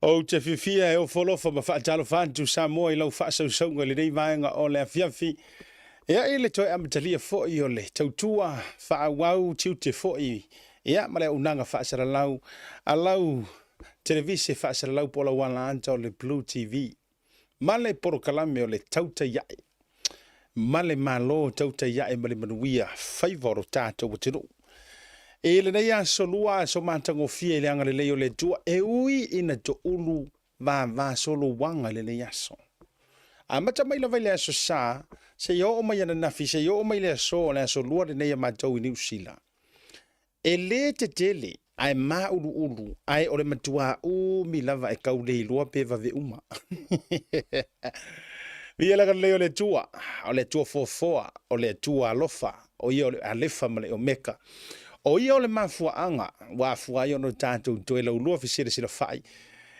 Ou te fiafia e ofo alofa ma faatalofa atu Samoa i lau faasausauga i lenei vaega o le afiafi. Ia i le toe amatalia foi o le tautua faaauau tiute foi ia ma le auaunaga faasalalau a lau televise faasalalau po o lau alaata o le Blue TV ma le polokalame o le Tautai Ae ma le Malo Tautai Ae ma le Manuia faiva o lo tatou atunuu. I lenei aso lua, aso matagofie i le agalelei o le Atua, e ui ina toulu vava solouaga i lenei aso. Amata mai lava i le aso Sa, seia oo mai ananafi, seia oo mai le aso o le aso lua lenei a matou i Niu Sila. E le tetele, ae māuluulu, ae o le matuā umi lava e kau le iloa pe vave uma. Viia le agalelei o le Atua, o le Atua foafoa, o le Atua alofa, o ia o le Alefa ma le Omeka. O ia o le mafuaaga ua afua ai ona o tatou toe laulua fesilasilafai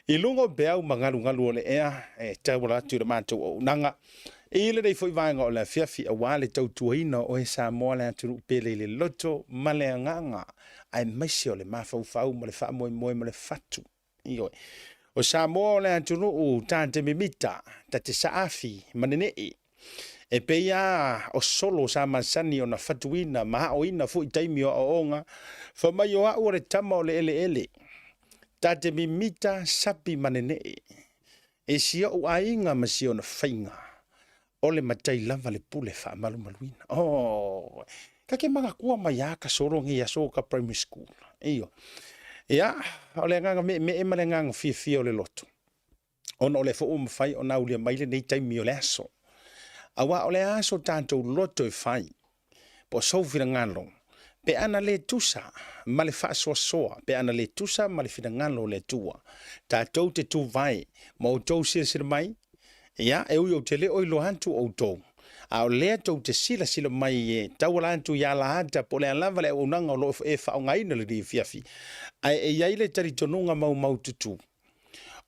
i luga o peau ma galugalu o le ea e tauala atu i le matou auaunaga i lenei foi vaega o le afiafi aua le tautuaina o oe Samoa le atunuu pele i le loto ma le agaga aemaise o le mafaufau ma le faamoemoe ma le fatu. Ioe. O Samoa o le atunuu ta te mimita, ta te saafi ma nenee. E pei lava o solo sa masani ona fatuina ma aoina foi taimi o aoaoga, fai mai o au o le tama o le eleele, ta te mimita, sapi ma nenee. E si ou aiga ma si ona faiga, o le matai lava le pule faamalumaluina. Oh, ka ke manatua mai a ka solo nei aso ka primary school. Ioe. Ia, o le agaga meemee ma le agaga fiafia o le loto, ona o lea foi ua mafai ona aulia mai lenei taimi o le aso. Aua o le aso tatou loto e fai, po o sou finagalo, pe ana le tusa ma le faasoasoa, pe ana le tusa ma le finagalo o le Atua, tatou te tuvae ma outou silasila mai, ia, e ui ou te le o iloa atu outou, a o lea tou te silasila mai e tauala atu i alaata po o le a lava le auaunaga o lo o e faaaogaina i lenei afiafi, ae e i ai le talitonuga maumaututu,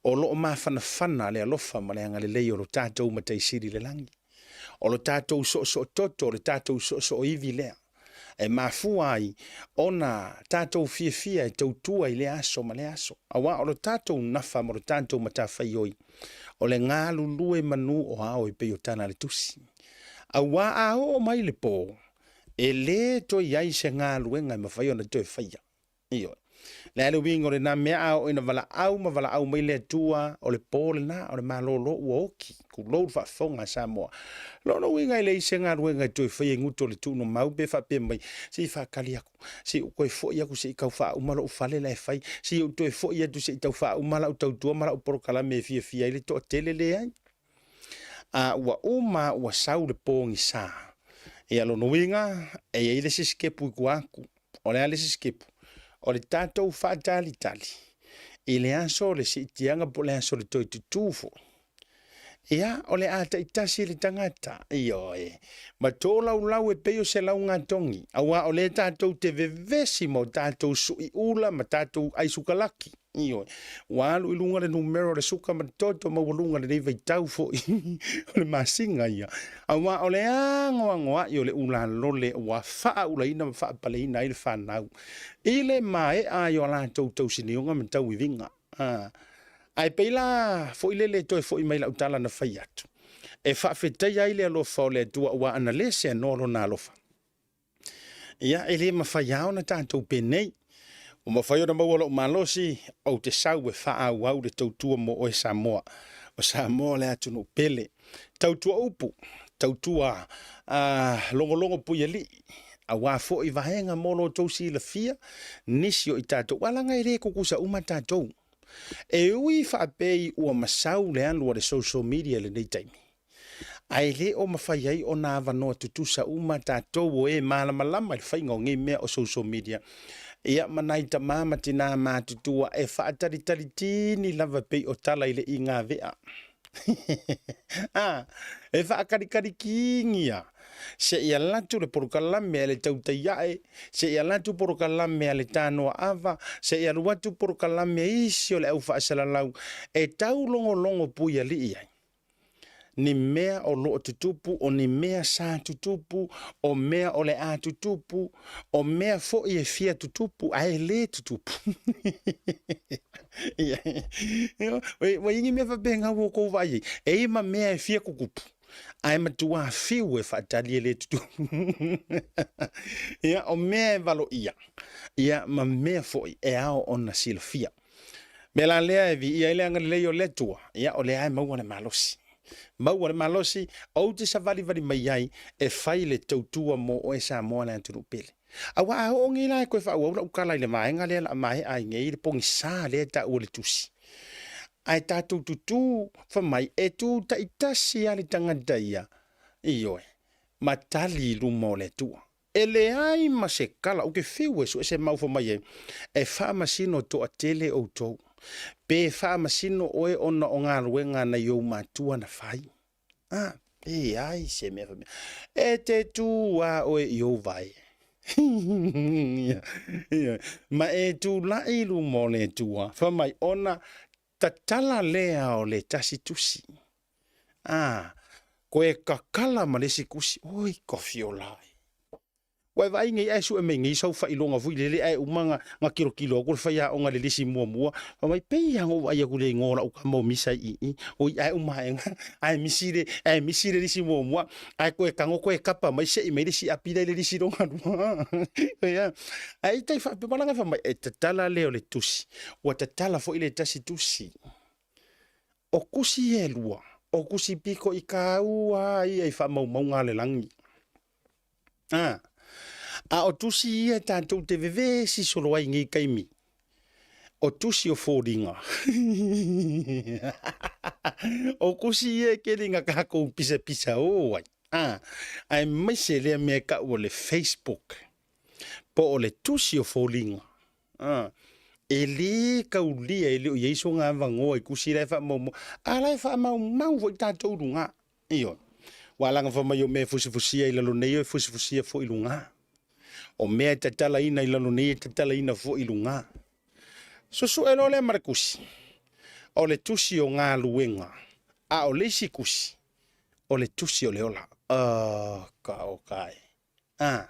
o lo o mafanafana le alofa ma le agalelei o lo tatou Matai Sili i le lagi. O lo tatou soosoo toto, o le tatou soosoo ivi lea, e mafua ai ona tatou fiafia e tautua i lea aso ma lea aso. Aua o lo tatou nafa ma lo tatou matafaioi, o le galulue manu o ao e pei o tala a le Tusi. Aua a oo mai le po, e le toe i ai se galuega e mafai ona toe faia. Ioe. Le a le uiga o lena mea a oo ina valaau ma valaau mai le Atua, o le po lena, o le malolo ua oki, tulou le faafofoga a Samoa. Lona uiga e leai se galuega e toe faia i gutu o le tuunomau pe faapea mai, se i faatali atu, se i ou toe foi atu se i tau faauma lou fale la e fai, se i ou toe foi atu se i tau faauma lau tautua ma lau polokalame e fiafia ai le toatele, leai. A ua uma ua sau le pogisa. Ia lona uiga, e i ai le isi sitepu i tua atu. O le a le isi sitepu? O le tatou faatalitali i le aso o le siitiaga po o le aso o le toe tutū foi. Ia, o le a taitasi le tagata, ioe, ma tolaulau e pei o se laugatogi, aua o lea tatou te vevesi ma o tatou suiula ma tatou ai sukalaki. Ioe. Ua alu i luga le numera o le suka ma le toto maualuga i lenei vaitau foi o le masina ia. Aua o le anoanoai o le ulalole ua faaulaina ma faapaleina ai le fanau i le maea ai o a latou tausinioga ma tauiviga. Ae pei la foi lele toe foi mai lau tala na fai atu, e faafetaia ai le alofa o le Atua aua ana le seanoa lona alofa. Ia, e le mafai lava ona tatou penei. Ua mafai ona maua lou malosi, ou te sau e faaauau le tautua mo oe Samoa. O Samoa o le atunuu pele. Tautua upu, tautua logologo puialii, aua foi vaega mo lo outou silafia, nisi o i tatou, aua leaga e le tutusa uma tatou. E ui faapei ua masau le alu a le social media i lenei taimi, Ae le o mafai ai ona avanoa tutusa uma tatou o e malamalama i le faiga o nei mea o social media, ia ma nai tama ma tina matutua e faatalitalitini lava pei o tala i le igavea. A, e faatalitalitini lava seia alu atu le polokalame a le tautai ae, seia alu atu polokalame a le tanoa ava, seia alu atu polokalame a isi o le au faasalalau e taulogologo puialii ai. Ni mea o lo o tutupu, o ni mea sa tutupu, o mea o le a tutupu, o mea foi e fia tutupu ae le tutupu. Ua i ai ni mea faapena ua outou vaai ai, e i ai ma mea e fia tutupu, ae matua fiu e faatali e le tutupu. Ia, o mea e valoia, ia ma mea foi e ao ona silafia. Mea la lea e viia ai le agalelei o le Atua, ia o lea e maua le malosi. Maua le malosi, ou te savalivali mai ai e fai le tautua mo oe Samoa le atunuu pele. Aua a oo nei la e toe faaauau lau tala i le vaega lea o le a maea ai nei le pogisa lea e taua i le tusi, ae tatou tutū fai mai e tu taitasi lava le tagata ia, ioe, ma tali i luma o le Atua. E leai ma se tala, ou te fiu e sue se mau fai mai ai, e faamasino toatele outou, pe faamasino oe ona o galuega a nai ou matua na fai. A, leai se mea faapena. E te tu lava oe i ou vae. Ma e tulai i luma o le Atua, fai mai, ona tatala lea o le tasi tusi. A, koe kakala ma le isi tusi. Oi, ka fiola e. Ua e vaai nei ae sue mai nei sau faailoga foi lele ae uma na, na tilotilo atu le faiaoga i le lisi muamua, fai mai, pei lava na ou vaai atu i le igoa o lau tama o misa i i, oi ae uma ae ae misi le, ae misi le lisi muamua, ae toe tago toe kapa mai sei mai le isi api la i le lisi lona lua. Ia, ae tai faapea malaga fai mai, e tatala lea o le tusi, ua tatala foi le tasi tusi. O tusi e lua, o tusi pito i taua ia i faamaumauga a le lagi. A, a o tusi ia tatou te vevesi solo ai i nei taimi, o tusi o foliga. O tusi ia e keli na tatou pisapisa o ai. A, aemaise lea mea e tau o le Facebook, po o le tusi o foliga. A, e lē taulia e le o i ai sona avanoa i tusi la e faamaumau, a la e faamaumau foi tatou i luga. Ioe. Ua alaga fai mai o mea e fusifusia i lalo nei e fusifusia foi i luga. O mea e tatalaina i lalo nei e tatalaina foi i luga. Susue loa lea ma le tusi. O le tusi o galuega, a o le isi tusi, o le tusi o le ola. Oh, ka o ka e. A,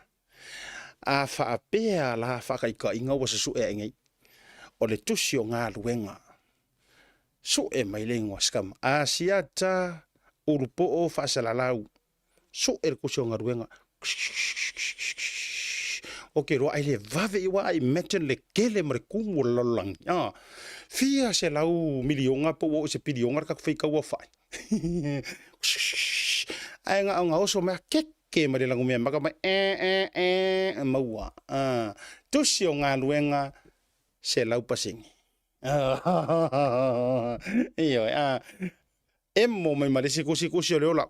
a faapea la faataitaiga ua susue ae nei, o le tusi o galuega, Sue mai le igoa scam. Asiata ulupoo faasalalau. Sue le tusi o galuega. Ok, loa ai le vave i wa ai imagine le kele ma le kumu o le lalolagi. Ah, fia selau miliona po ua oo i se piliona le tatou faitau aofai. Ae na o na oso mai keke mai le lagumea maka mai eh eh eh maua. Ah, tusi o galuega 100%. Ioe, a emo mai ma le isi kusikusi o le ola.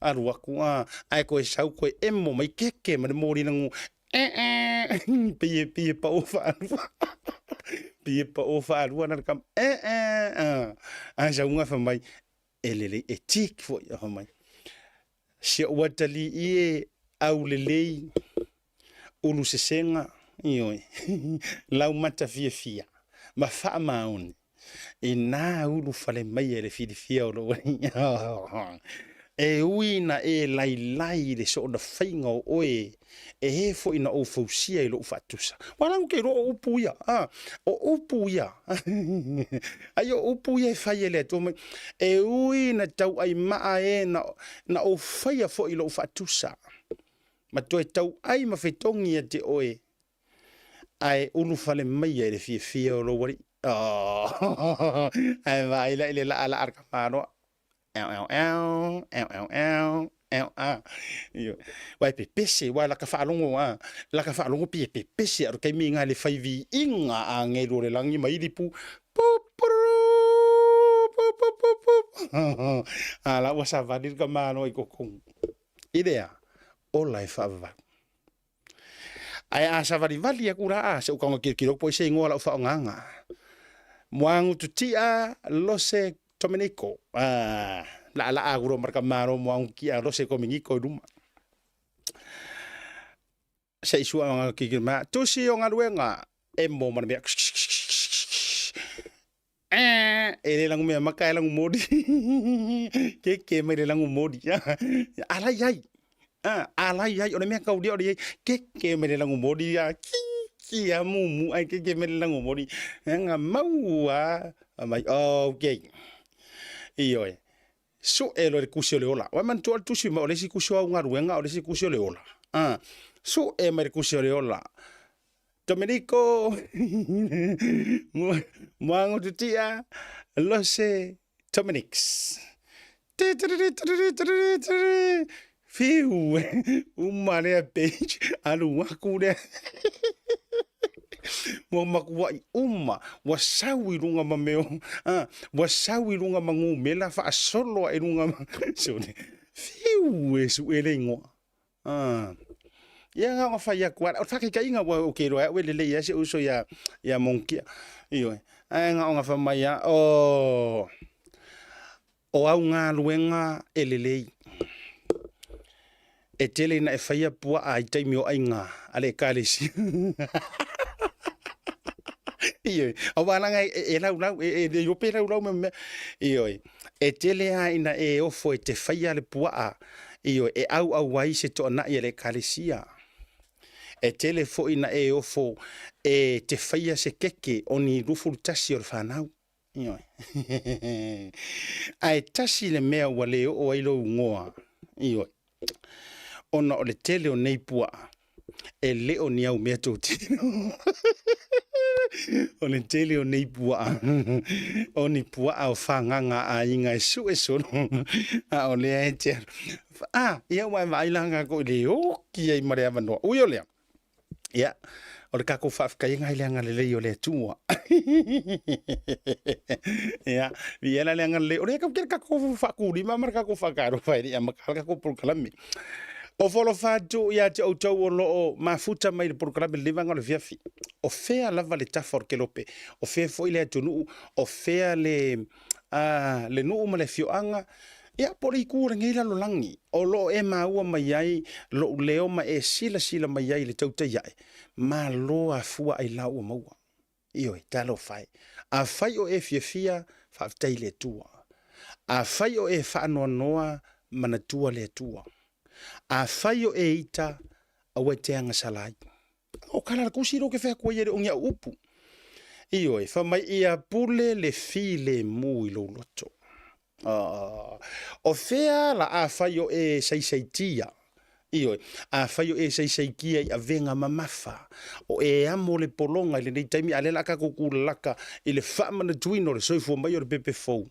Alu aku, a, ae koe sau koe emo mai keke ma le moli langu. Eh, eh, pei e, pei e pao whaalua. Pei e pao whaalua na le kam. Eh, eh, a, a sau nga wha mai, e lelei, e tik foi, a wha mai. Si ou atalii e aulelei, ulu sesega, ioe, laumata fiafia, ma faamaoni, inā ulufale mai e le filifia o lou alii. E ui ina e lailai i le soona faiga o oe, e ē foi na ou fausia i lou faatusa. Ua ala ou te iloa o upu ia, a, o upu ia, ai o upu ia e fai e le Atua mai, e ui ina tauaimaa e na, na ou faia foi i lou faatusa, ma toe tauai ma fetogi ia te oe, ae ulufale maia i le fiafia o lou alii. Oh, ae vaai la i le laalaa a le tamaloa. Eo, eo, eo, eo, eo, eo, eo, a. Ioe. Ua e pepese, ua laka faalogo, a. Laka faalogo pi e pepese a o le taimi ina le fai viiga a agelu o le lagi ma ilipu, pupuru, pu, pu, pu, pu. A la ua savali le tamaloa i totonu. I lea, ola e faavavau. Ae a savalivali aku la a se ou tago kilokilo atu po o ai se igoa o lau faaaogaga. Muagututia Lose Dominiko. Ah, laalaa aku loa ma le tamaloa Muagututia Lose Dominiko i luma. Se i sua nga kilokilo mai, tusi o galuega, emo ma le mea. E le lagu mea maka e lagu moli. Ke ke mai le lagu moli. Alai ai. Alai ai. O le mea kaulia o le iai. Ke ke mai le lagu moli. Ki ki a mumu ai ke ke mai le lagu moli. Nga mau a. Mai, okay. Ioe. Suʻe loa i le kusi o le ola. Ua e manatua o le tusi mai o le isi kusi o au galuega, o le isi kusi o le ola. Suʻe mai le kusi o le ola. Domenico Moagotutia Lose Dominics. Fiu, uma lea page, alu aku lea. Ua makuaʻi uma, ua sau i luga ma mea, ua sau i luga ma gumela faasolo aʻe i luga ma, sole, fiu e suʻe le igoa. Ia na ona fai atu ala, o le faataitaiga ua ou te iloa e au e lelei ai si ou uso ia, ia Monkia. Ioe. Ae na ona fai mai lava, o, o au galuega e lelei. E tele ina e faia puaa i taimi o aiga a le ekalesia. Ioe. Aua leaga e, e laulau, e, e le iloa pe laulau ma mea. Ioe. E tele lava ina e ofo e te faia le puaa, ioe, e auau ai se toanai a le Ekalesia. E tele foi ina e ofo e te faia se keke o ni 21 o le fanau. Ioe. Ae tasi le mea ua le oo ai lou igoa, ioe, ona o le tele o nei puaa, e le o ni au mea totino. O le tele o nei puaa, o ni puaa o fagaga a aiga e sue solo, a o lea e te alu. A, ia ua e vaai la kākou i le oki ai ma le avanoa. Ui o lea, ia, o le kākou faafetaiga i le agalelei o le Atua. Ia, viia la le agalelei. O lea kau kele kākou faakūlima ma le kākou faakalofa e le i amata le kākou polokalame. O folofa atu ia te outou o lo o mafuta mai le polokalame le vaega o le afiafi. O fea lava le tafa o le kelope, o fea foi le atunuu, o fea le, le nuu ma le afioaga, ia po o le itu o lenei lalolagi o lo o e maua mai ai lou leo ma e silasila mai ai i le tautai ae, malo afua ailao ua maua. Ioe, talofa e. Afai o e fiafia, faafetai i le Atua. Afai o e faanoanoa, manatua le Atua. Afai o e ita, aua e te agasala ai. O kala le kusi lo ke fai atu ai e le o ni au upu. Ioe, fai mai ia pule le filemu i lou loto. O fea la afai o e saisaitia, ioe, afai o e saisaitia i avega mamafa, o e amo le pologa i lenei taimi, a o lea o le a tatou tulalaka i le faamanatuina o le soifua mai o le pepe fou.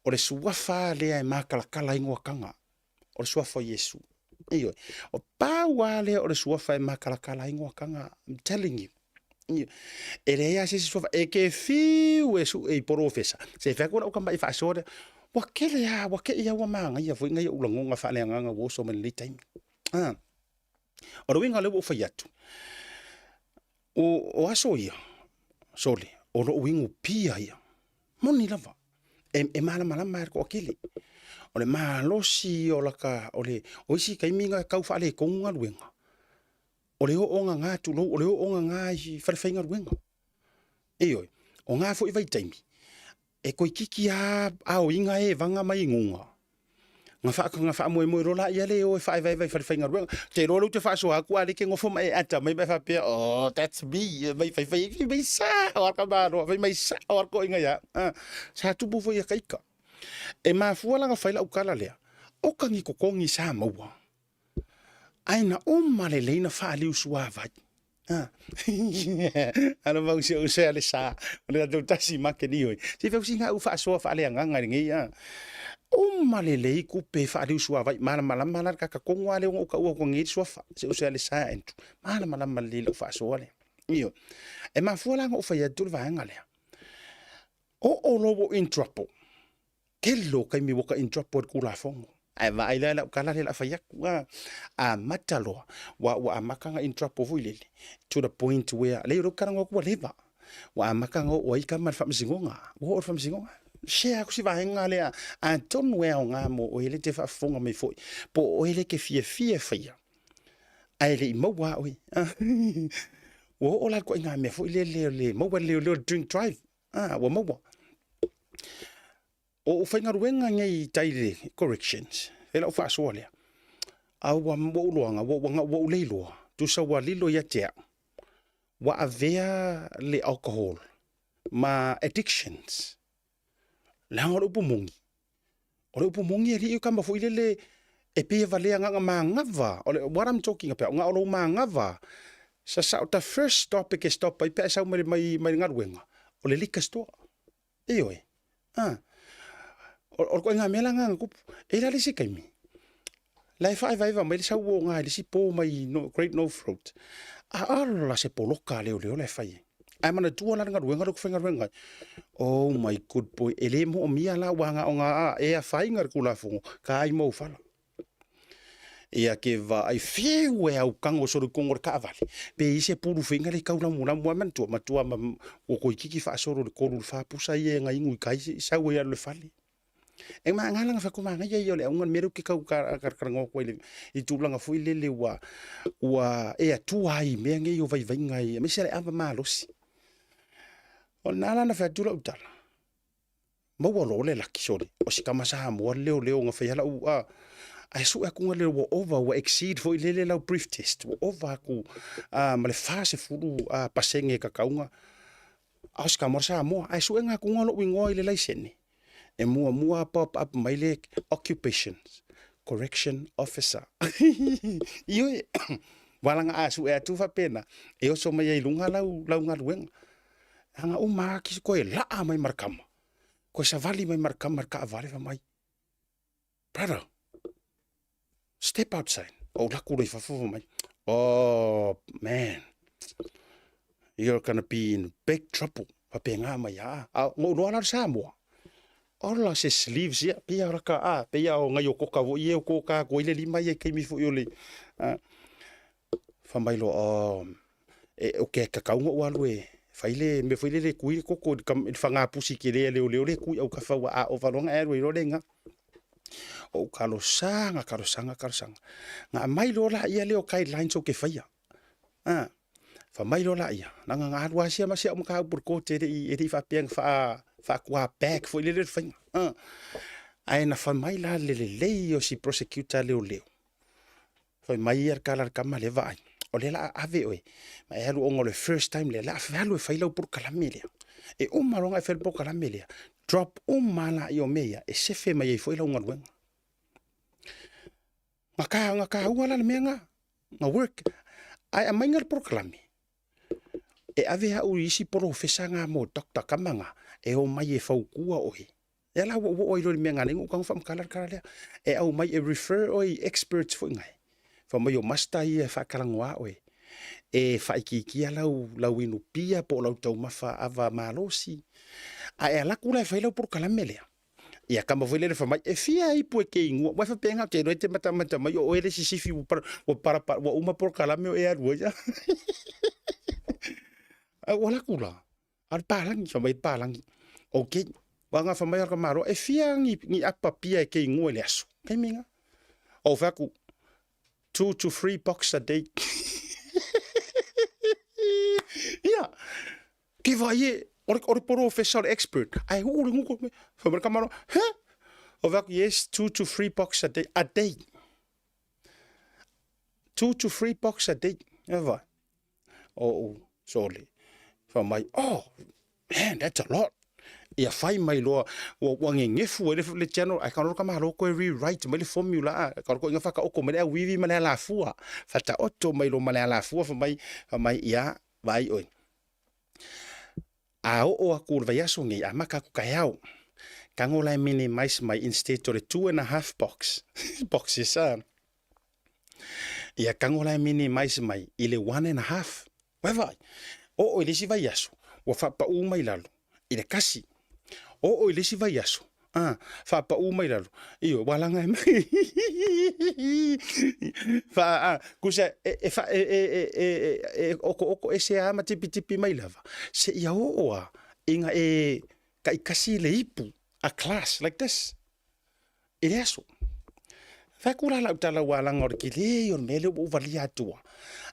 O le suafa lea e makalakala ai goakaga, o le suafa o Iesu. Ioe, o pau lava lea o le suafa e makalakala ai goakaga, I'm telling you. E leai lava se isi suafa. E te fiu e sue i polofesa, se fai atu lau tamai faasoa lea, ua tele lava, ua te i lava ua manaia foi nai ou lagona faaleagaga ua oso mai lenei taimi. O le uiga o lea ua ou fai atu, o aso ia, sole, o lou inu pia ia, moni lava, e malamalama lava i le toatele. O le malosi o laka, o le, o isi taimi na tau faaletonu galuega, o le oo gaga tulou, o le oo gaga i falefaigaluega. Ioe, o na foi vaitaimi, e toeitiiti lava aoina e vaga mai i luga, na faamoemoe loa laia le o e faaevaeva i falefaigaluega. Ou te iloa o lea ou te faasoa atu a o lea e te nofo ma e ata mai ma e faapea, oh, that's me, mai fai fai, fai mai sao lava le tamaloa, fai mai sao lava le toeaina ia au. Sa tupu foi ia ita. E mafua la ona fai lau tala lea, oka ni totogi sa maua, Ae na uma lelei na faaliu suavai. Alo mau si ou sea le sa, o le tatou tasi make ni oi. Se fau singa u faasoa faaleagaga i lenei a. Uma lelei kupe faaliu suavai, malamalama la le kakatonu lava lea ona ou taua atu nei le suafa, se u sea le sa Andrew. Malamalama lelei lau faasoa lea. Ioe. E mafua la ona ou fai atu le vaega lea. Oo loa ua ou in trouble, Tele o taimi ua ka in trouble ai le Tulafono. Ae vaai la i lau tala lea o le a fai atu, a amata loa, ua ua amata ona in trouble foi lele, to the point where, leai o lea ou te talanoa atu ua leva, ua amata ona oo ai tama i le Faamasinoga, ua oo i le Faamasinoga. Share atu si vaega lea, atonu e aoga mo oe lea e te faafofoga mai foi, po o oe lea e te fiafia e faia, ae le i maua lava oe. Ua oo la i le ituaiga mea foi lele o le maua e le leoleo le drink drive. A, ua maua. O ou faigaluega nei i tai i le corrections, e lau faasoa lea, a ua ou loaga, ua ou le iloa, tusa ua lilo ia te au, ua avea le alcohol ma addictions. Leaga o le upu moni, o le upu moni alii o kama foi lele e pei e valea na manava. O le what I'm talking about, na o lou manava. Sa sa the first stop e ke stop ai pe a sau mai mai mai galuega, o le liquor store. Ioe. Ah. O le koiga mea la na tupu. E la le isi taimi. La e faaevaeva mai le sau o ga i le isi po mai no, Great North Road. A ala se poloka a leoleo la e fai ai. Ae manatua la le galuega lea ou te faigaluega ai. Oh my good boy, e le moomia la ua na o na e afaina le Tulafono, ka ai mau fala. Ia ke vaai fiu e au kago solo i totonu o le taavale, pe i ai se pulu feinga le tau lamulamu ai manatua, matua ma ua toeitiiti faasolo i le 3 i le 4 pusa ia e na inu i tai se i sau ai alu i le fale. E ma na la na fai atu manaia ia o le auga le mea lea ou te tau talanoa atu ai i tulaga foi lele ua ua e atua ai i mea nei o vaivaiga aemaise le ava malosi. O lena la na fai atu lau tala, maua loa le laki sole, o si tama Samoa le leoleo na faia lau a ae sue atu na le ua ova ua exceed foi lele lau brief test ua ova atu a ma le 40 a pasene tatau a o si tama Samoa ae sue atu na lou igoa i le laisene e muamua pop up mai le occupations correction officer. Ioe, wala a sue atu faapena e oso mai ai luga lau lau galuega. Aga uma lava koe laa mai ma le kama, koe savali mai ma le kama i le taavale fai mai, brother, step outside. Ou alu atu loa i fafo fai mai, oh man, you're gonna be in big trouble. Faapena mai lava. A na ou iloa la o le Samoa, ola se sleeves ia, pei lava o lata, a, pei lava o nai o koka foi ia e koka atu ai le lima ia i taimi foi o le, a, fai mai loa, oh, e, ou te tatau ona ou alu e fai le mea foi lele e tui le koko i le faga pusi tele a leoleo lea e tui i autafa ua a ova loa ona e alu ai loa lena. Ou talosaga, talosaga, talosaga. Na aumai loa laia lea o guidelines ou te faia. A, fai mai loa laia, leaga na alu lava sia ma si au mataupu i le court e le i faapea na faatua back foi lele le faiga. Ae na fai mai la le lelei o si prosecutor a leoleo, Fai mai ia le tala a le tama lea, vaai, o lea o le a ave oe, ma e alu ona o le first time lea, o le a alu e fai lau polokalame lea. E uma loa ona e fai le polokalame lea, drop uma lava laia o mea ia, e sefe mai ai foi lau galuega. Na ka, na taua la le mea lena, na work. Ae aumaiga le polokalame, e ave au i isi polofesa na mo doctor kama na, e omai e fautua oe. Ia la ua ou oo ai loa i le mea na ala ai ona ou tago faamatala le tala lea. E aumai e refer oe i experts foi nai. Fai mai o master ia e faatalanoa oe. E faaitiitia lau, lau inu pia po o lau taumafa ava malosi. A e alu atu la e fai lau polokalame lea, ia kama foi lele fai mai, e fia ipu e te inua. Ua faapena ou te iloa e te matamata mai o oe le isi sifi ua, ua, para, ua uma polokalame o e alu ai. Ae ua alu atu la, A o le palagi, fai mai le palagi, okay. Aua na fai mai o le tamaloa, e fia ni, ni apa pia e te inua i le aso? Taimi lena. Ou fai atu, 2 to 3 box a day. Ia, ke vaai e, o le polofesa o le expert, ae uu le gutu, fai mai le tamaloa, he? Ou fai atu, yes, 2 to 3 box a day, a day. 2 to 3 box a day. E vai. Ou sole, fai mai, oh, man, that's a lot. Ia fai mai loa, ua, ua gegefu ai le, le general, ae ka ka malo koe rewrite mai le formula, a, ka ko inga whakaoko mai le auivi ma le alafua. Whataoto mai lo ma le alafua, fai mai, fai mai, ia, vai oi. A oo aku le vaiaso nei, amata aku taeao. Tago la e minimize mai instead o le 2.5 box, boxes, a. Ia tago la e minimize mai i le 1.5. Ua e vaai, oo i le isi vaiaso, ua faapaū mai lalo i le 1. Oo i le isi vaiaso, a, faapaū mai lalo, ioe, ua laga e mai. Fa, a, tusa e, e, fa, e, e, e, e, e, e okooko ese lava ma tipitipi mai lava, seia oo lava ina e taitasi le ipu, a class like this. I le aso. Fai atu la lau tala ua laga o le tele ia o le mea lea ua ou valia atua.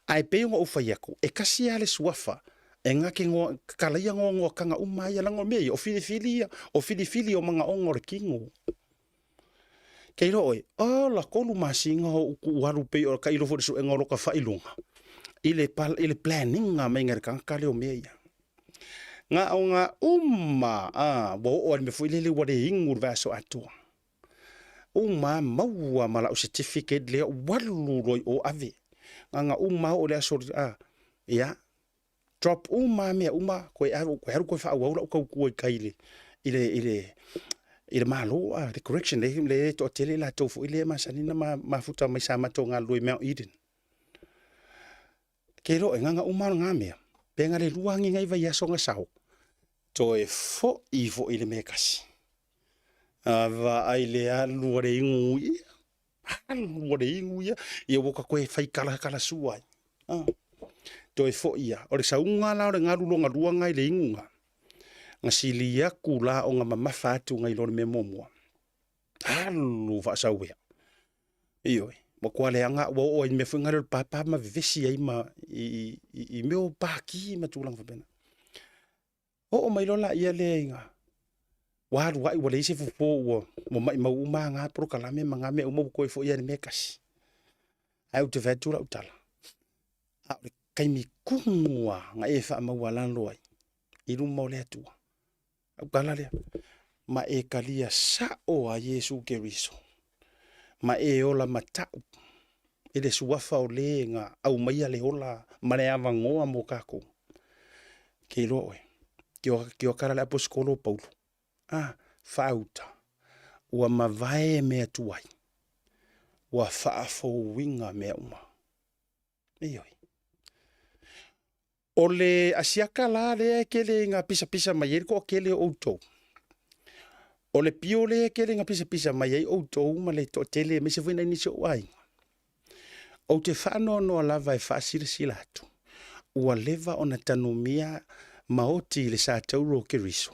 Ae pei ona ou fai atu, e tasi lava le suafa E gake ngoa, kalaia ngoangoakaga uma ia, leaga o mea ia, o filifili ia, o filifili o magaoga o le kino. Ke iloa oe, ola kolu masina o ou tuu alu pei o ka ilofo i le suega o loka faailoga, i le, i le planning mai le tagata lea o mea ia. Na o ngā uma, a, ua oo ai le mea foi lele ua le inu le vaiaso atoa. Uma lava maua ma lau certificate lea ua alu loa i o ave. Na ona uma lava oo i le aso, a, ia, drop uma lava mea uma, toe alu toe faaauau lau tautua i tai i le Malo, le correction lea e toatele i latou foi lea e masani ona mafuta mai sa matou galulue i Mount Eden. Ke iloa oe, na ona uma lava o lena mea, pe na o le 2 lava ni nai vaiaso na sau, toe foi foi i le mea e tasi. A vaai i le alu a le inu ia, alu a le inu ia, ia ua ta toe fai talatalasua ai. Ah. Toe foi ia. O le sauga la o le galu lona lua na i le inu na, na sili atu la ona mamafa atu nai lo le mea muamua. Alu faasauea. Ioe, matua leaga ua oo ai i le mea foi lea o le papa ma vevesi ai ma i, i, i mea o paki ma tulaga faapena. Oo mai loa laia lea ina ua alu ai ua leai se fofo ua, ua maimau uma na polokalame ma na mea uma ua toe foi lava i le mea e tasi. Ae ou te fai atu lau tala, a o le taimi tonu lava na e faamaualalo ai i luma o le Atua, lau tala lea, ma e talia sao a Iesu Keriso, ma e ola matau i le suafa o le na aumaia le ola ma le avanoa mo tatou. Ke iloa oe, ke o tala le aposetolo o Paulo, a, faauta, ua mavae mea tuai, ua faafouina mea uma. Ioe. O le asiata la lea e tele ina pisapisa mai ai le toatele o outou, o le pio lea e tele ina pisapisa mai ai outou ma le toatele aemaise foi nai nisi o ou aiga, ou te faanoanoa lava e faasilasila atu, ua leva ona tanumia maoti i le satauro o Keriso,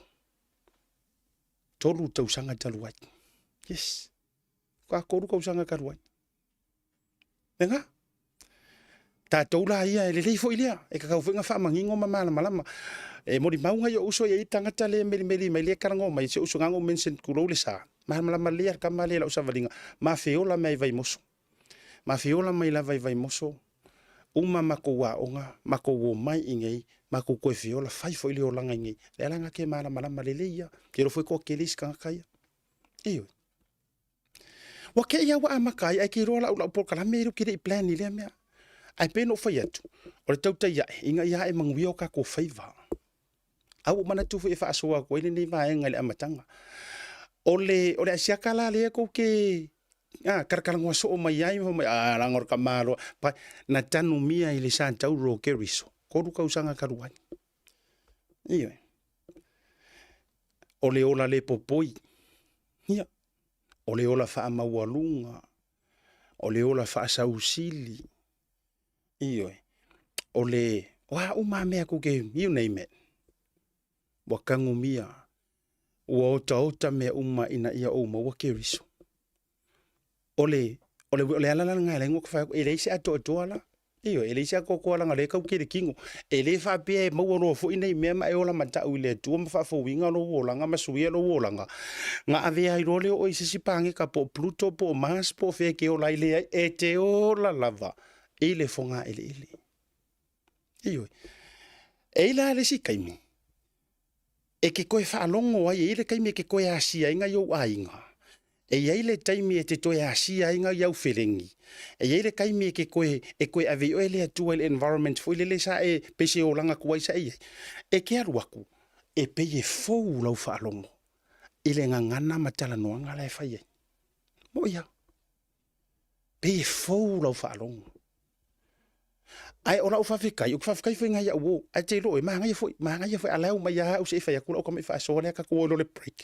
3 tausaga talu ai. Yes. Faatoa 3 tausaga talu ai. Lena. Tatou la ia, e lelei foi lea, e tatau foi ona faamanino ma malamalama. E molimau nai ou uso e i ai tagata lea e melimeli mai lea e talanoa mai, si ou uso na ou mention tulou le sa. Malamalama lelei lava le tama lea i lau savaliga, ma feola mai i Vaimoso. Ma feola mai lava i Vaimoso, uma matou aoga, matou omai i inei, matou toe feola, fai foi le olaga i inei. Lea la na te malamalama lelei lava. Ou te iloa foi e toatele isi tagata ia. Ioe. Ua te i lava ua amata ai, ae te iloa lau, lau polokalame ou te le i plan i lea mea. Ae pei ona ou fai atu, o le tautai ae, ina ia ae manuia o tatou faiva. A ua ou manatu foi e faasoa atu ai lenei vaega i le amataga. O le, o le asiata la lea tou te a, talatalanoa soo mai ai, ma fai mai, a, leaga o le tamaloa. Pa, na tanumia i le Satauro o Keriso, 3 tausaga talu ai. Ioe. O le ola le popoi, ia, o le ola faamaualuga, o le ola faasausili, ioe, o le, o a uma mea tou te, you name it, ua tanumia, ua otaota mea uma ina ia ou maua Keriso. O le, o le, o le ala la lena e ala ai ona ou fai atu, e leai se atoatoa la. Ioe, e leai se atoatoa leaga o lea e tau tele kino. E le faapea e maua loa foi nei mea ma e ola matau i le Atua ma faafouina lou olaga ma suia lou olaga, na avea ai loa lea o oe i se isi paneta po o Pluto po o Mars po o fea e te ola ai. Leai, e te ola lava i le fogaeleele. Ioe. E i la le isi taimi, e te toe faalogo ai, e i ai le taimi e te toe asia ai nai ou aiga, e i ai le taimi e te toe asia ai nai au felegi, e i ai le taimi e te toe, e toe ave ai oe le Atua i le environment foi lele sa e, pei se olaga tuai sa e i ai. E te alu atu, e pei e fou lau faalogo i le gagana ma talanoaga la e fai ai. Moʻi lava. Pei e fou lau faalogo. Ae o lau faafetai, ou te faafetai foi nai au uo, ae te iloa, manaia foi, manaia foi, a la e omai lava au se i fai atu lau tama i faasoa lea tatou o i le break.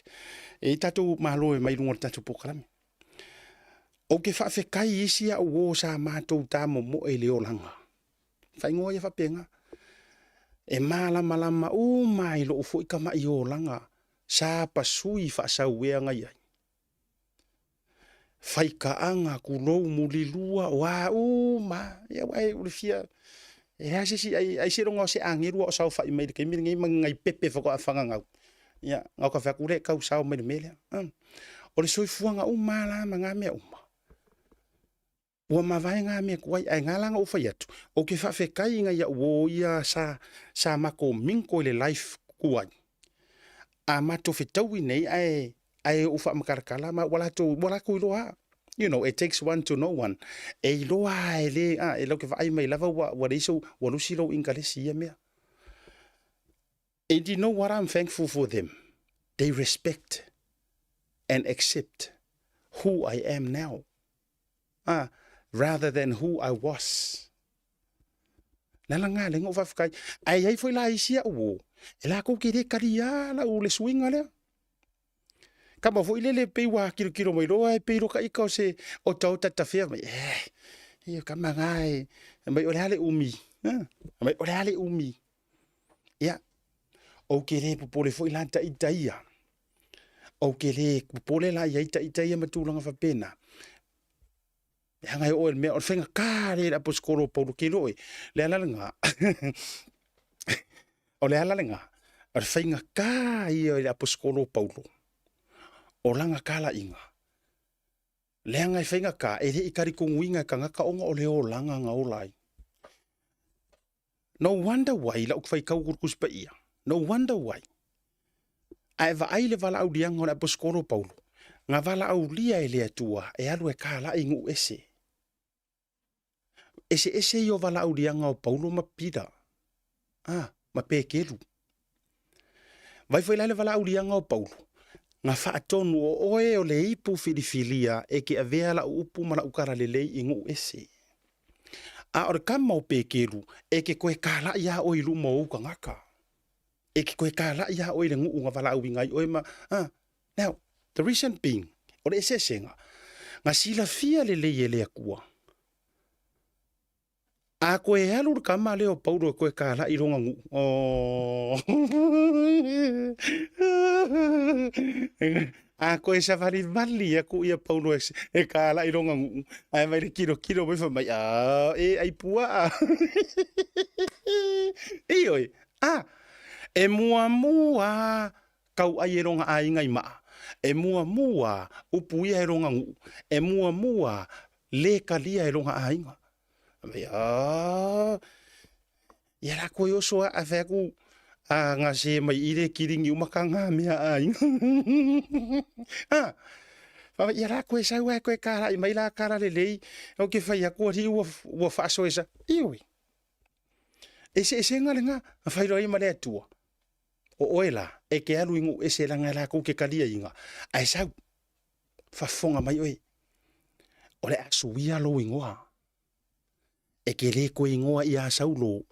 E i ai tatou malo e mai luga o le tatou polokalame. Ou te faafetai i isi au uo sa matou tamomoe i le olaga. Faaigoa ia faapena. E malamalama uma i lou foi tama'i olaga sa pasui faasauea nai ai. Faikaaga, tulou, mulilua, o a uma lava. Ia aua o le fia... E leai se isi, ai, ai seiloga o se agelu a o saofai mai i le taimi lenei ma ni nai pepe faatoa fagagau. Ia, na o ta fai atu lea e tau sao mai i le mea lea. O le soifuaga uma lava la ma na mea uma, ua mavae na mea tuai, ae na la ona ou fai atu, ou te faafetai i nai au uo ia sa, sa matou mingle i le life tuai, a matou fetaui nei ae, ae ou faamatalatala ma ua latou, ua latou iloa lava. You know, it takes one to know one. E iloa lava e le, a, e latou te vaai mai lava ua, ua leai sou, ua lusi lou ingalesi i ia mea. And you know what I'm thankful for them? They respect and accept who I am now. Ah, rather than who I was. Le ala lena lea na ou faafetai. Ae i ai foi la isi au uo, e latou te le talia lau le suiga lea. Kama foi lele pei ua tilotilo mai loa e pei loa taita o se otaota tafea mai, eh, ia kama na e, mai o le a le umi, eh, mai o le a le umi. Ia, ou te le popole foi la taita ia. Ou te le popole la i ai taita ia ma tulaga faapena. Leaga e oo i le mea, o le faigata lea i le aposikolo o Paulo, ke iloa oe, le ala lena, o le ala lena, o le faigata ia i le aposikolo o Paulo, o lana talaiga, leaga e faigata, e le i talitonuina e tagata ona o le olaga na ola ai. No wonder why lau faitau atu i le Tusi Paia, no wonder why. A e vaai i le valaauliaga o le aposikolo o Paulo, na valaaulia e le Atua e alu e kalai i nuu ese. Eseese ia o valaauliaga o Paulo ma Pita, ah, ma Pekeru. Vai foi la le valaauliaga o Paulo, na faatonu o oe o le ipu filifilia e ke avea lau upu ma lau talalelei i nuu ese. A o le kama o Pekeru, e ke toe kalai iā oe i luma o ou tagata. E ke toe kalai iā oe i le nuu na valaauina ai oe ma, ah. Now, the reason being, o le eseesega, na silafia lelei e le Atua, A koe alu le kama lea o Paulo e koe kalai i lona nuu. Oh. A koe savalivali aku ia Paulo e, e kalai i lona nuu. Ae mai le kilokilo mai fai mai, a e ai puaa. Ioe, a, e muamua kau ai e lona aiga i maa. E muamua upu ia e lona nuu. E muamua le kalia e lona aiga. Mai, ah, ia la koe oso a, a fai aku, a nga se mai i le kiringi uma ka ngā mea aiga. Ah, fa ia la koe sau ai koe ka lai mai la kara lelei, o ke fai aku ali ua, ua faasoesa. Ioi. Eseesega lena, na failoa ai ma le Atua. O oe la, e ke alu i nuu ese leaga e latou ke kaliaina, ae sau, faafofoga mai oe, o le a suia lou igoa, e ke le toe igoa ia Saulo,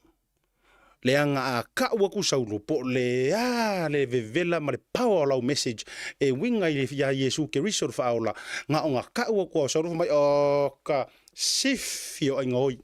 leaga a kau aku Saulo, po o le a le vevela ma le power o lau message e uiga i ia Iesu Keriso le Faaola, na ona kau aku a o Saulo fai mai, oh ka sifi o aiga oi.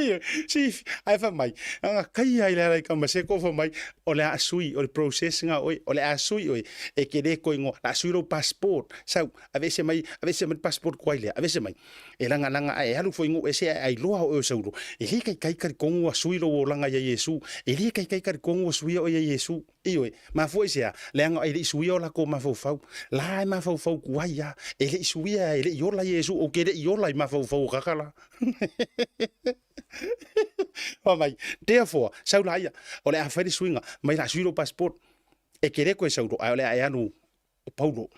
Ia, sifi, ae fai mai, ana kai ai le ala i ka maseko fai mai, o le a sui, o le process nga oi, o le a sui oi, e ke le koe ingoa, la sui lou passport, sau, aveese mai, aveese mai le passport kuai lea, aveese mai. E langa langa ae alu foi nuu ese ae ailoa oe o Saulo, e le kaikai talitonu ua sui lou olaga ia Iesu, e le kaikai talitonu ua suia oe ia Iesu. Ioe, mafua i se a? Leaga e le i suia o lakou mafaufau. La e mafaufau kuai a, e le i suia, e le i ola Iesu, ou ke le i ola i mafaufau o kaka la. Fai mai, therefore, sau la ia, o le a fai le suiga, mai la sui lou passport. E ke le koe Saulo, ae o le a e alu o Paulo.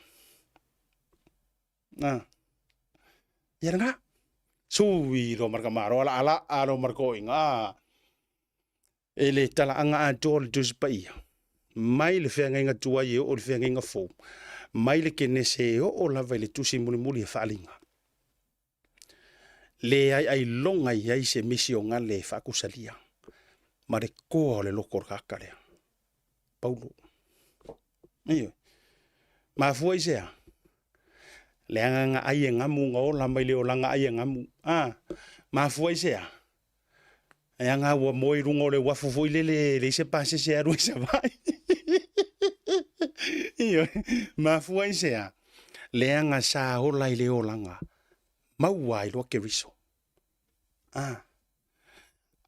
Ah. Ia lena. Sui lo marka maro ala ala alo marko inga. E le talaaga atoa o le Tusi Paia, mai le feagaiga tuai e oo i le feagaiga fou, mai le Kenese e oo lava i le Tusi mulimuli e faaaliga. Leai ailoga i ai se misionale e faakusalia ma le koa o le loko o le tagata lea. Paulo. Ioe. Mafua i se a? Leaga na ai e gamu na ola mai le olaga ai e gamu. A, mafua i se a? Leaga ua moe i luga o le uafu foi lele e leai se pasese e alu ai Savaii. Ioe, mafua i se a? Leaga sa ola i le olaga, maua ai loa Keriso. A.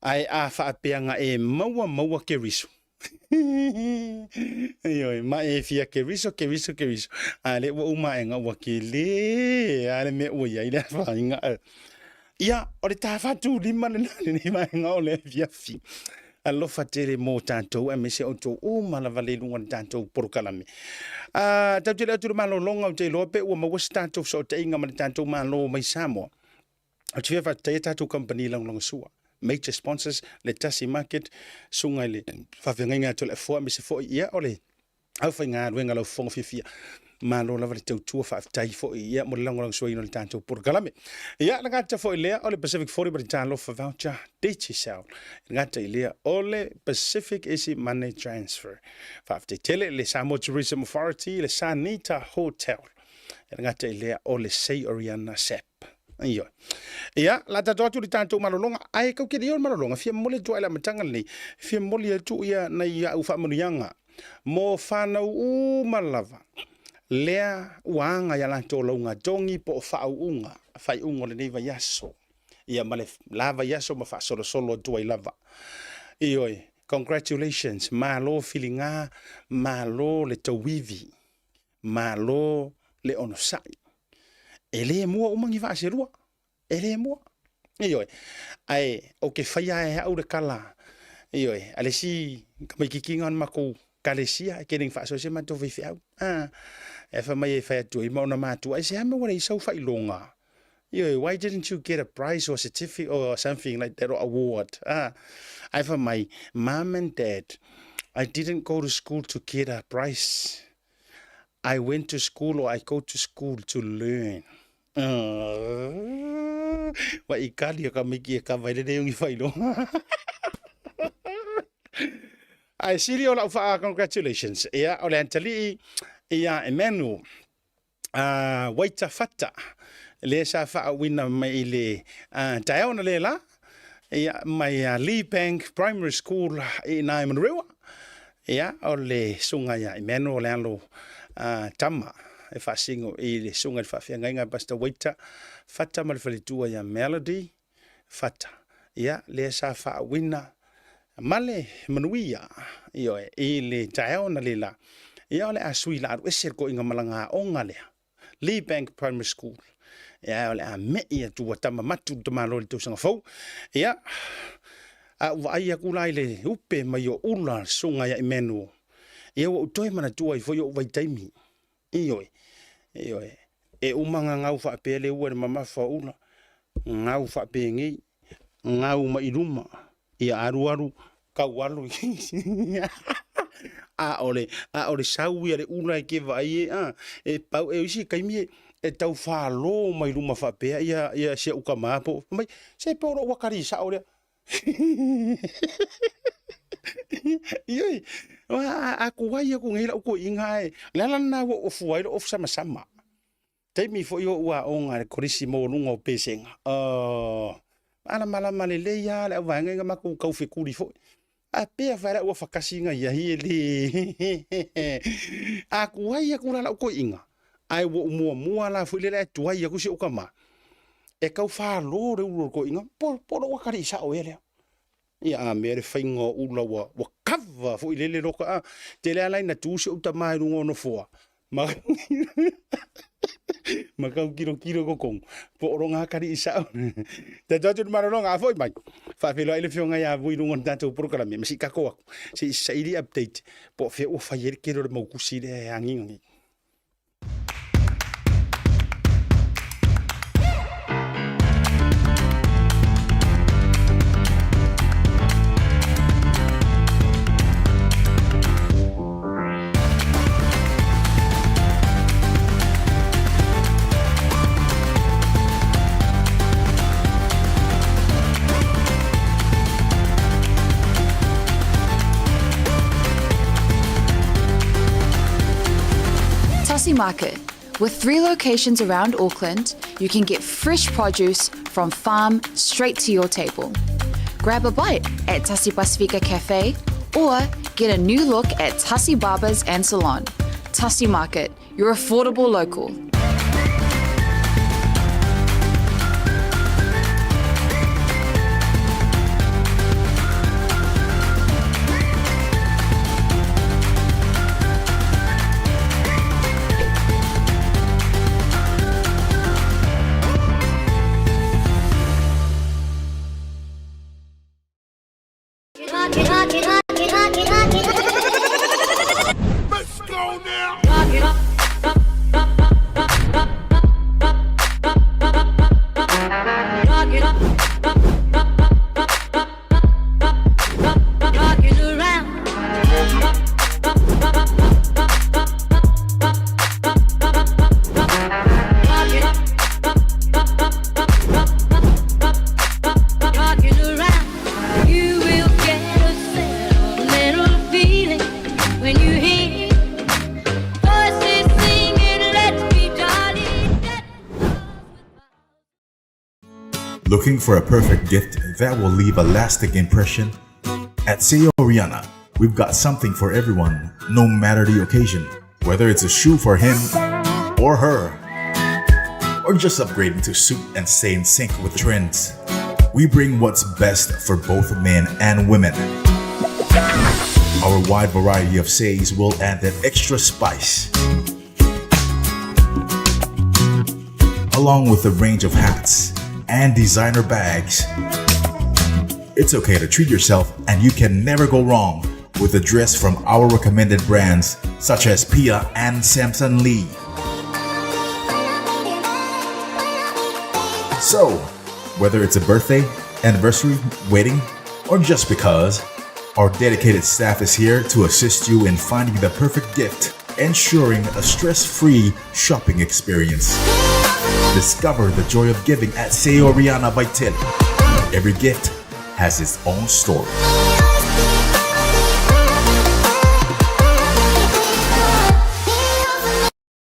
Ae a faapea na e maua maua Keriso, Ioe, ma e fia Keriso, Keriso, Keriso, a lea ua uma aega ua kele a le mea ua i ai le afaina. Ia, o le ta fatu lima lena i lenei vaega o le afiafi. Alofa tele mo tatou aemaise outou uma lava le i luga o le tatou polokalame. Tatou te le atu i le malologa, ou te iloa pe ua maua se tatou fesootaiga ma le tatou Malo mai Samoa. Ou te fia faafetaia tatou kamupani lagolagosua, major sponsors, le Tasi Market, susuga i le faafeagaiga ia Toleafoa, aemaise foi ia o le aufaigaluega lau fofoga fiafia. Malo lava le tautua, faafetai foi ia mo le lagolagosuaina o le tatou polokalame. Ia, le gata foi lea o le Pacific 40 ma le Talofa Voucher Digicel. Le gata i lea o le Pacific Easy Money Transfer. Faafetai tele le Samoa Tourism Authority, le Sanita Hotel. Le gata i lea o le Sei Oriana Sep. Ioe. Ia, la tatou atu i le tatou malologa, ae kau te le i o le malologa, fia momoli atu ai le amataga lenei, fia momoli atu ia nai au faamanuiaga mo fanau uma lava lea ua aga i a latou lauga togi po o faauuga, faaiuga o lenei vaiaso, ia ma le la vaiaso ma faasolosolo atu ai lava. Ioe, congratulations, malo filiga, malo le tauivi. Malo le onosai. E le mua uma ni vaa se lua. E le mua. Ioe. Ae ou te faia e au le kala. Ioe. A le isi tamaitiiti na o le matou kalesia e tele ina faasoa se matou faifeau. Ah, e fai mai e fai atu ai ma ona matua, aisea mea ua leai sau faailoga? Ioe, why didn't you get a prize or certificate or something like that or award? Ah, ae fai mai, mom and dad, I didn't go to school to get a prize. I went to school or I go to school to learn. Ah, wa i kali o ka miki e kava i le leo ni whailoga. Ae sili o lau whaa congratulations. Ia, o le antalii ia Emmanuel Waita Fata, lea sa faauuina mai i le taeao na le la, ia, mai Lee Bank Primary School i ina i Manurewa. Ia, o le susuga ia Emmanuel o le alo tama e faasino i le susuga i le faafeagaiga Pastor Waita Fata ma le faletua ia Melody Fata. Ia, lea sa faauuina ma le manuia, ioe, i le taeao na le la. Ia, o le a sui la alu ese le toaiga malaga aoga lea, Lee Bank Primary School. Ia, o le a me'i atu ua tama matu le tamaloa i le tausaga fou. Ia, a ou vaai atu la i le upe mai o ula le susuga ia Emmanuel, ia ua ou toe manatua ai foi ou vaitaimi. Ioe, ioe. E uma ona gau faapea le ua i le mamafa o ula, gau faapenei, gau mai i luma, ia alu alu, tau alu. A o le, a o le sau ia le ula e te vaai e, a, e pau, e o isi taimi e, e tau falo mai luma faapea ia, ia si au tama po, fai mai, se pe o lou atalii sao lea. Ioe, a tuai aku nei lau toeaina ae, o le ala lena ua ou afua ai lou ofu samasama. Taimi foi o ou aoga i le kolisi maualuga o Pesega, oh, malamalama lelei lava le auvaega ina matou taufetuli foi. A pea fai lau afatasi na i ai e le a tuai atu la lau toeaina, ae ua ou muamua la foi lele ae tuai atu si ou tama, e tau falo le ulu o le toeaina, po po o lou atalii sao ea lea. Ia a mea le faiga o ula ua ua kava foi lele loka a. Tele a la ina tu si ou tama i luga o nofoa, ma ma tau kilokilo i totonu, po o lona atalii sao. Tatou atu i le malologa, a foi mai, faafeiloai le Afioga ia Vui i luga o le tatou polokalame, ma sii tatou atu, se i saili update, po o fea ua fai ai le tele o le mau tusi lea e agiga nei. Tasi Market. With three locations around Auckland, you can get fresh produce from farm straight to your table. Grab a bite at Tasi Pasifika Cafe or get a new look at Tasi Barbers and Salon. Tasi Market, your affordable local. Looking for a perfect gift that will leave a lasting impression? At Seoriana, we've got something for everyone, no matter the occasion. Whether it's a shoe for him or her, or just upgrading to suit and stay in sync with the trends. We bring what's best for both men and women. Our wide variety of says will add that extra spice. Along with a range of hats and designer bags. It's okay to treat yourself, and you can never go wrong with a dress from our recommended brands such as Pia and Samson Lee. So, whether it's a birthday, anniversary, wedding, or just because, our dedicated staff is here to assist you in finding the perfect gift, ensuring a stress free shopping experience. Discover the joy of giving at Seoriana Vital. Every gift has its own story.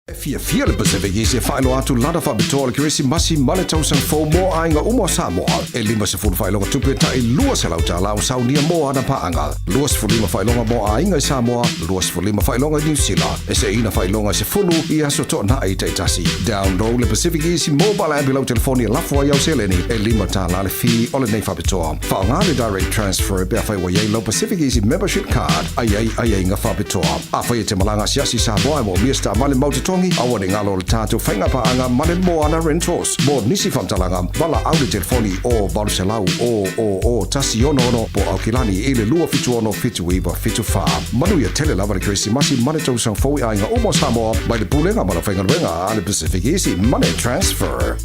E fiafia le Pacific Easy e faailoa atu lana faapitoa o le Kerisimasi ma le tausaga fou mo aiga uma o Samoa. E 50 faailoga tupe tai $200 o saunia mo ana paaga, 25 faailoga mo aiga i Samoa, 25 faailoga i Niu Sila. E seina faailoga e 10 i aso toanai taitasi. Download le Pacific Easy mobile app i lau telefoni e lafo ai au seleni e $5 le fee o lenei faapitoa. Faaaoga le direct transfer pe afai ua i ai lau Pacific Easy membership card a i ai aiaiga faapitoa. Afai e te malaga asiasi i Samoa e moomia se taavale mau totogi, aua ne i galo le tatou faiga paaga ma le Moana Rentals. Mo nisi faamatalaga, valaau le telefoni o 800 000 166 po o Aukilani i le 276 7974. Manuia tele lava le Kerisimasi ma le tausaga fou i aiga uma o Samoa mai le Pulega ma le Aufaigaluega a le Pacific Easy Money Transfer.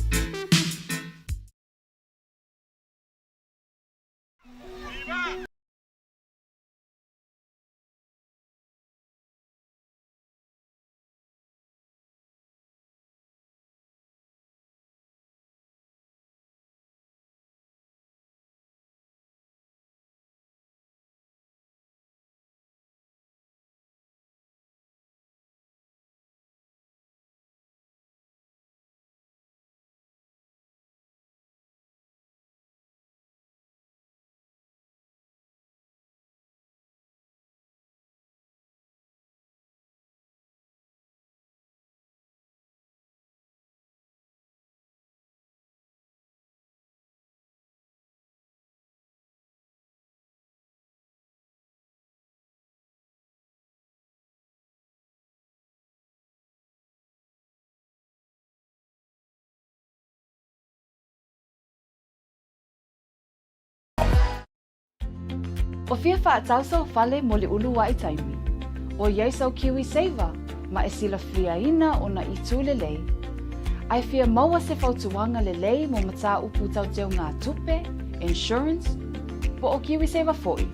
Ua fia fa'atau sou fale mo le ulua'i taimi. ʻOiai sau KiwiSaver ma e silafiaina ona itu lelei. A e fia maua se fautuaga lelei mo matāupu tau teugātupe, insurance, po o KiwiSaver fo'i,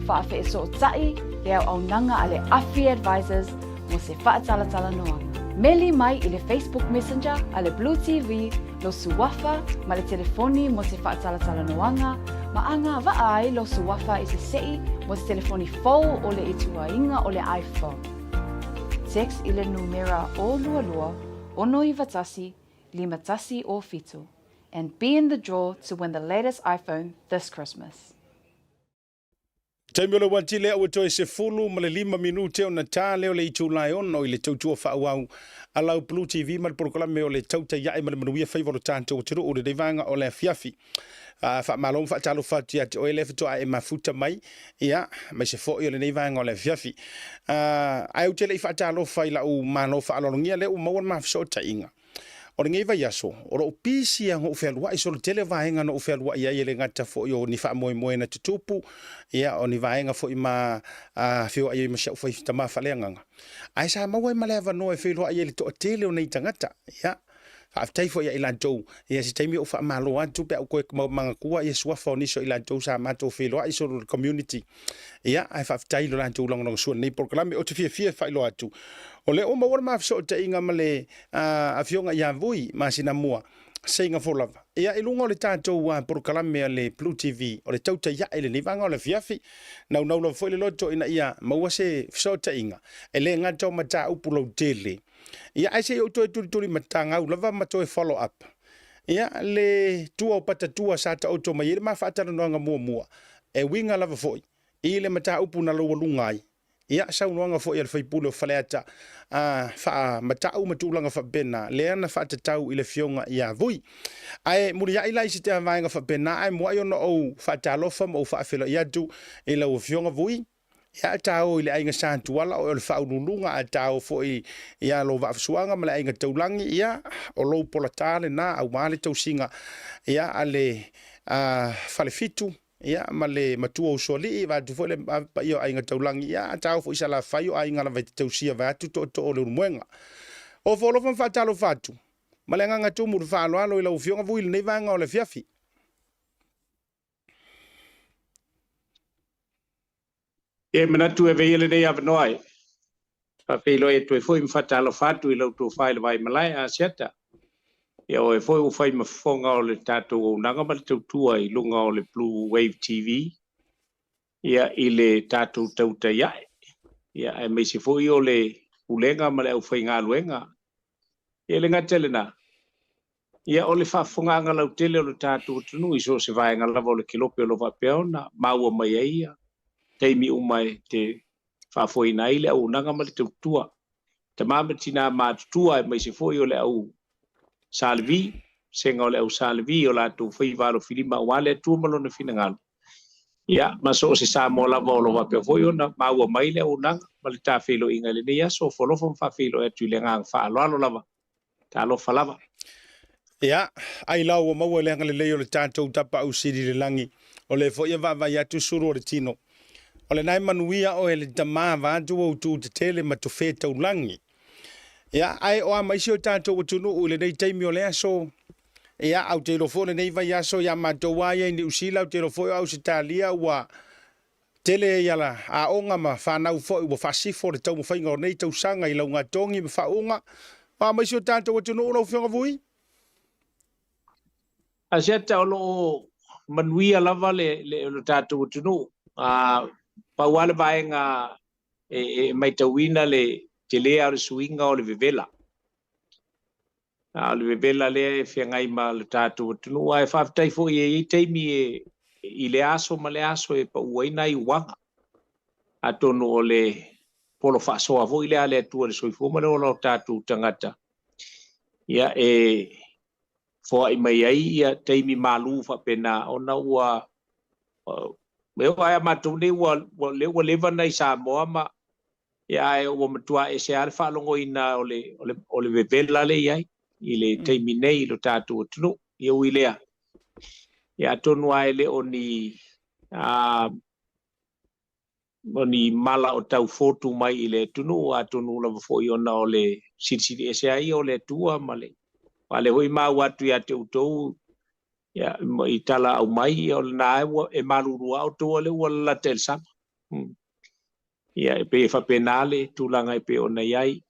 fa'afe'eso'ota'i le auaunaga a le Awhi Advisors mo se fa'atalatalanoaga. Meli mai i le Facebook Messenger a le Blue TV lou suafa ma le telefoni mo se fa'atalatalanoaga ma agava'a ai lou suafa i se se'i mo se telefoni fou o le ituaiga o le iPhone. Text i le numera 022 691 5107 and be in the draw to win the latest iPhone this Christmas. Taimi o le uati lea ua toe 15 minute ona ta lea o le itula e 6 i le tautua faaauau a lau Blue TV ma le polokalame o le Tautai Ae ma le Manuia Faiva o lo tatou atunuu i lenei vaega o le afiafi. Faamalo ma faatalofa atu ia te oe lea faatoa e mafuta mai, ia, aemaise foi o lenei vaega o le afiafi. Ae ou te le i faatalofa i lau malo faaaloalogia lea ua maua le ma fesootaiga. O lenei vaiaso, o lou pisi ia na ou fealuai solo tele vaega na ou fealuai ai e le gata foi o ni faamoemoe na tutupu, ia, o ni vaega foi ma feoai ai ma si au fai tama faaleagaga. Ae sa maua ai ma le avanoa e feiloai ai le toatele o nei tagata, ia, faafetai foi ia i latou, ia se taimi ou faamalo atu pe a ou toe manatua ia suafa o nisi o i latou sa matou feiloai solo i le community. Ia, ae faafetai i lo latou lagolagosua i lenei polokalame. Ou te fiafia e faailoa atu, o lea ua maua le ma fesootaiga ma le Afioga ia Vui Masinamua, seiga fou lava. Ia, i luga o le tatou polokalame a le Blue TV, o le tautai ae i lenei vaega o le afiafi, naunau lava foi le loto ina ia maua se fesootaiga, e le gata o mataupu lautele. Ia, ae se i ou toe tulitulimatagau lava ma toe follow up. Ia, le tua o patatua sa taoto mai ai le ma faatalanoaga muamua, e uiga lava foi i le mataupu na laualuga ai ia saunoaga foi a le sui usufono o Faleata a faamatau ma tulaga faapena, lea na faatatau i le afioga ia Vui. Ae muliai la i se vaega faapena, ae muai ona ou faatalofa ma ou faafeiloai atu i lau afioga Vui. Ia ta o i le aiga Sa Tuala, o oe o le faauluuluga, ae ta o foi ia lou Vaafusuaga ma le aiga Taulagi, ia o lou polatā lena aua le tausiga ia a le Falefitu ia ma le matua Usoalii, vaeatu foi le paia o aiga Taulagi, ia ta o foi i Salafai, o aiga lava e te tausia vaeatu tootoo o Leulumoega. Ofo alofa ma faatalofa atu ma le agaga tumu i le faaaloalo i lau afioga Vui i lenei vaega o le afiafi. E manatu e avea ia lenei avanoa e faafeiloai atu ai foi ma faatalofa atu i lau tofa i le Vaimalae Asiata. Ia oe foi ua fai ma fofoga o le tatou auaunaga ma le tautua i luga o le Blue Wave TV ia i le tatou tautai ae. Ia aemaise foi o le Pulega ma le aufaigaluega. Ia e le gata i lena, Ia, o le faafofogaaga lautele o le tatou atunuu i so o se vaega lava o le kelope o lo o faapea ona maua mai ai ia taimi uma e te faafoeina ai le auaunaga ma le tautua. Tama ma tina matutua aemaise foi o le au Sa Levi, vasega o le au Sa Levi i o latou faiva alofilima aua le Atua ma Lona finagalo. Ia, ma so o se Samoa lava o lo o faapea foi ona maua mai le auaunaga ma le tafeiloaiga i lenei aso. Ofo alofa ma faafeiloai atu i le agaga faaaloalo lava. Talofa lava. Ia, ai la ua maua le agalelei o le tatou Tapaau Sili i le lagi, o lea foi e vaavaai atu sulu o le tino. O lena e manuia oe le tama vaeatu ua utu tetele ma tofe taulagi. Ia, ae o a ma isi o tatou atunuu i lenei taimi o le aso, ia, ou te iloa foi o lenei vaiaso ia matou lava ia i Niu Sila, ou te iloa foi o Ausetalia ua Tele ia aoga ma fanau foi ua faasifo le taumafaiga o nei tausaga i laugatogi ma faauuga. O a mai si o tatou atunuu lau Afioga Vui? Asiata, o lo o manuia lava le, le, le tatou atunuu. Pau lava le vaega e, e maitauina le tele o le suiga o le vevela. A o le vevela lea e feagai ma le tatou atunuu, ae faafetai foi e i ai taimi e i lea aso ma lea aso e pau ai nai uaga. Atonu o le polo faasoa foi lea a le Atua i le soifua ma le ola o tatou tagata, ia e foai mai ai ia taimi malu faapena ona ua e oo lava ia matou nei ua lea ua leva na i Samoa ma Ia ae ua matua ese lava le faalogoina o le, o le, o le vevela lea e i ai i le taimi nei i lo tatou atunuu. Ia ui lea, ia atonu lava e le o ni, o ni mala o tau fotu mai i le atunuu, atonu lava foi ona o le silisili ese ai ia o le Atua ma le, aua o lea foi e maua atu ia te outou ia, i tala aumai, ia o lena ua, e malulu lava outou a o lea ua lalata i le sama. Ia, e pei e faapena le tulaga e pei ona i ai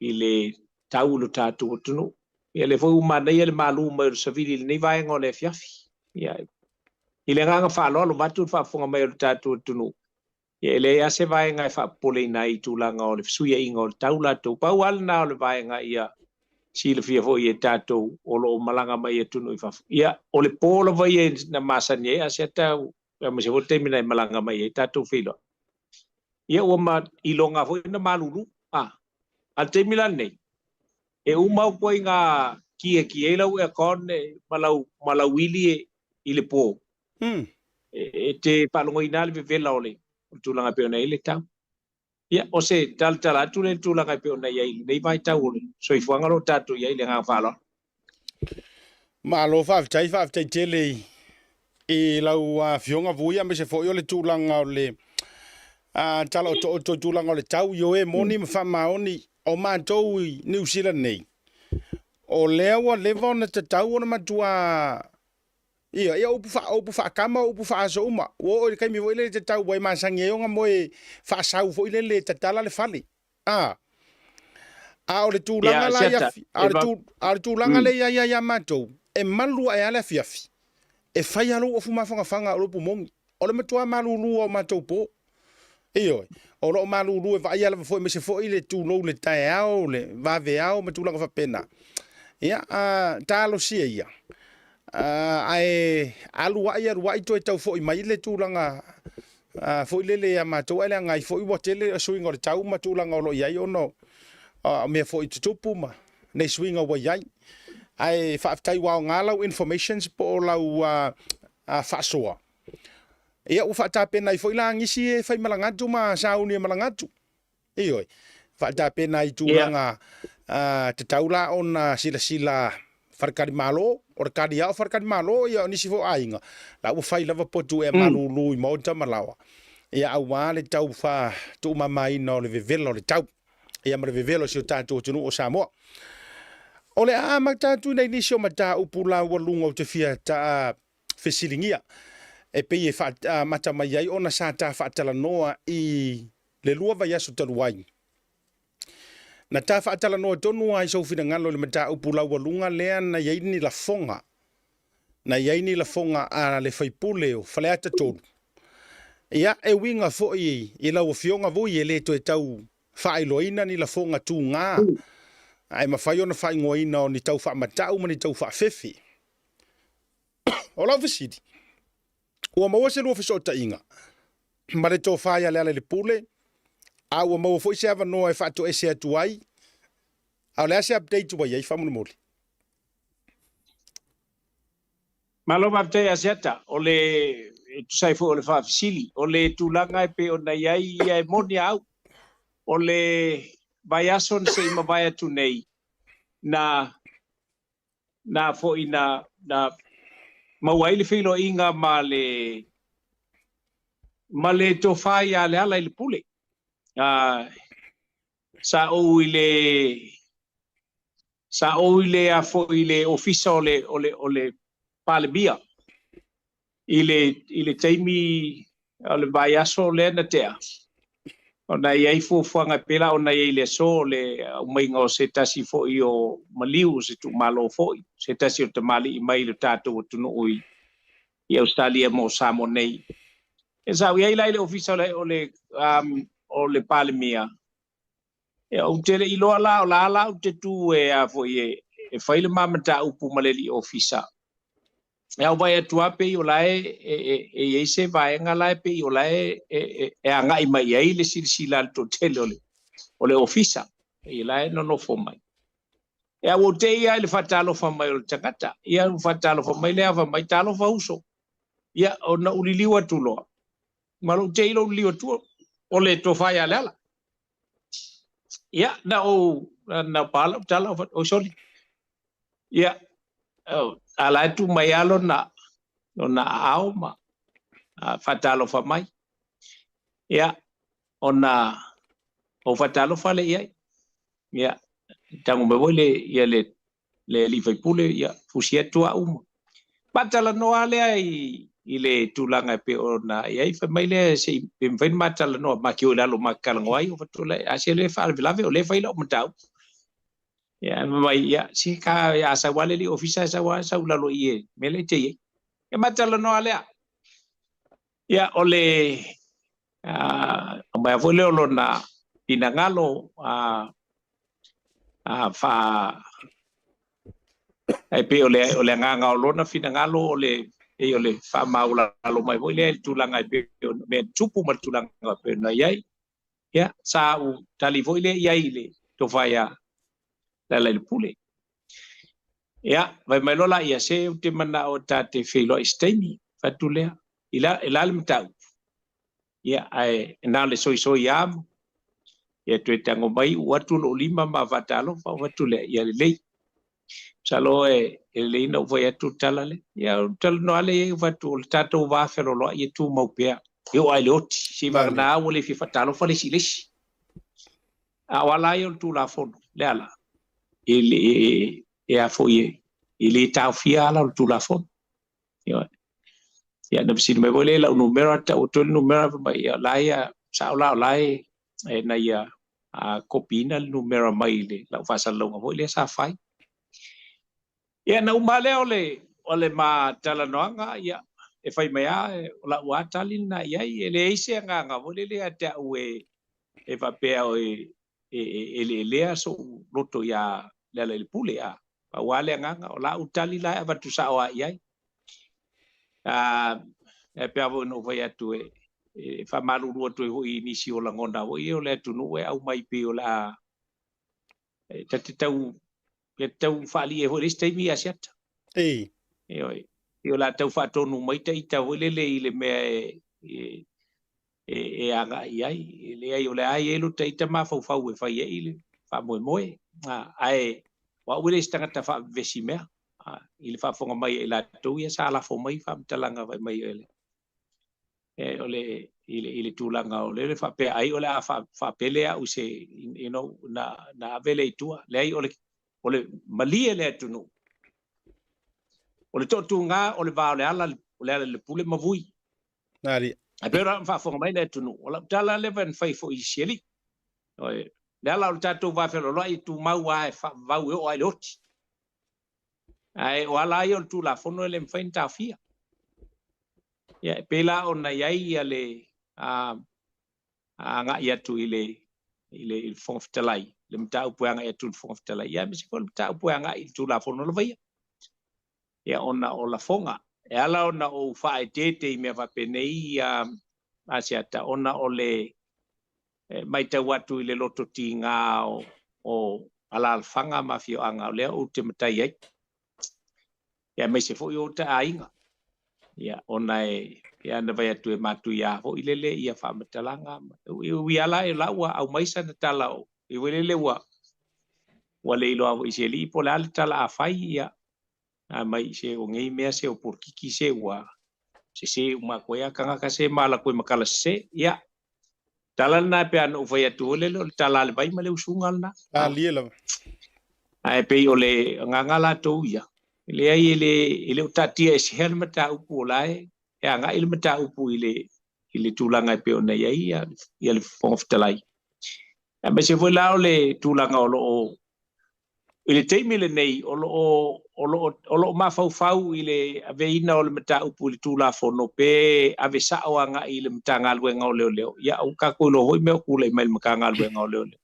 i le tau i lo tatou atunuu. Ia, lea foi ua manaia le malu mai o le savili i lenei vaega o le afiafi. Ia, i le agaga faaaloalo, vaeatu le faafofoga mai o le tatou atunuu, ia e leai lava se vaega e faapopoleina ai i tulaga o le fesuiaiga o le tau latou. Pau lava lena o le vaega ia silafia foi e tatou o lo o malaga mai i atunuu i fafo. Ia, o le po lava ia na masani ai Asiata aemaise foi le taimi na e malaga mai ai tatou feiloai. Ia ua ma iloga foi na malulu. A, a le taimi la lenei, e uma au koe i ngā kiekie ai lau aircon e, ma lau, ma lau ili e, i le pō. E, e te faalogoina le vevela o le, o le tulaga e pei ona i ai le tau. Ia, o se talatala atu lea i le tulaga e pei ona i ai i lenei vaitau o le soifuaga o lo o tatou i ai i le agaga faaaloalo. Malo faafetai, faafetai tele i, i lau afioga Vui, aemaise foi o le tulaga o le tala otooto i tulaga o le tau, ioe moni ma faamaoni o matou i Niu Sila nei, o lea ua leva ona tatau ona matua Ia, ia upu faa, upu faakama, upu faaaso uma. Ua oo i le taimi foi lele tatau ua e masani ai ona moe faasau foi lele tatala le fale. A. A o le tulaga Ia, la i Asiata, afi, a e o le va... tu, a o le tulaga lea i ai ia matou, e malu ae lava le afiafi. E fai lava lou ofu mafanafana o le upu moni. O le matua malulu lava o matou po. Ioe, o lo o malulu e vaaia lava foi aemaise foi le tulou le taeao, le vaveao ma tulaga faapena. Ia, talosia ia, ae alu ai alu ai toe tau foi mai le tulaga foi lele ia matou, ae leaga ai foi ua tele suiga o le tau ma tulaga o lo o i ai ona o mea foi tutupu ma nei suiga ua i ai. Ae faafetai ua aoga lau informations po o lau faasoa. Ia ua faatapena ai foi la nisi e fai malaga atu ma sauni e malaga atu. Ioe, faatapena ai tulaga tatau la ona silasila faletalimalo, o le tali lava o faletalimalo, ia o nisi foi o aiga, la ua fai lava potu ea malulu i maota ma laoa, ia aua le tau tuumamaina o le vevela o le tau, ia ma le vevela o si o tatou atunuu o Samoa. O le a amata atu i nisi o mataupu laualuga ou te fia fesiligia, e pei e amata mai ai ona sa ta faatalanoa i le 2 vaiaso talu ai. Na ta faatalanoa tonu lava i sou finagalo i le mataupu laualuga lea na i ai ni lafoga, na i ai ni lafoga a le faipule o Faleata 3. Ia, e uiga foi i lau Afioga Vui e le toe tau faailoaina ni lafoga tuga, ae mafai ona faaigoaina o ni tau faamatau ma ni tau faafefe. O lau fesili, ua maua se lua fesootaiga ma le tofa ia Lealailepule, a ua maua foi se avanoa e faatoese atu ai, a o le a se update ua i ai faamolemole? Malo faafetai Asiata, o le e tusa ai foi o le faafesili, o le tulaga e pei ona i ai ia e moni a au. O le vaiaso na se i mavae atu nei, na na foi na na maua ai le feiloaiga ma le ma le tofa ia Lealailepule. Sa ou i le sa ou i le a foi i le ofisa o le o le o le Palemia i le i le taimi o le vaiaso lea na tea, ona e i ai fuafuaga e pei la ona i ai i le aso o le aumaiga o se tasi foi o maliu o se tuumalo foi, se tasi o tamalii mai le tatou atunuu i i Ausetalia mo Samoa nei. E sa ou i ai la i le ofisa o le o le o le Palemia, e ou te le iloa la o la la ou te tu e a foi e fai le ma mataupu ma le alii ofisa. E au vaai atu lava pei o la e e i ai se vaega la e pei o la e e agai mai i ai le silasila a le toatele o le o le ofisa, pei la e nonofo mai. E au ou te ia i le faatalofa mai o le tagata, ia ua faatalofa mai lea fai mai, talofa uso. Ia ona ou liliu atu loa, ma lou te i lou liliu atu o le tofa ia Leala. Ia na ou na pa lau tala oi soli. Ia a la e tu mai lava lona lona aao ma faatalofa mai. Ia ona ou faatalofa lea i ai. Ia tago mai foi le ia le le alii faipule, ia fusi atu au ma maatalanoa lea i i le tulaga e pei ona i ai. Fai mai lea se i pe mafai ona maatalanoa, ma te o i lalo ma talanoa ai, o fatu le a se le faalavelave o lea e fai lau mataupu. Ia fai mai, ia se ka a sau lava le alii ofisa e sau lava sau i lalo i i e mea lea e te i ai. Ia maatalanoa lea. Ia o le aumai foi lea o lona finagalo fa e pei o le o le agaga o lona finagalo o le pei o le faamaualalo mai foi lea i le tulaga e pei o mea tupu ma le tulaga e pei ona i ai. Ia sa ou tali foi lea i ai i le tofa ia Lealailepule. Ia fai mai loa laia, se ou te manao ta te feiloai i se taimi, fai atu lea, i la e la le mataupu. Ia ae na o le soisoi lava, ia toe tago mai uu atu lou lima ma faatalofa, ou fai atu lea, ia lelei. Masalo e lelei ona ou fai atu le tala lea. Ia ou talanoa lea i ai, ou fai atu, o le tatou va fealoaloai ia tumau pea, e oo lava i le oti, seivagana ua le fia faatalofa le isi i le isi. A o ala ia o le Tulafono, le ala, e, e a foi e le taofia ala o le Tulafono. Ia, ia na fesili mai foi lea i lau numera, tau atu ai le numera, fai mai, ia, la ia, sao la o la e, e na ia kopiina le numera mai i le lau faasalalauga foi lea sa fai. Ia, na uma lea o le, o le ma talanoaga, ia, e fai mai lava, o lau lava tali lena i ai, e leai se agaga foi lele ia te au e, e faapea o e, e, e eleelea sou loto ia Lealailepule, a. Pau lava le agaga, o la u tali la e avatu sao lava i ai. E pei foi ona ou fai atu e faamalulu atu ai foi i nisi o lagona foi ia o le atunuu e aumai pei o le a ta te tau ia te tau faaali'i ai foi i le isi taimi ia Asiata. Ei. Ioe. Pei o le a tau faatonu mai ta ita foi lele i le mea e agai i ai. E leai, o lea e i ai lo ta ita mafaufau e fai ai le faamoemoe. Ae o au e le o se tagata faavevesi mea. I le faafofoga mai a i latou ia sa lafo mai faamatalaga fai mai o le i le tulaga o le faapea ai o le a faapele au se na ave le i tua. Leai, o le malie le atunuu. O le toatuga o le va o le ala o le ala i le pule ma vui. Nali. Ae pei ona faafofoga mai le atunuu. O lau tala lea na fai foi i siali. Le ala o le tatou va fealoaloai e tumau lava e faavavau e oo lava i le oti. Ae o ala ia o le Tulafono e le mafai ona taofia. Ia, e pei la ona i ai ia le agai atu i le Fofoga Fetalai, le mataupu e agai atu i le Fofoga Fetalai, ia aemaise foi le mataupu e agai i le Tulafono lava ia. Ia, ona o lafoga. E ala ona ou faaeteete i mea faapenei ia Asiata, ona o le matau atu i le loto tiga o alaalafaga ma afioaga o lea ou te matai ai. Ia, aemaise foi o ota aiga. Ia, ona e ia na vai atu e matuia foi lele ia faamatalaga. Ui ala e la ua aumai sana tala o i lele ua le iloa foi i se alii po o le a le tala a fai ia a mai se o ngei mea se o polokiki se ua sese uma atu ai a tagata se ma ala koe ma kala sese. Ia, tala lena pe a na ou fai atu foi lele o le tala a le vai ma le usuga lena. Alie lava. Ae pei o le agaga latou ia. E leai e le o taatia e sea le mataupu o la e agai le mataupu i le tulaga e pei ona i ai ia le Fofoga Fetalai. Aemaise foi la o le tulaga o lo o i le taimi lenei o lo o mafaufau i le aveina o le mataupu i le Tulafono pe ave sao agai i le Matagaluega o Leoleo. Ia, ua tatou iloa foi mea o tulai mai i le Matagaluega o Leoleo.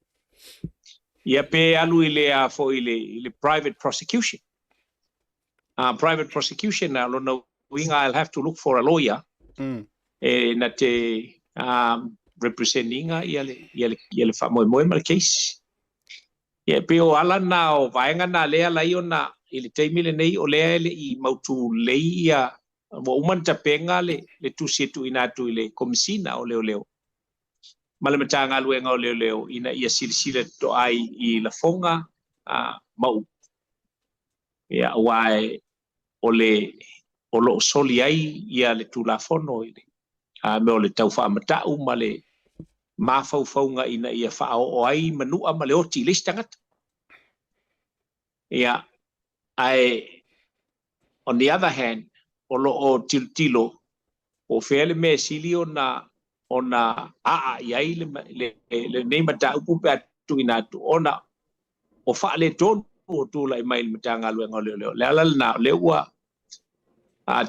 Ia, pe alu i le a foi i le private prosecution. Private prosecution a lona uiga I'll have to look for a lawyer e na te represent ina ia le faamoemoe ma le case. Ia, e pei o ala na o vaega na lea lai ona i le taimi lenei o lea e le i mautu lelei ia ua uma ona tapena le tusi e tuuina atu i le Komesina o Leoleo ma le Matagaluega o Leoleo ina ia silasila totoa ai i lafoga ma upu. Ia, aua o le o lo o soli ai ia le Tulafono i le mea o le tau faamatau ma le mafaufauga ina ia faaoo ai manua ma le oti i le isi tagata. Ia, ae on the other hand, o lo o tilotilo po o fea le mea e sili ona aa i ai lenei mataupu pe a tuuina atu ona o faaletonu o tulai mai i le Matagaluega o Leoleo. Le ala lena o lea ua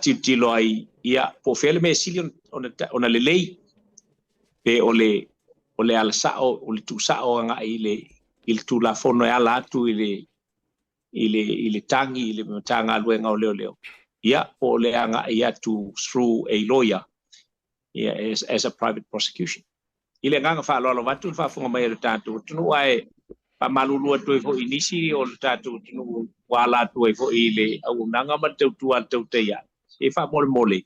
tilotilo ai ia po o fea le mea e sili ona lelei pe o le ala sao o le tuusao agai i le Tulafono e ala atu i le tagi i le Matagaluega o Leoleo, ia po o le agai atu through a lawyer, ia, as a private prosecution. I le agaga faaaloalo atu le faafofoga mai a le tatou atunuu, ae faamalulu atu ai foi i nisi o le tatou atunuu ua ala atu ai foi i le auaunaga ma le tautua a le tautai e faamolemole.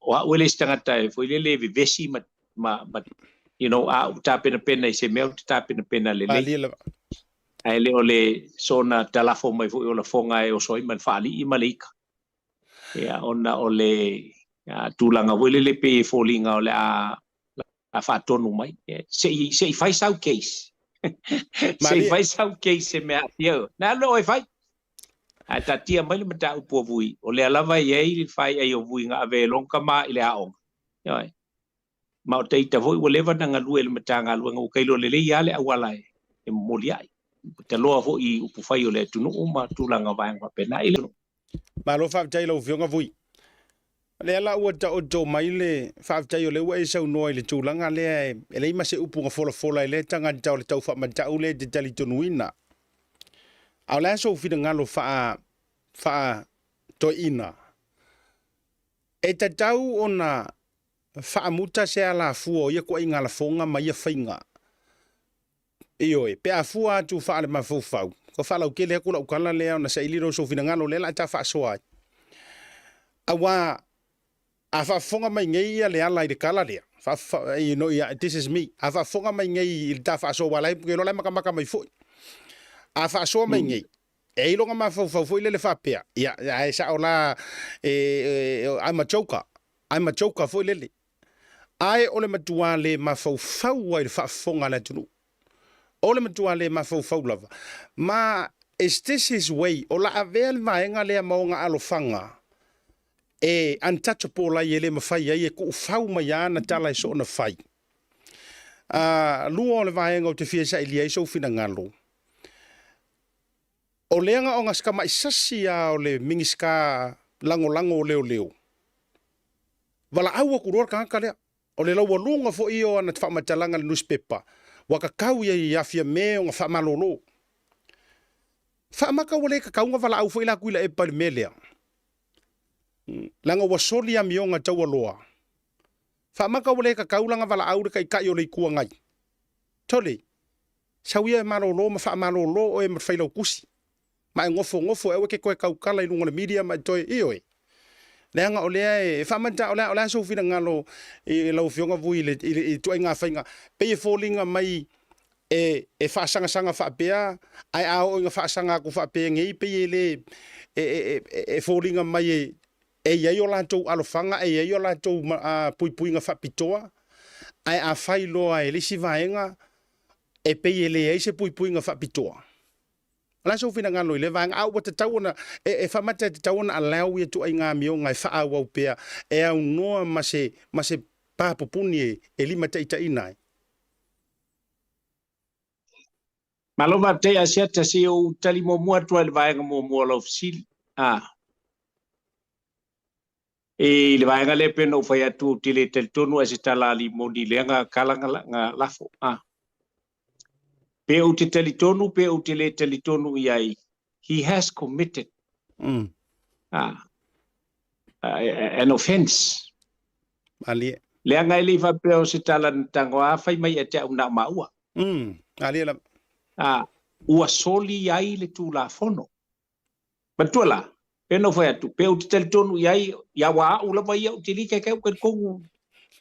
O au e le isi tagata e foi lele e vevesi ma a ou tapenapena i se mea ou te tapenapena lelei. Alie lava. Ae le o le sona talafo mai foi o lafoga e oso ai ma le faalii ma le ika. Ia, ona o le tulaga foi lele pei e foliga o le a faatonu mai. Ia, se i fai sau case. Se i Malie. fai sau case e mea aafia. Na alu oe fai. Ae taatia mai le mataupu o Vui, o lea lava e i ai le fai ai o Vui na ave e lona tama i le aoga. Ioe. Ma o taita foi ua leva na galue i le Matagaluega ua kailoa lelei lava le auala e momoli ai. Taloa foi i upufai o le atunuu ma tulaga o vaega faapena i le Malo faafetai i lau Afioga Vui. Lea la ua taoto mai le faafetai o lea ua e saunoa i le tulaga lea e leai ma se upu na folafola i lea tagata o le tau faamatau lea e te talitonuina. A o le a sou finagalo faa, faa toeaina? E tatau ona faamuta se alafua o ia ituaiga lafoga ma ia faiga. Ioe, pe a fua atu faalemafaufau, ua faalautele atu lau tala lea ona saili lea o sou finagalo lea o le a ta faasoa ai. Aua a faafofoga mai nei ia Leala i le tala lea, you know, yeah, this is me, a faafofoga mai nei i le ta faasoa, aua la e, ou te iloa la e matamata mai foi. A faasoa mai nei, E i ai lona mafaufau foi lele faapea, ia, ae sao la, e, I'm a joker, I'm a joker foi lele. Ae o le matua le mafaufau ai i le faafofoga a le atunuu. O le matua le mafaufau lava. Ma, is this his way? O la avea le vaega lea ma ona alofaga e untouchable ai e le mafai ai e tuufau mai a ana tala e soona fai. Lua o le vaega ou te fia sailia ai sou finagalo, O lea na ona tamai sasi a o le Minisita Lagolago o Leoleo, valaau atu loa le tagata lea. O le laualuga foi ia o ana faamatalaga i le nusipepa, ua tatau ia i Fiame ona faamalolo. Faamata ua le tatau ona valaau foi la Tuilaepa i le mea lea, leaga ua soli amioga taualoa. Faamata ua le tatau la ona valaau le Taitai o le Itu Agai. Tole, Sau ia e malolo ma faamalolo oe ma le Failautusi, ma e nofonofo e aua e te toe tautala i luga o le media ma e toe, ioe. Leaga o lea e faamata, o le a, o le a sou finagalo i lau Afioga Vui i le, i le ituaiga faiga, pei e foliga mai e, e faasagasaga faapea, ae a oo ina faasaga atu faapenei, pei e le, e, e, e, e foliga mai e, e i ai o latou alofaga, e i ai o latou puipuiga faapitoa, ae a fai loa e le isi vaega, e pei e leai se puipuiga faapitoa. O le a sou finagalo i lea vaega? A ua tatau ona, e, e faamata e tatau ona allow ia ituaiga amioga e faaauau pea, e aunoa ma se, ma se pa pupuni e, e limataitaiina ai. Malo faafetai Asiata, se i ou tali muamua atu lava i le vaega muamua o lau fesili. A. I le vaega lea pei ona ou fai atu ou te le talitonu a i se tala a limoni lea na tala na lafo. A. Pe ou te talitonu pe ou te le talitonu i ai, he has committed an offence. Malie. Leaga e le i faapea o se tala na tago a fai mai ia te au na o maua. Malie lava. A, ua soli ai le Tulafono. Matua la, pei ona ou fai atu, pe ou te talitonu i ai, ia ua au lava ia ou te li kai kai ou talitonu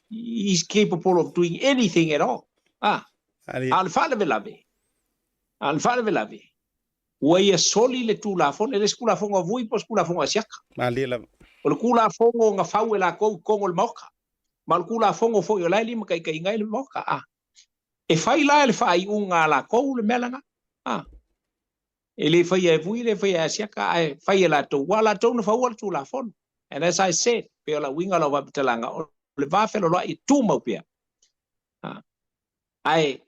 he's capable of doing anything at all. Ah, a o le faalavelave, a o le faalavelave, ua ia soli le Tulafono, e le se Tulafono a Vui po o se Tulafono a Siaka. Malie lava. O le Tulafono na fau e latou i totonu o le Maota, ma o le Tulafono foi o la e limataitaiina ai le Maota. Ah, e fai la e le faaiuga a latou le mea lena. Ah. E le faia e Vui, e le faia e Asiata, ae fai e latou, aua o latou na faua le Tulafono. And as I said, pei o lau uiga o lau faamatalaga, o le va feloloai e tumau pea. Ae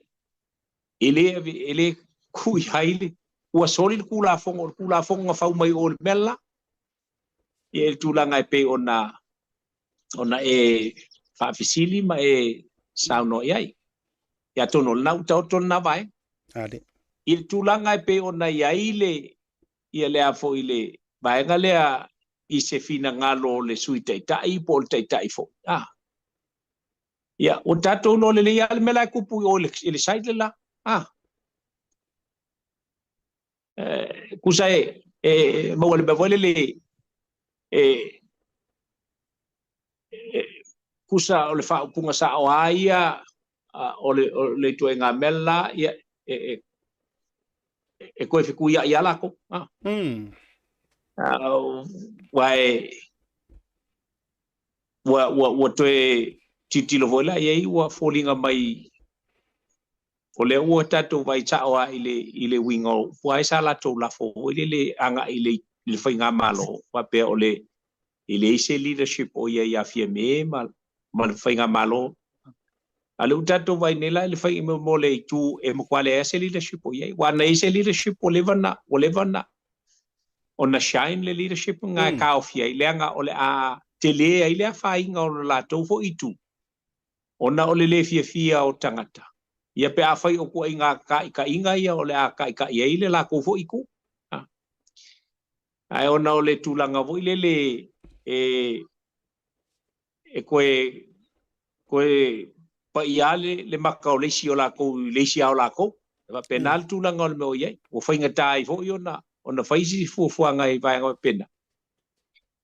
e le, e le ku i ai le, ua soli le Tulafono, o le Tulafono na fau mai o le mea la, ia i le tulaga e pei ona, ona e faafesili ma e saunoa i ai. Ia atonu o lena ua taoto lena vaega. Ale. I le tulaga e pei ona i ai le, ia le a foi le vaega lea i se finagalo o le Sui Taitai po o le Taitai foi. Ah. Ia, ua tatou iloa lelei lava le mea la e tupu i o i le side le la. Ah. Eh, tusa e, e maua le mea foi lele e, tusa o le faaupuga sao a ia o le, o le ituaiga mea la, ia, e, e, e toe fetuiai lava latou. Ah. Aua e, ua, ua, ua toe tilotilo foi la i ai ua foliga mai o lea ua tatou vaai sao lava i le, i le uiga o upu ai sa latou lafo foi lele agai i le, i le faigamalo faapea o le e leai se leadership o ia ia Fiame ma, ma le faigamalo. A o lea ua tatou vaai nei la i le fai mo le itu e matua leai se leadership o i ai. Aua na i ai se leadership ua leva na, ua leva na, ona shine le leadership na e taofi ai, leaga o le a tele ai le afaina o le latou foi itu, ona o le le fiafia o tagata. Ia pe afai o ituaiga taitaiga ia o le a taitai ai le latou foi itu. Ae ona o le tulaga foi lele e e toe toe paia le, le maka o le isi o lakou i le isi lava o lakou. E faapena le tulaga o le mea o i ai. Ua faigata ai foi ona ona fai si fuafuaga i vaega faapena.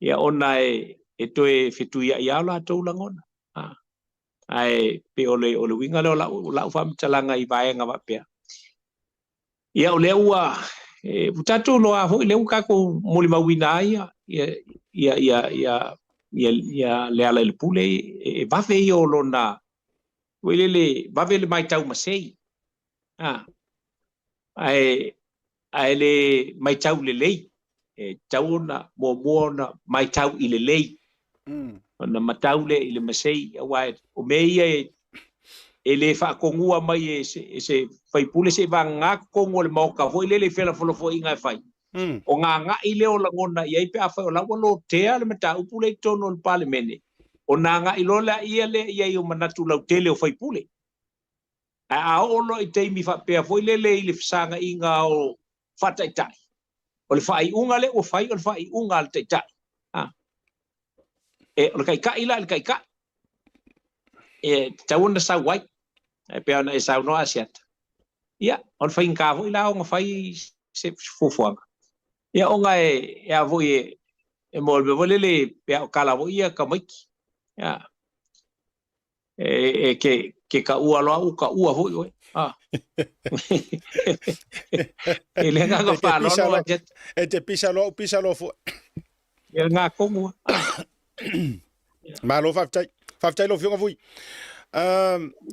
Ia ona e e toe fetuiai lava o latou lagona. A. Ae pei o le o le uiga lea o lau lau faamatalaga i vaega faapea. Ia o lea ua e, ua tatou iloa foi lea ua tatou molimauina ai ia ia ia ia ia ia, ia Lealailepule e, e vave ia o lona foi lele vave le matau masei. A ae ae le matau lelei e tatau ona muamua ona matau i lelei ona matau lea i le masei aua o mea ia e e le faatonua mai e se, e se faipule se i vagana totonu o le maota foi lele i felafolafoaiga e fai. Ona agai lea o lagona i ai pe afai o la ua lotea le mataupu lea i totonu o le Palemene, ona agai loa lea lea i ai o manatu lautele o faipule. Ae a oo loa i taimi faapea foi lele i le fesagaiga o faataitai, o le faaiuga lea ua fai o le faaiuga a le taitai. A. E, o le taitai la i le taitai, e tatau ona sau ai, e pei ona e saunoa Asiata. Ia, o le faigata foi la ona fai se fuafuaga. Ia, ona e, e a foi e, e mo le mea foi lele, pe a o tala foi ia tamaiti. Ia, e, e ke, ke kaʻua loa u kaʻua foi oe. Ah. E le agaga faaaloalo a Jet. E te pisa loa u pisa loa foi. Ia ngā kongu. Malo faafetai. Faafetai lau Afioga Vui.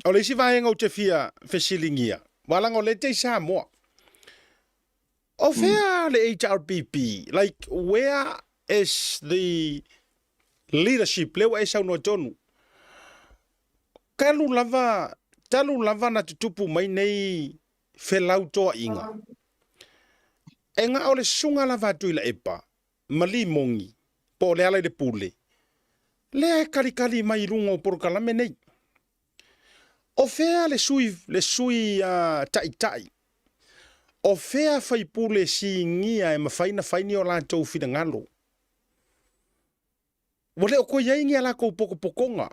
O le isi vaega ou te fia fesiligia, ua laga o lea e te i Samoa. O fea le HRPP? Like, where is the leadership? Lea ua e saunoa tonu. Talu lava, talu lava na tutupu mai nei felautoaʻiga, e na o le susuga lava a Tuilaepa ma Limogi, po o Lealailepule, lea e kalikali mai i luga o polokalame nei. O fea le sui, le sui taitai? O fea faipule sinia e mafai na fai ni o latou finagalo? Ua le o toe i ai ni a latou potopotoga.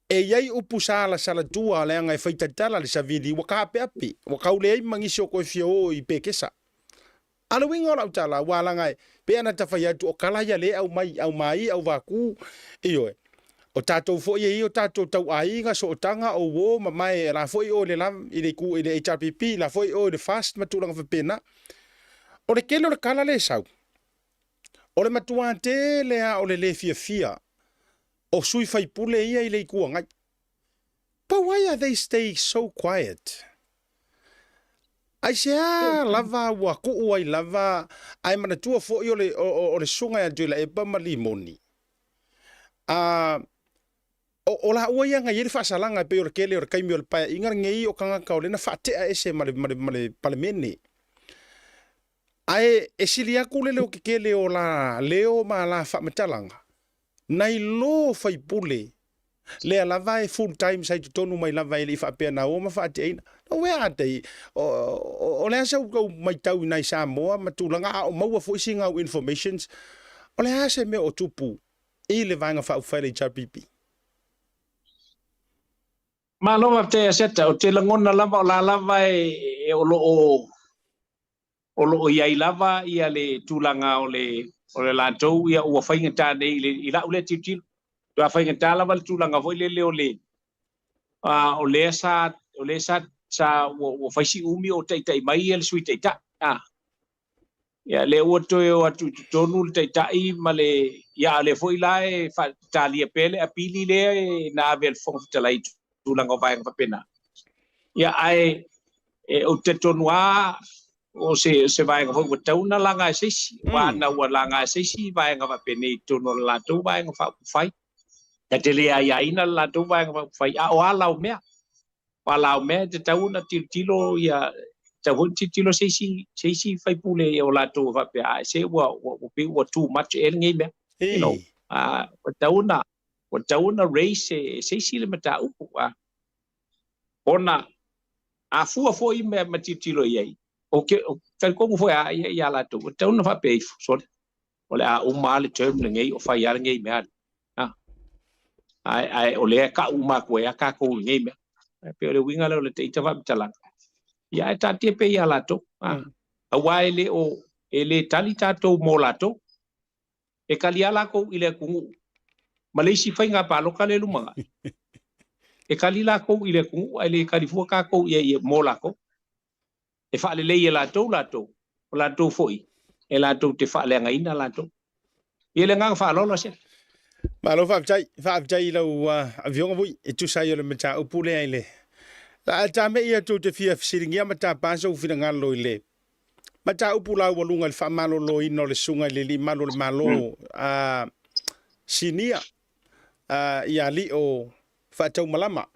E i ai upu sa alasalatua leaga e fai tatala le savili ua taapeape, ua tau leai ma nisi o toe fia o i pekesa. A o le uiga o lau tala, ua laga e, pei ona ta fai atu, o tala ia lea e aumai, aumai, auvatu, ioe. O tatou foi e i ai o tatou tauaiga, sootaga, o uo, mamae, o la foi o i le la, i le itu, i le HRPP, la foi o i le FAST ma tulaga faapena. O le tele o le tala lea e sau, o le matua tele lava o le le fiafia o sui faipule ia i le Itu Agai. But why are they stay so quiet? Aisea lava ua tuu ai lava, ae manatua foi o le, o, o le susuga ia Tuilaepa ma Limoni. A, o, o laua ia na i ai le faasalaga e pei o le tele o le taimi o le paeaiga lenei o tagata o lea na faatea ese ma le, ma le, ma le Palemene. Ae e sili atu le leo tetele o la leo ma la faamatalaga, nai lo faipule lea lava e full time sa i totonu mai lava e le i faapea na o ma faateaina. No where are they? O, o, o le a se tou maitau i nai Samoa ma tulaga a o maua foi sina au informations, o le a se mea o tupu i le Vaega Faaupufai a le HRPP? Malo faafetai Asiata, ou te lagona lava o la lava e, e o lo o o lo o i ai lava ia le tulaga o le o le latou ia ua faigata nei i le i lau lea tilotilo. Ua faigata lava le tulaga foi lele o le a o lea sa o lea sa sa ua, ua fai si umi o taitai mai ia le sui taitai. A ia lea ua toe o atu i totonu le taitai ma le ia a lea foi la e faatalia pea le apili lea e na ave e le Fofoga Fetalai i tulaga o vaega faapena. Ia ae e, ou te talitonu lava o se, se vaega foi ua tatau ona laga e se isi, aua ana ua laga e se isi vaega faapenei i totonu o le latou vaega faaupufai. Ta te le aiaina le latou vaega faaupufai, a o ala o mea. O ala o mea e tatau ona tilotilo ia, tatau foi ona tilotilo se isi, se isi faipule ia o latou e faapea, a se ua, ua, ua pei ua too much ea lenei mea. You know, a, ua tatau ona, ua tatau ona raise e se isi le mataupu. A, ona a fua foi ma, ma tilotilo i ai, o ke, o, talitonu foi a ia, ia latou, ua tatau ona faapea ifo, sorry. O le a uma lava le term lenei o fai lava lenei mea. Ae, ae o lea e kau uma atu ai lava tatou i lenei mea. E pei o le uiga lea o le ita faamatalaga. Ia ae taatia pea ia latou. Aua e le o, e le tali tatou mo latou. E tali lava latou i le atunuu ma le isi faiga palota lea e lumanai. E tali latou i le atunuu ae le tali fua tatou i ai mo latou. E faalelei e latou latou, o latou foi e latou te faaleagaina latou. Ia le agaga faaaloalo Aseta. Malo faafetai, faafetai i lau afioga foi e tusa ai o le mataupu lea i le a tamei atu te fia fesiligia ma tapa sou finagalo i le mataupu laualuga i le faamaloloina o le susuga i le Alii Malu o le Malo a Sinia ia Alii Faataumalama.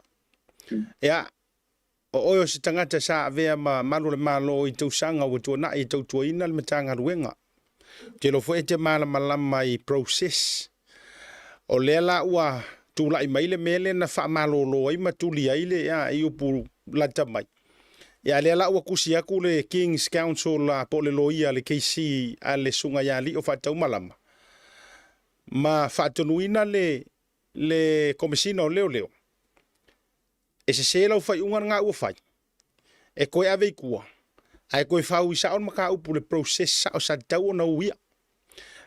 Ia, O oe o se tagata sa avea ma malu o le Malo i tausaga ua tuanai e tautuaina le Matagaluega. Ou te iloa foi e te malamalama i process. O lea la ua tulai mai le mea lea na faamalolo ai ma tuli ai le, a, i upu lata mai. Ia lea la ua tusi atu le King's Counsel a, po o le loia a le KC a le Susuga ia Alii o Faataumalama ma faatonuina le, le Komesina o Leoleo E sese lau faaiuga lena ua fai, e toe ave i tua, ae toe faaui sao le mataupu i le process sao sa tatau ona uia.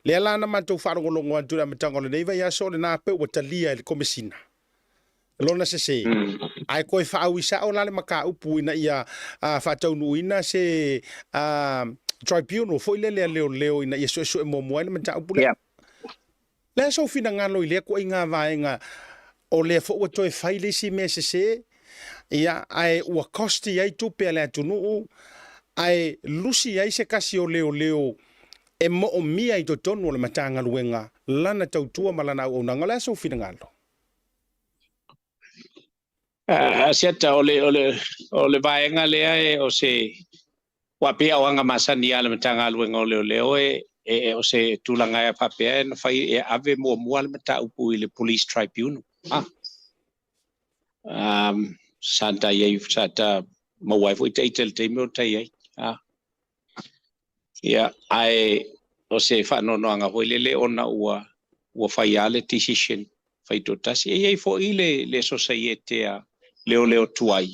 Lea la na matou faalogologo atu i le amataga o lenei vaiaso, o lena pei ua talia e le Komesina lona sese, ae toe faaui sao la le mataupu ina ia faataunuuina se tribunal foi lele a leoleo ina ia suesue muamua ai le mataupu lea. Le a sou finagalo i lea ituaiga vaega o lea foi ua toe fai le isi mea sese, ia, ae ua cost ai tupe a le atunuu, ae lusi ai se tasi o leoleo e moomia i totonu o le Matagaluega lana tautua ma lana auaunaga. O le a sou finagalo? Asiata, o le, o le, o le vaega lea e o se, ua pei o aga masani a le Matagaluega o Leoleo e, e o se tulaga e faapea e na fai e ave muamua le mataupu i le Police Tribunal. Ah. Sa ta iai, sa ta maua ai foi ita i le taimi o ta iai. Ah. Ia, ae o se faanoanoaga foi lele ona ua ua fai lava le decision fai toatasi. E i ai foi le le sosaiete a leoleo tuai,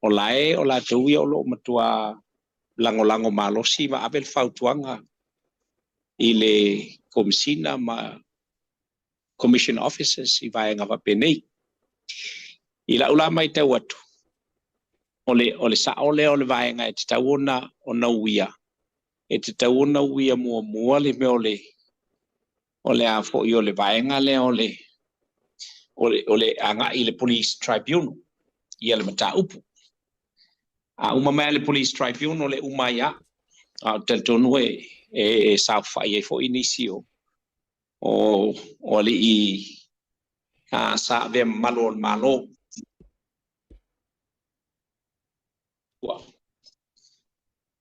o la e o latou ia o lo o matua lagolago malosi ma ave le fautuaga i le Komesina ma Commission Officers i vaega faapenei. I lau la matau atu, o le, o le sao lea o le vaega e tatau ona, ona uia, e tatau ona uia muamua le mea o le, o le a foi o le vaega lea o le, o le, o le agai i le Police Tribunal, ia le mataupu. A uma mai le Police Tribunal e uma ai lava. A ou te talitonu e, e, e saofai ai foi nisi o, o, o alii a, sa avea ma malu o le Malo. Ua,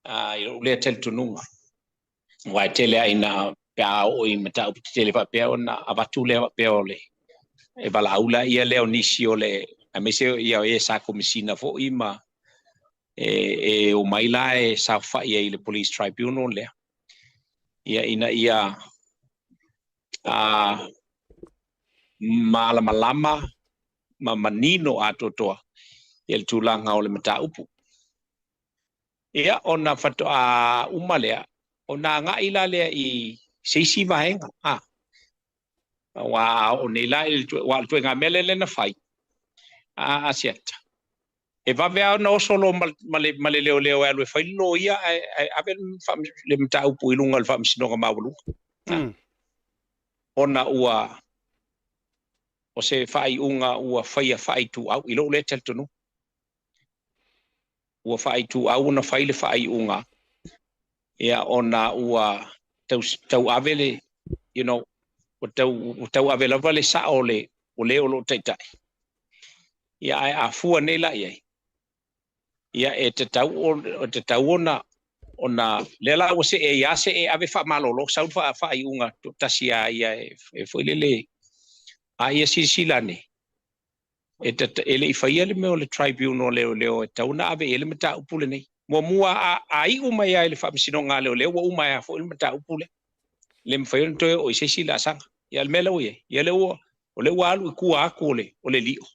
a, i lou lea talitonuga, aua e tele lava ina pe a oo i mataupu tetele faapea ona avatu lea faapea o le e valaau laia lea o nisi o le aemaise ia e sa komesina foi ma e, e omai la e saofai ai i le Police Tribunal lea ia ina ia a malamalama ma manino atoatoa ia le tulaga o le mataupu. Ia, ona faatoa uma lea, ona agai la lea i se isi vaega. A, aua a oo nei la i le, aua o le ituaiga mea lea na fai, a Asiata, e vave lava ona oso loa ma, ma, le, ma le leoleo e alu e fai le loia ae, ae ave le, le mataupu i luga o le Faamasinoga Maualuga. Ona ua, o se faaiuga ua faia faaituau i lou lea talitonuga. Ua faaituau ona fai le faaiuga, ia, ona ua tau, tauave le, you know, ua tau, ua tauave lava le sao o le, o le o lo o taitai. Ia, ae a fua nei la i ai, ia, e tatau, o, tatau ona, ona, lea la ua see ai lava see ave faamalolo, sau le faaiuga toatasi a ia e, e foi lele, a ia silasila ane, e, e le i faia le mea o le tribunal leoleo e tatau ona ave i ai le mataupu lenei. Muamua, a, a iu mai lava i le faamasinoga a leoleo, ua uma ai lava foi le mataupu lea. le mafai ona toe oo i se isi laasaga. Ia o le mea lea ua i ai, ia lea ua, o lea ua alu i tua atu o le, o le lio.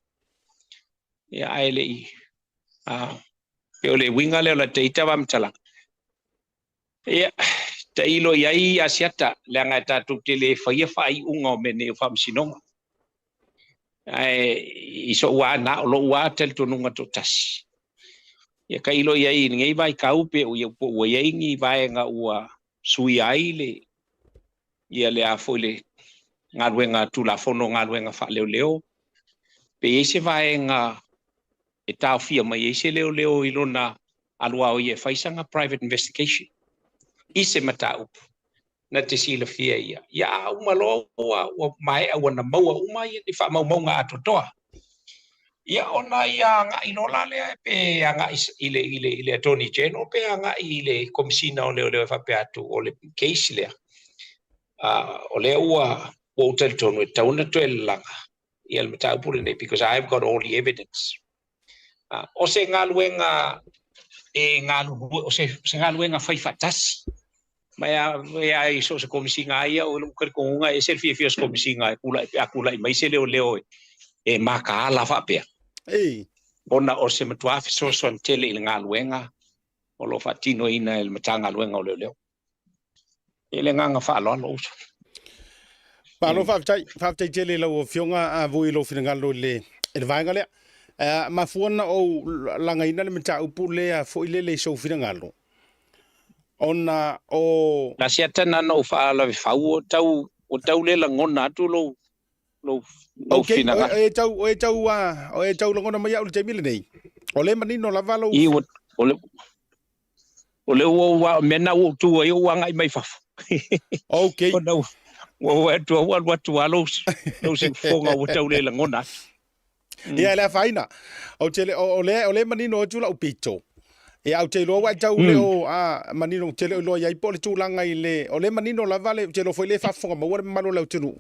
Ia ae le i, a, pe o le uiga lea o la ta ita faamatalaga. Ia, tailo i ai Asiata, leaga e tatou te le faia faaiuga o mea nei o faamasinoga. Ae i sou lava na, o lou lava talitonuga toatasi. Ia tailo i ai i lenei vaitau pe po ua i ai ni vaega ua suia ai le ia le a foi le galuega Tulafono galuega faaleoleo, pe i ai se vaega e taofia mai ai se leoleo i lona alu lava o ia e fai sana private investigation i se mataupu na te silafia e ia. Ia a uma loa ua, ua maea ua na maua uma ia ni faamaumauga atoatoa, ia ona ia agai loa la lea pe agai i le, i le, i le Attorney General pe agai i le Komesina o Leoleo e faapea atu o le case lea, o lea ua, ua ou talitonu e tatau ona toe lalaga ia le mataupu lenei because I've got all the evidence. O se galuega e galulue, o se, se galuega fai faatasi. Ma e a, e a i so o se komesina lava ia, o lou talitonuga e ese le fiafia o se komesina e tulai, pe a tulai mai se leoleo e, e mataala faapea. Ei. Ona o se matuā fesoasoani tele i le galuega o lo o faatinoina e le Matagaluega o Leoleo. I le agaga faaaloalo uso. Malo faafetai, faafetai tele i lau Afioga a Vui i lou finagalo i le, i le vaega lea. Uh, mafua ona ou lagaina le mataupu lea foi lele i sou finagalo, ona o... Na siata na na ou faalavefau ua tau, ua tau le lagona atu lou, lou, lou okay, finagalo. O e tau, o e tau, o e tau lagona mai au i le taimi lenei. O le manino lava lou... I, ua, o le, O le ua ua mea na ua tu ai ua agai mai fafo. Okay. Ona ua ua atu ua alu atu lava lou lou siufofoga ua tau le lagona atu. Ia e le afaina. Ou te le o le o le manino atu lau pito. Ia ou te iloa ua e tau le o a manino ou te le o iloa i ai po o le tulaga i le o le manino lava le ou te iloa foi le faafofoga maua le mamalu o le atunuu.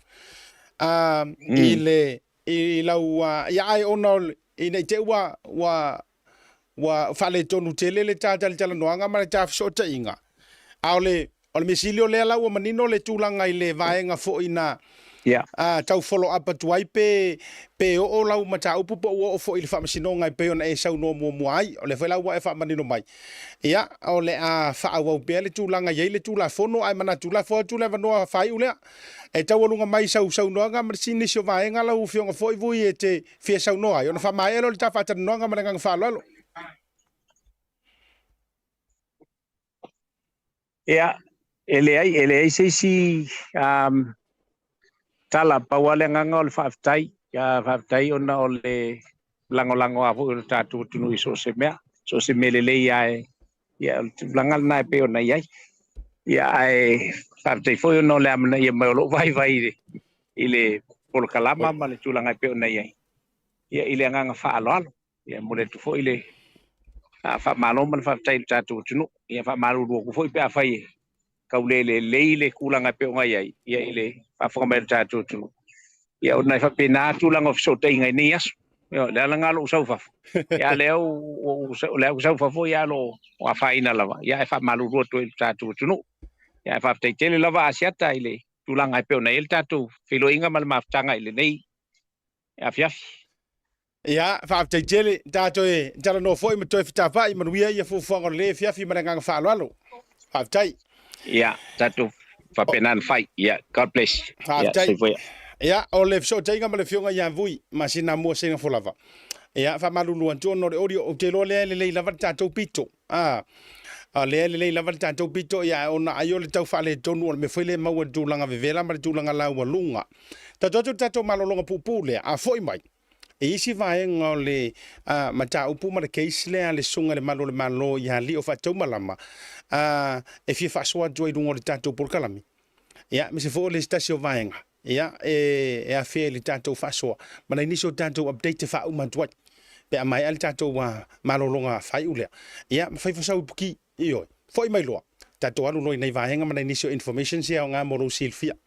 A i le i lau ia ae ona o ina i te ua ua ua faaletonu tele le ta talatalanoaga ma le ta fesootaiga. A o le, o le mea sili o lea la ua manino le tulaga i le vaega foi na yeah. tau follow up atu ai pe, pe oo lau mataupu po ua oo foi i le faamasinoga e pei ona e saunoa muamua ai. O lea foi la ua e faamanino mai. Ia, o le a faaauau pea le tulaga i ai le Tulafono, ae manatu lafo atu le avanoa faaiu lea e taualuga mai sau saunoaga ma nisi o vaega lau Afioga foi Vui e te fia saunoa ai, ona faamaea lea o le ta faatalanoaga ma le agaga faaaloalo. Ia, e leai, e leai se isi um, tala, pau lava le agaga o le faafetai. Ia, faafetai ona o le lagolago lava foi o le tatou atunuu i so o se mea, so o se mea lelei lava e, ia, o le tulaga lena e pei ona i ai. Ia, ae faafetai foi ona o le amanaia mai o lou vaivai i le, i le polokalama ma le tulaga e pei ona i ai. Ia, i le agaga faaaloalo. Ia, e momoli atu foi le faamalo ma le faafetai i le tatou atunuu. Ia, faamalulu atu foi pe afai e tau le lelei le tulaga e pei ona i ai, ia, i le faafofoga mai o le tatou atunuu. Ia, ona e faapena tulaga o fesootaiga i nei aso. Ia, o le ala lena o lou sau i fafo. Ia, a o lea ua o lea ua sau i fafo, ia, o lo o afaina lava. Ia, ae faamalulu atu ai i le tatou atunuu. Ia, ae faafetai tele lava Asiata i le tulaga e pei ona i ai le tatou feiloaiga ma le mafutaga i lenei afiafi. Ia, faafetai tele, ta toe talanoa foi ma toe fetafa'i, manuia ia fuafuaga o lenei afiafi ma le agaga faaaloalo. Faafetai. Ia, tatou faapena ona fai. Ia, God bless. Ia, Faafetai. soifua ia. Ia, o le fesootaiga ma le Afioga ia Vui ma Sinamua Seigafolava. Ia, faamalulu atu ona o le audio, ou te iloa lea e lelei lava le tatou pito. A, o lea e lelei lava le tatou pito, ia, ae ona ai o le tau faaletonu o le mea foi lea e maua i le tulaga vevela ma le tulaga laualuga. Tatou atu i le tatou malologa puupuu lea, a foi mai, I isi vaega o le mataupu ma le case lea a le Susuga i le Malu o le Malo ia Lio Faataumalama e fia faasoa atu ai i luga o le tatou polokalame. Ia, aemaise foi o le isi tasi o vaega, ia, e afea i le tatou faasoa ma nai nisi o tatou update e faauma atu ai pe a maea le tatou malologa faaiu lea. Ia, ma fai foi sau ipuki, ioe, foi mai loa, tatou alu loa i nai vaega ma nai nisi o informations ia e aoga mo lou silafia.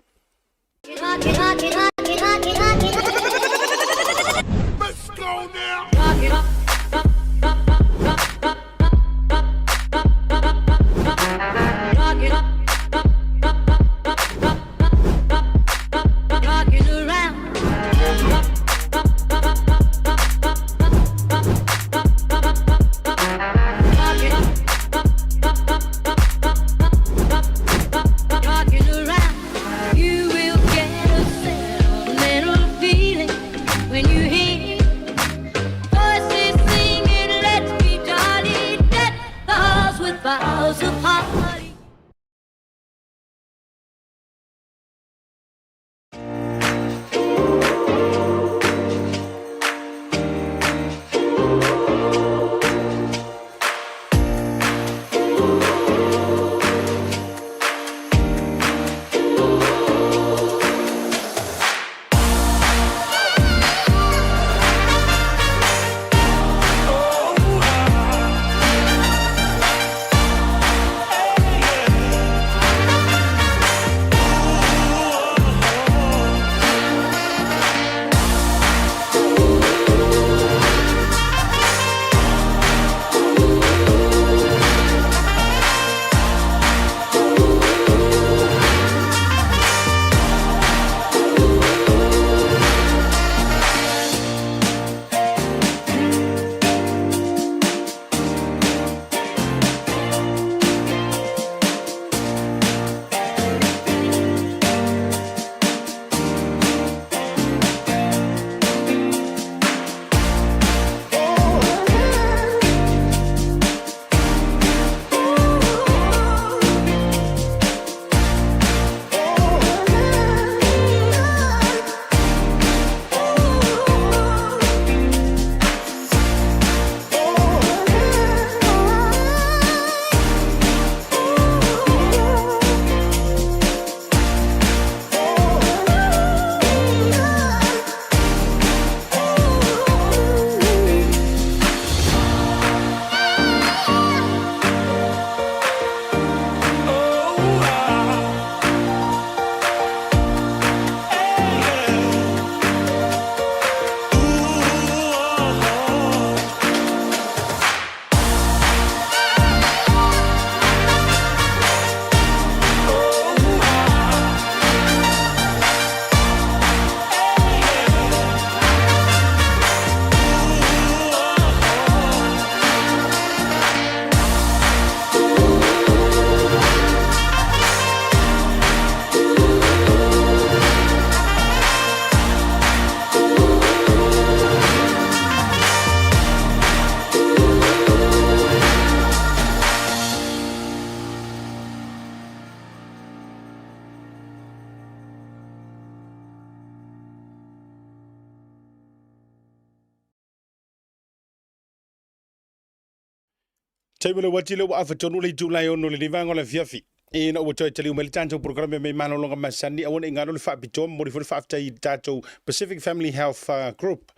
Taimi o le uati lea ua afa tonu le itula e ono le livaga o le afiafi. Ina ua toe taliu mai le tatou polokalame mai malologa masani, aua ne i galo le faapitoa, momoli foi le faafetai i le tatou Pacific Family Health Group.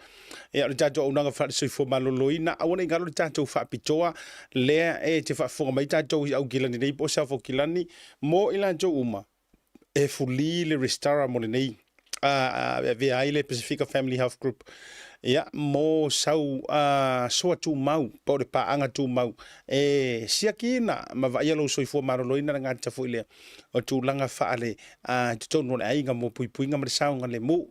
Ia, o le tatou auaunaga faale-soifua maloloina, aua ne i galo le tatou faapitoa lea e te faafofoga mai tatou i Aukilani nei po o South Aukilani mo i latou uma e fuli le resitala mo lenei e avea ai le Pasifika Family Health Group ia, mo sau soa tumau po o le paaga tumau e siakiina ma vaaia lou soifua maloloina le gata foi lea o tulaga faale totonu o le aiga mo puipuiga ma le saogalemu.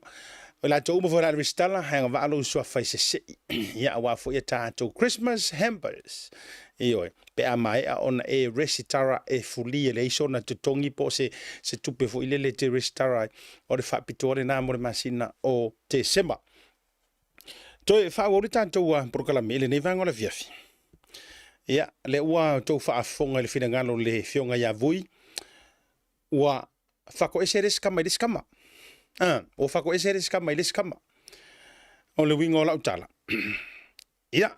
O i latou uma foi o le a resitala, e agavaa lou suafa i sese'i ia, aua foi a tatou Christmas hampers. Ioe, pe a maea ona e resitara e fuli e leai sona totogi po o se, se tupe foi lele e te resitara ai. O le faapitoa lena mo le masina o Tesema. Toe faaauau le tatou polokalame i lenei vaega o le afiafi. Ia, lea ua outou faafofoga i le finagalo o le Afioga ia Vui, ua faakoese le isi kama i le isi kama. Ah, ua faakoese le isi kama i le isi kama. O le uiga o lau tala, ia,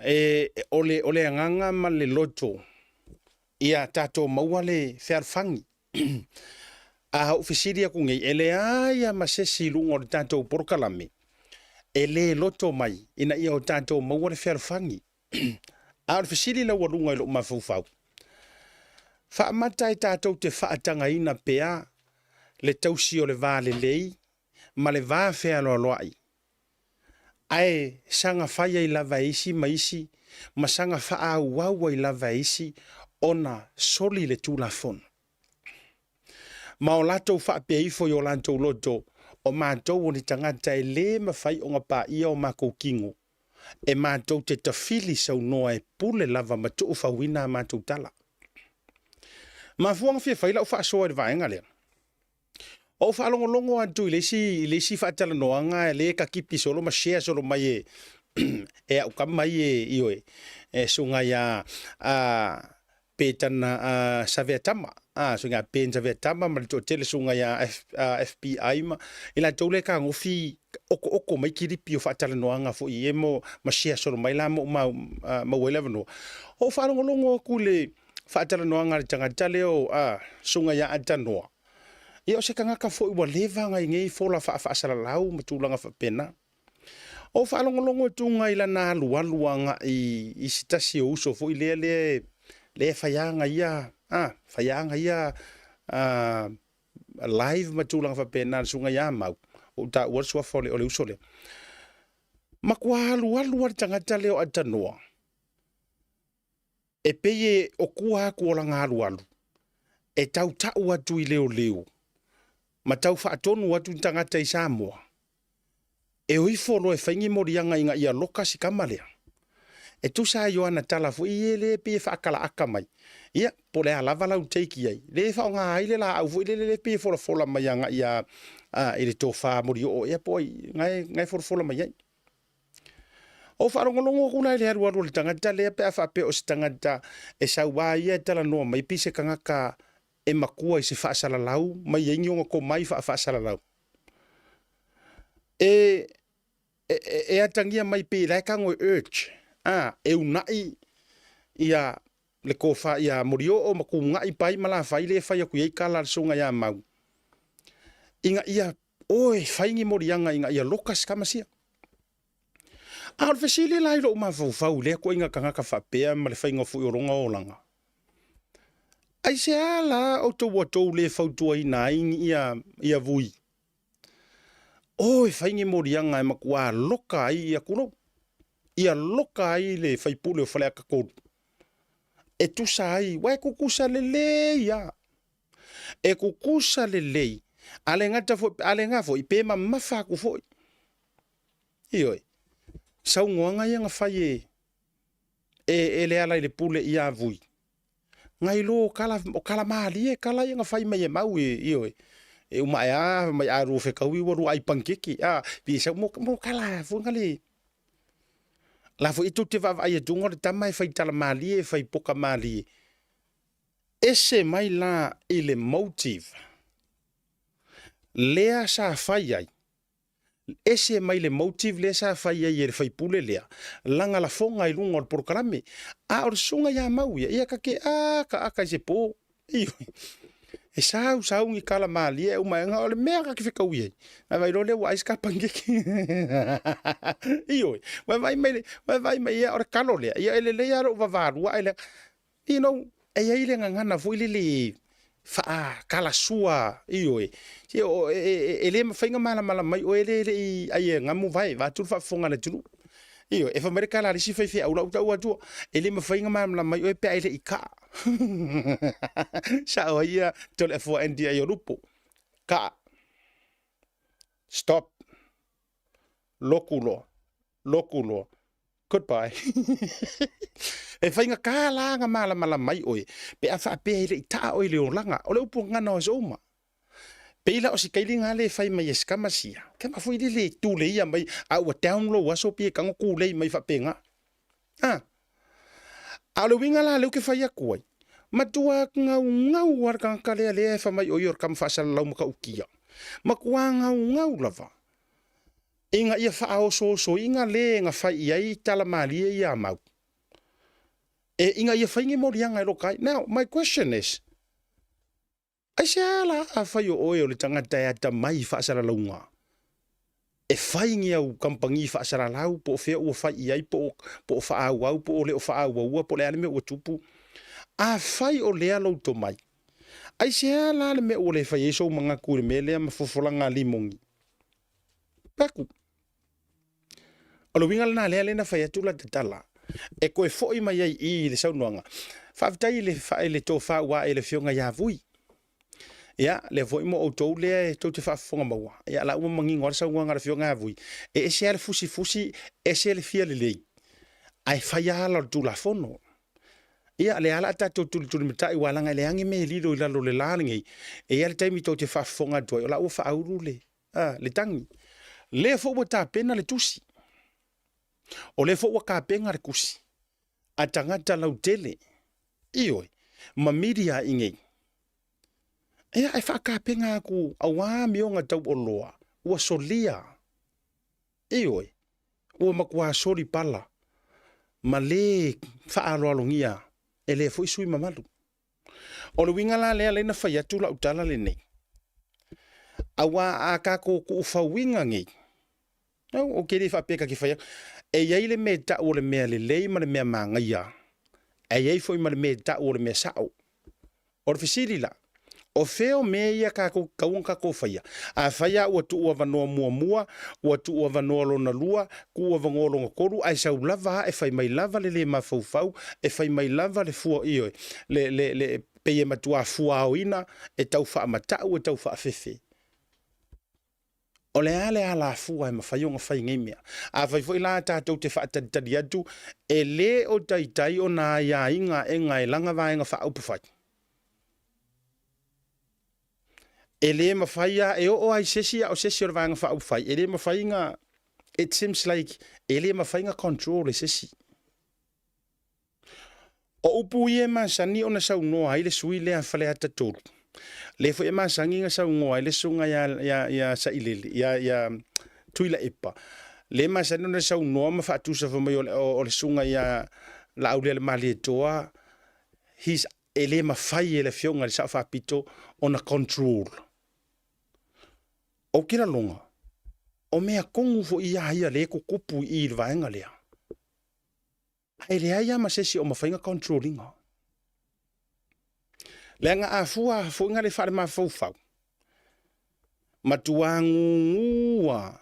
e, o, le, o le agaga ma le loto ia tatou maua le fealofani. A ou fesili aku nei, e leai lava ma se isi i luga o le tatou polokalame e le loto mai ina ia o tatou maua le fealofani. A o le fesili laualuga i lou mafaufau, faamata e tatou te faatagaina pea le tausi o le va lelei ma le va fealoaloai, ae saga fai ai lava e isi ma isi ma saga faaauau ai lava e isi ona soli le Tulafono. Ma o latou faapea ifo i o latou loto, O matou o ni tagata e lē mafai ona paia o makou kino, e matou te tafili saunoa e pule lava ma tuufauina a matou tala. Mafua ona fia fai lau faasoa i le vaega lea. Ou faalogologo atu i le isi, i le isi faatalanoaga lea e katipi solo ma share solo mai e, e au kama mai e, ioe, e suga ia a, Petana a Saveatama, a, suga Ben Saveatama ma le toatele suga ia F, a, FBI ma i latou lea e tagofi okooko mai kilipi o faatalanoaga foi e mo ma share solo mai la mo mau, maua ai le avanoa. Ou faalogologo atu i le faatalanoaga a le tagata lea o a, Suga ia Atanoa, ia o se tagata foi ua leva ona i nei fola faafaasalalau ma tulaga faapena. O faalogologo atu i lana alualu agai i se tasi o uso foi lea lea lea e fai aga ia, a, fai aga ia a, live ma tulaga faapena le susuga ia Mau, ua ou taua le suafa o le, o le uso lea. Matua alualu lava le tagata lea o Atanoa E pei e o tua atu o lana alualu, e tau ta'u atu i leoleo ma tau faatonu atu ni tagata i Samoa, e o ifo loa e fai ni moliaga ina ia loka si kama lea. E tusa ai o ana tala foi e le pei e faakalaaka mai, ia, po o le a lava lau take i ai, le faaaoga ai le laau foi lele le pei e folafola mai agai a, a, i le tofa molioo ea po o ai na e folafola mai ai. O faalogologo atu la i le alualu o le tagata lea pe a faapea o se tagata e sau a ia e talanoa mai pei se tagata e matua i se faasalalau ma i ai ni ona tomai faafaasalalau. E, e, e atagia mai pei la e tago e urge, a, e una'i ia le tofa ia Molioo ma Tuuga'i Pai ma Lafai lea e fai atu i ai tala a le Susuga ia Mau ina ia oe fai ni moliaga ina ia loka se tama sia. A o le fesili la i lou mafaufau i lea ituaiga tagata faapea ma le faiga foi o lona olaga, aisea la outou ua tou le fautuaina ai ia, ia Vui? O e fai ni moliaga e matua loka ai ia tulou, ia loka ai le faipule o Faleata 3. E tusa ai, ua e tutusa lelei lava. E tutusa lelei, a le gata foi, a le na foi, pe mamafa atu foi. Ioe, saunoaga ia na fai e, e, e Lealailepule ia Vui. Nai lo o kala, o kala malie kala ia na fai mai e Mau e, ioe. E uma ae a, mai a lua fetaui ua lua ai panikeke. A, pi sau mo, mo kala foi na le. La foi e tou te vaavaai atu o le tama e fai tala malie, e fai poka malie. Ese mai la i le motive lea sa fai ai. Ese mai le motive lea sa fai ai e le faipule lea, lana lafoga i luga o le polokalame. A o le susuga ia Mau ia, ia ka ke akaaka i se po. Ioe. E sau sau ni kala malie e uma ega o le mea ka ke fekaui ai. A vai loa lea ua ai se ka pancake. Ioe. Ua vai mai le, ua vai mai ia o le kalo lea. Ia e lelei lava lou vavalua ae le, you know, e i ai le gagana foi lele faakalasua, ioe, se o, e, e, e le mafai ona malamalama mai oe le le i ai e gamu vae, vaeatu le faafofoga a le atunuu. Ioe, e fai mai le tala a le isi faifeau lau tau atu, e le mafai ona malamalama mai oe pe a e le i kaa. Sao ai ia Toleafoa Andy Aiolupo. Kaa. Stop. Loku loa. Loku loa. Goodbye. E faigata la ona malamalama ai oe pe a faapea e le i taa oe i le olaga. O le upu gagana o aso uma. Pei la o si kailiga lea e fai mai e si kama sia, kama foi lele e tuleia mai a ua down lou aso pia e tago tulei mai faapena. A, a o le uiga la lea ou te fai atu ai, matua gaugau lava le tagata lea lea e fai mai o ia o le tama faasalalau matautia. Matua gaugau lava ina ia faaosoosoina le na fai i ai tala malie ia a Mau. E ina ia fai ni moliaga e loka ai. Now, my question is, aisea la afai o oe o le tagata e atamai i faasalalauga, e fai ni au kamupani faasalalau po o fea ua fai i ai po o, po o faaauau po o le o faaauaua po o le a le mea ua tupu, afai o lea lou tomai, aisea la le mea ua le fai ai sou manatu i le mea lea ma fofolaga a limoni? Paku. O le uiga lena lea lea na fai atu lata tala e toe foi mai ai i i le saunoaga. Faafetai i le, i le tofa ua ae i le Afioga ia Vui. Ia, lea foi mo outou lea e tou te faafofoga maua. Ia, la ua manino lava le saunoaga a le Afioga ia Vui. E ese lava le fusifusi, ese le fia lelei, ae fai lava ala o le Tulafono. Ia, lea lava o le a tatou tulitulimatai aua leaga e leai ni mea e lilo i lalo o le la lenei. E i ai lava le taimi tou te faafofoga atu ai, o la ua faaulu le, a, le tagi. Lea foi ua tapena le tusi. O lea foi ua tapena le tusi a tagata lautele, ioe, ma media i nei. Ia, e faatapena atu aua amioga tauoloa ua solia. Ioe, ua matua soli pala ma le faaaloalogia e lea foi sui mamalu. O le uiga la lea lea na fai atu lau tala lenei, aua a tatou tuufauina nei, ou te le faapea ta te fai atu, e i ai le mea e tau o le mea lelei ma le mea manaia, ae i ai foi ma le mea e tau o le mea sao. O le fesili la, o fea o mea ia tatou tatau ona tatou faia? Afai lava ua tuu avanoa muamua, ua tuu avanoa lona lua, tuu avanoa lona tolu, ae sau lava a e fai mai lava le le mafaufau, e fai mai lava le fua, ioe, le, le, le, pei e matua fuaoina, e tau faamatau, e tau faafefe. O le a le alafua e mafai ona fai i nei mea? Afai foi la tatou te faatalitali atu, e le o taitai ona aiaiga aega e lana Vaega Faaupufai. E le mafai lava, e oo lava i se isi a o se isi o le Vaega Faaupufai, e le mafai ona, it seems like e le mafai ona control e se isi. O upu ia e masani ona saunoa ai le sui lea a Faleata 3, lea foi e masani ona saunoa ai le susuga ia, ia, ia Sailele, ia, ia Tuilaepa, lea e masani ona saunoa ma faatusa fai mai o le, o, o le susuga ia Laaulialemalietoa, he's, e le mafai e le afioga i le Sao Faapito ona control. Ou te lagona, o mea tonu foi ia ia lea e tutupu i i i le vaega lea. Ae leai lava ma se isi o mafai ona control ina. Leaga a fua foi na le faale-mafaufau, matua gugu lava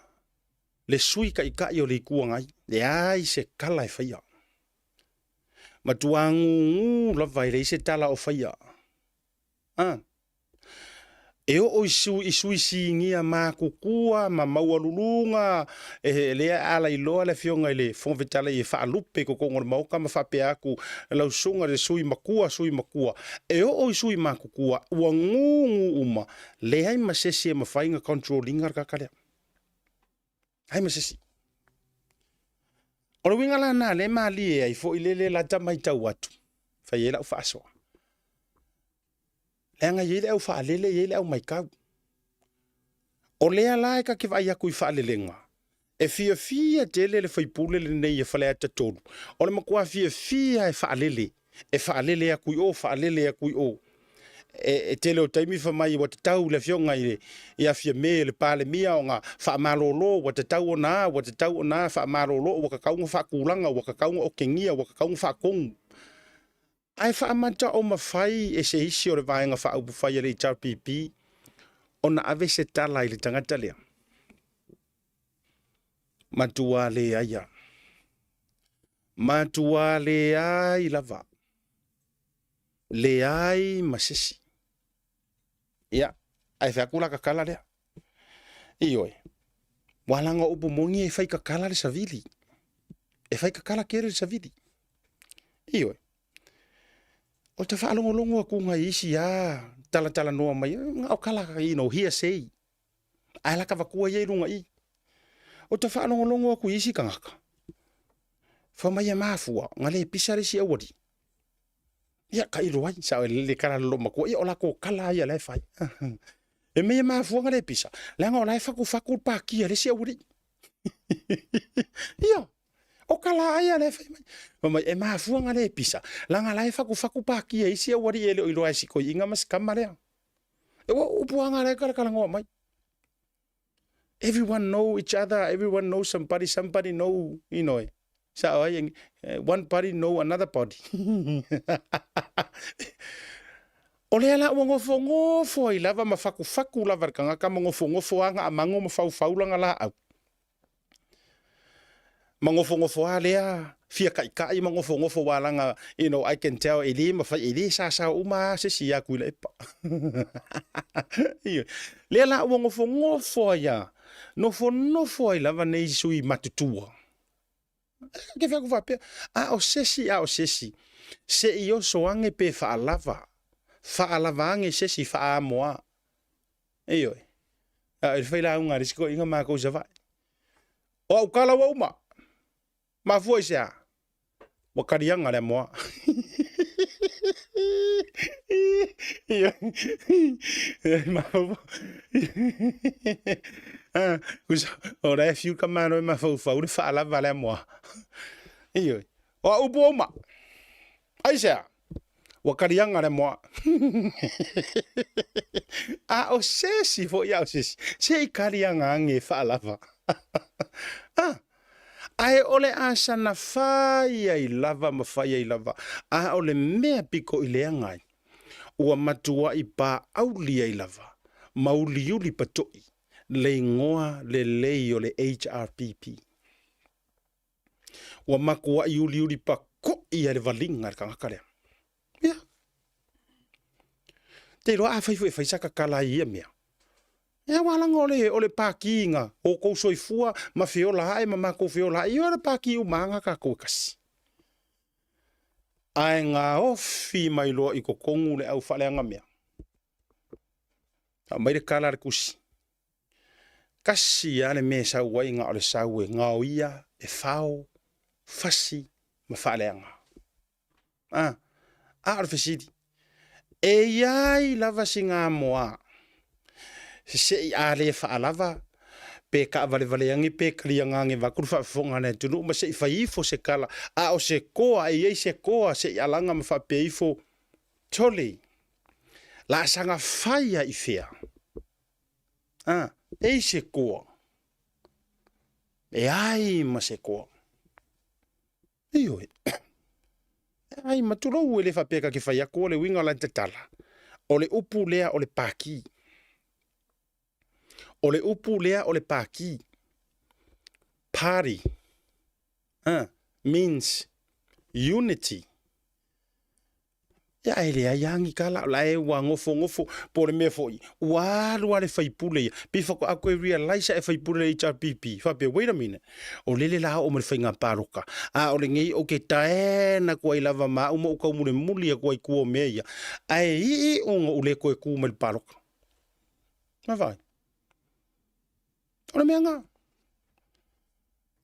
le Sui Taitai o le Itu Agai, leai se tala e faia. Matua gugu lava e leai se tala o faia. A. E oo i sui, i sui sinia matutua ma maualuluga, e, lea e alailoa le afioga i le Fofoga Fetalai e faalupe i totonu o le Maota ma faapea atu, lau susuga i le sui matua, sui matua. E oo i sui matutua, ua gugu uma, leai ma se isi e mafai ona control ina le tagata lea. Leai ma se isi. O le uiga la lena lea e malie ai foi lele lata matau atu, fai ai lau faasoa. Leaga e i ai le au faalele, e i ai le au maitau. O lea la e ta te vaai atu i faalelega, e fiafia tele le faipule lenei e Faleata 3, o le matua fiafia e faalele, e faalele atu i o, faalele atu i o. E, e tele o taimi fai mai ua tatau i le afioga i le ia Fiame le Palemia ona faamalolo, ua tatau ona a, ua tatau ona a, faamalolo, ua tatau ona faatulaga, ua tatau ona otegia, ua tatau ona faatonu. Ae faamata o mafai e se isi o le Vaega Faaupufai a le HRPP ona ave se tala i le tagata lea? Matua leai a. Matua leai lava. Leai ma sesi. Ia, ae fai atu la tatala lea. Ioe, ua laga o upu moni e fai tatala le savili. E fai tatala tele le savili. Ioe, o te faalogologo atu nai isi a talatalanoa mai, na o tala, you know, hearsay. Ae laka avatua ia i luga i. O te faalogologo atu i isi tagata, fai mai e mafua, na le pisa le isi aualii. Ia, tailo ai, sao e lele kala lolo matua, ia o lako kala ia la e fai. E mea e mafua na le pisa, leaga o la e fatufatu le pakia le isi aualii. Ia, o kala ai la e fai mai. Fai mai, e mafua na le pisa, leaga la e fatufatu pakia isi aualii e le o iloa e si toeaina ma si tama lea. E ua upu lava la e talatalanoa mai. Everyone know each other, everyone know somebody, somebody know, you know, sao ai, one body know another body. O lea la ua nofonofo ai lava ma fakufaku lava le tagata ma nofonofo aga a mago ma faufau lana laau. Ma nofonofo a lea fia kaikai ma nofonofo wa langa, you know, I can tell e le mawhai, e le sasao uma a se si a kui la epa. Lea la ua nofonofo ai a, nofonofo ai lava nei sui matutua. Ke whea ku whapea, a o sesi, a o sesi, se i oso ange pe whaalava, whaalava ange sesi whaamoa. Ioe. A e whai lauga a le isi toeaiga mākou i Savaii. O au kala ua uma. Mafua i se a? Ua kaliaga le amoa. O la e fiu ka malo e mafaufau le faalava le amoa. Ioe. O au upu ua uma. Aisea? Ua kaliaga le amoa. A o se isi foi a o se isi, se i kaliaga age e faalava. Ah, ae o le a sana fai ai lava ma fai ai lava, a o le mea piko i leaga ai, ua matuai paauli ai lava ma uliuli patoʻi le igoa lelei o le HRPP. Ua matuai uliuli pakoʻi a le valiga le tagata lea. Ia. Te iloa afai foi e fai sa tatala ai ia mea. Ia aua laga o le, o le pākī na outou soifua ma feola ae ma matou feola ae, ia o le pākī uma lava na tatou e tasi. Ae gaofi mai loa i totonu le au faaleaga mea. Aumai le kala a le tusi. Tasi lava le mea e sau ai na o le sau e gaoia, e fao, fasi ma faaleaga. A, a o le fesili, e i ai lava sina amoa se i a le faalava pe taavalevale age pe kaliaga age vaeatu le faafofoga a le atunuu ma se i fai ifo se tala, a o se koa, e i ai se koa se i alaga ma faapea ifo, Tole, laasaga fai a i fea? A, e i se koa. E ai ma se koa. Ioe. E ai ma tulou e le faapea ka ke fai atu o le uiga o lana tatala. O le upu lea o le pākī. O le upu lea o le pākī. Party. Means unity. Ia e leai lava ni tala, o la e ua nofonofo, po o le mea foi, ua alu lava le faipule ia, pei faatoa toe realise e faipule le HRPP, faapea, wait a minute, o lele la oo mai le faiga palota, a o lenei ou te taena atu ai lava ma au ma ou taumulimuli atu ai i tua o mea ia, ae iu ona ou le toe tu mai i le palota. Na vaai. O le mea na.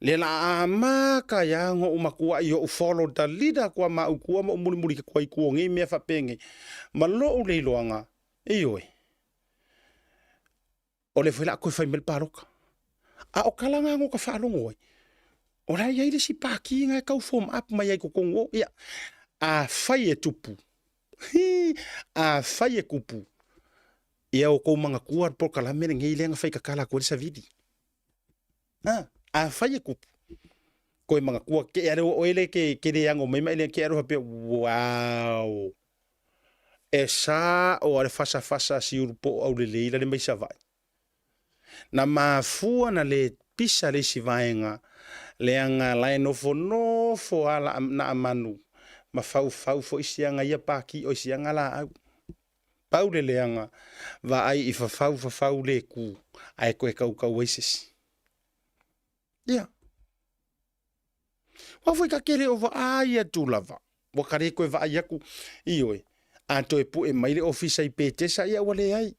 Le la amata ai lava ona ou matuai ou follow the leader atu a ma au tua ma ou mulimuli atu ai i tua o nei mea faapenei. Ma lou le iloaga, ioe. O lea foi la toe fai mai le palota. A o tala na ka faalogo ai, o la e i ai le isi pati na e tau form up mai ai totonu o, ia, afai e tupu, hi, afai e tupu, ia outou manatua le polokalame lenei lea na fai tatala atu ai le savili. A, afai e tupu, koe manatua, ke ale oe le ke, ke le ano mai ma ele ke alo faapea, wow, e sa o ale fasafasa si ulu po o aulelei la le mai Savaii. Na mafua na le pisa le isi vaega, leaga la e nofonofo a la na amanu, ma faufau foi siaga ia paki o siaga laau. Pau le leaga, vaai i fafau fafau le ku, ae toe kaukau ai se isi. Ia. Ua foi ka te le o vaai atu lava. Ua ka le toe vaai atu, ioe, a toe pue mai le ofisa i Petesa, ia ua leai.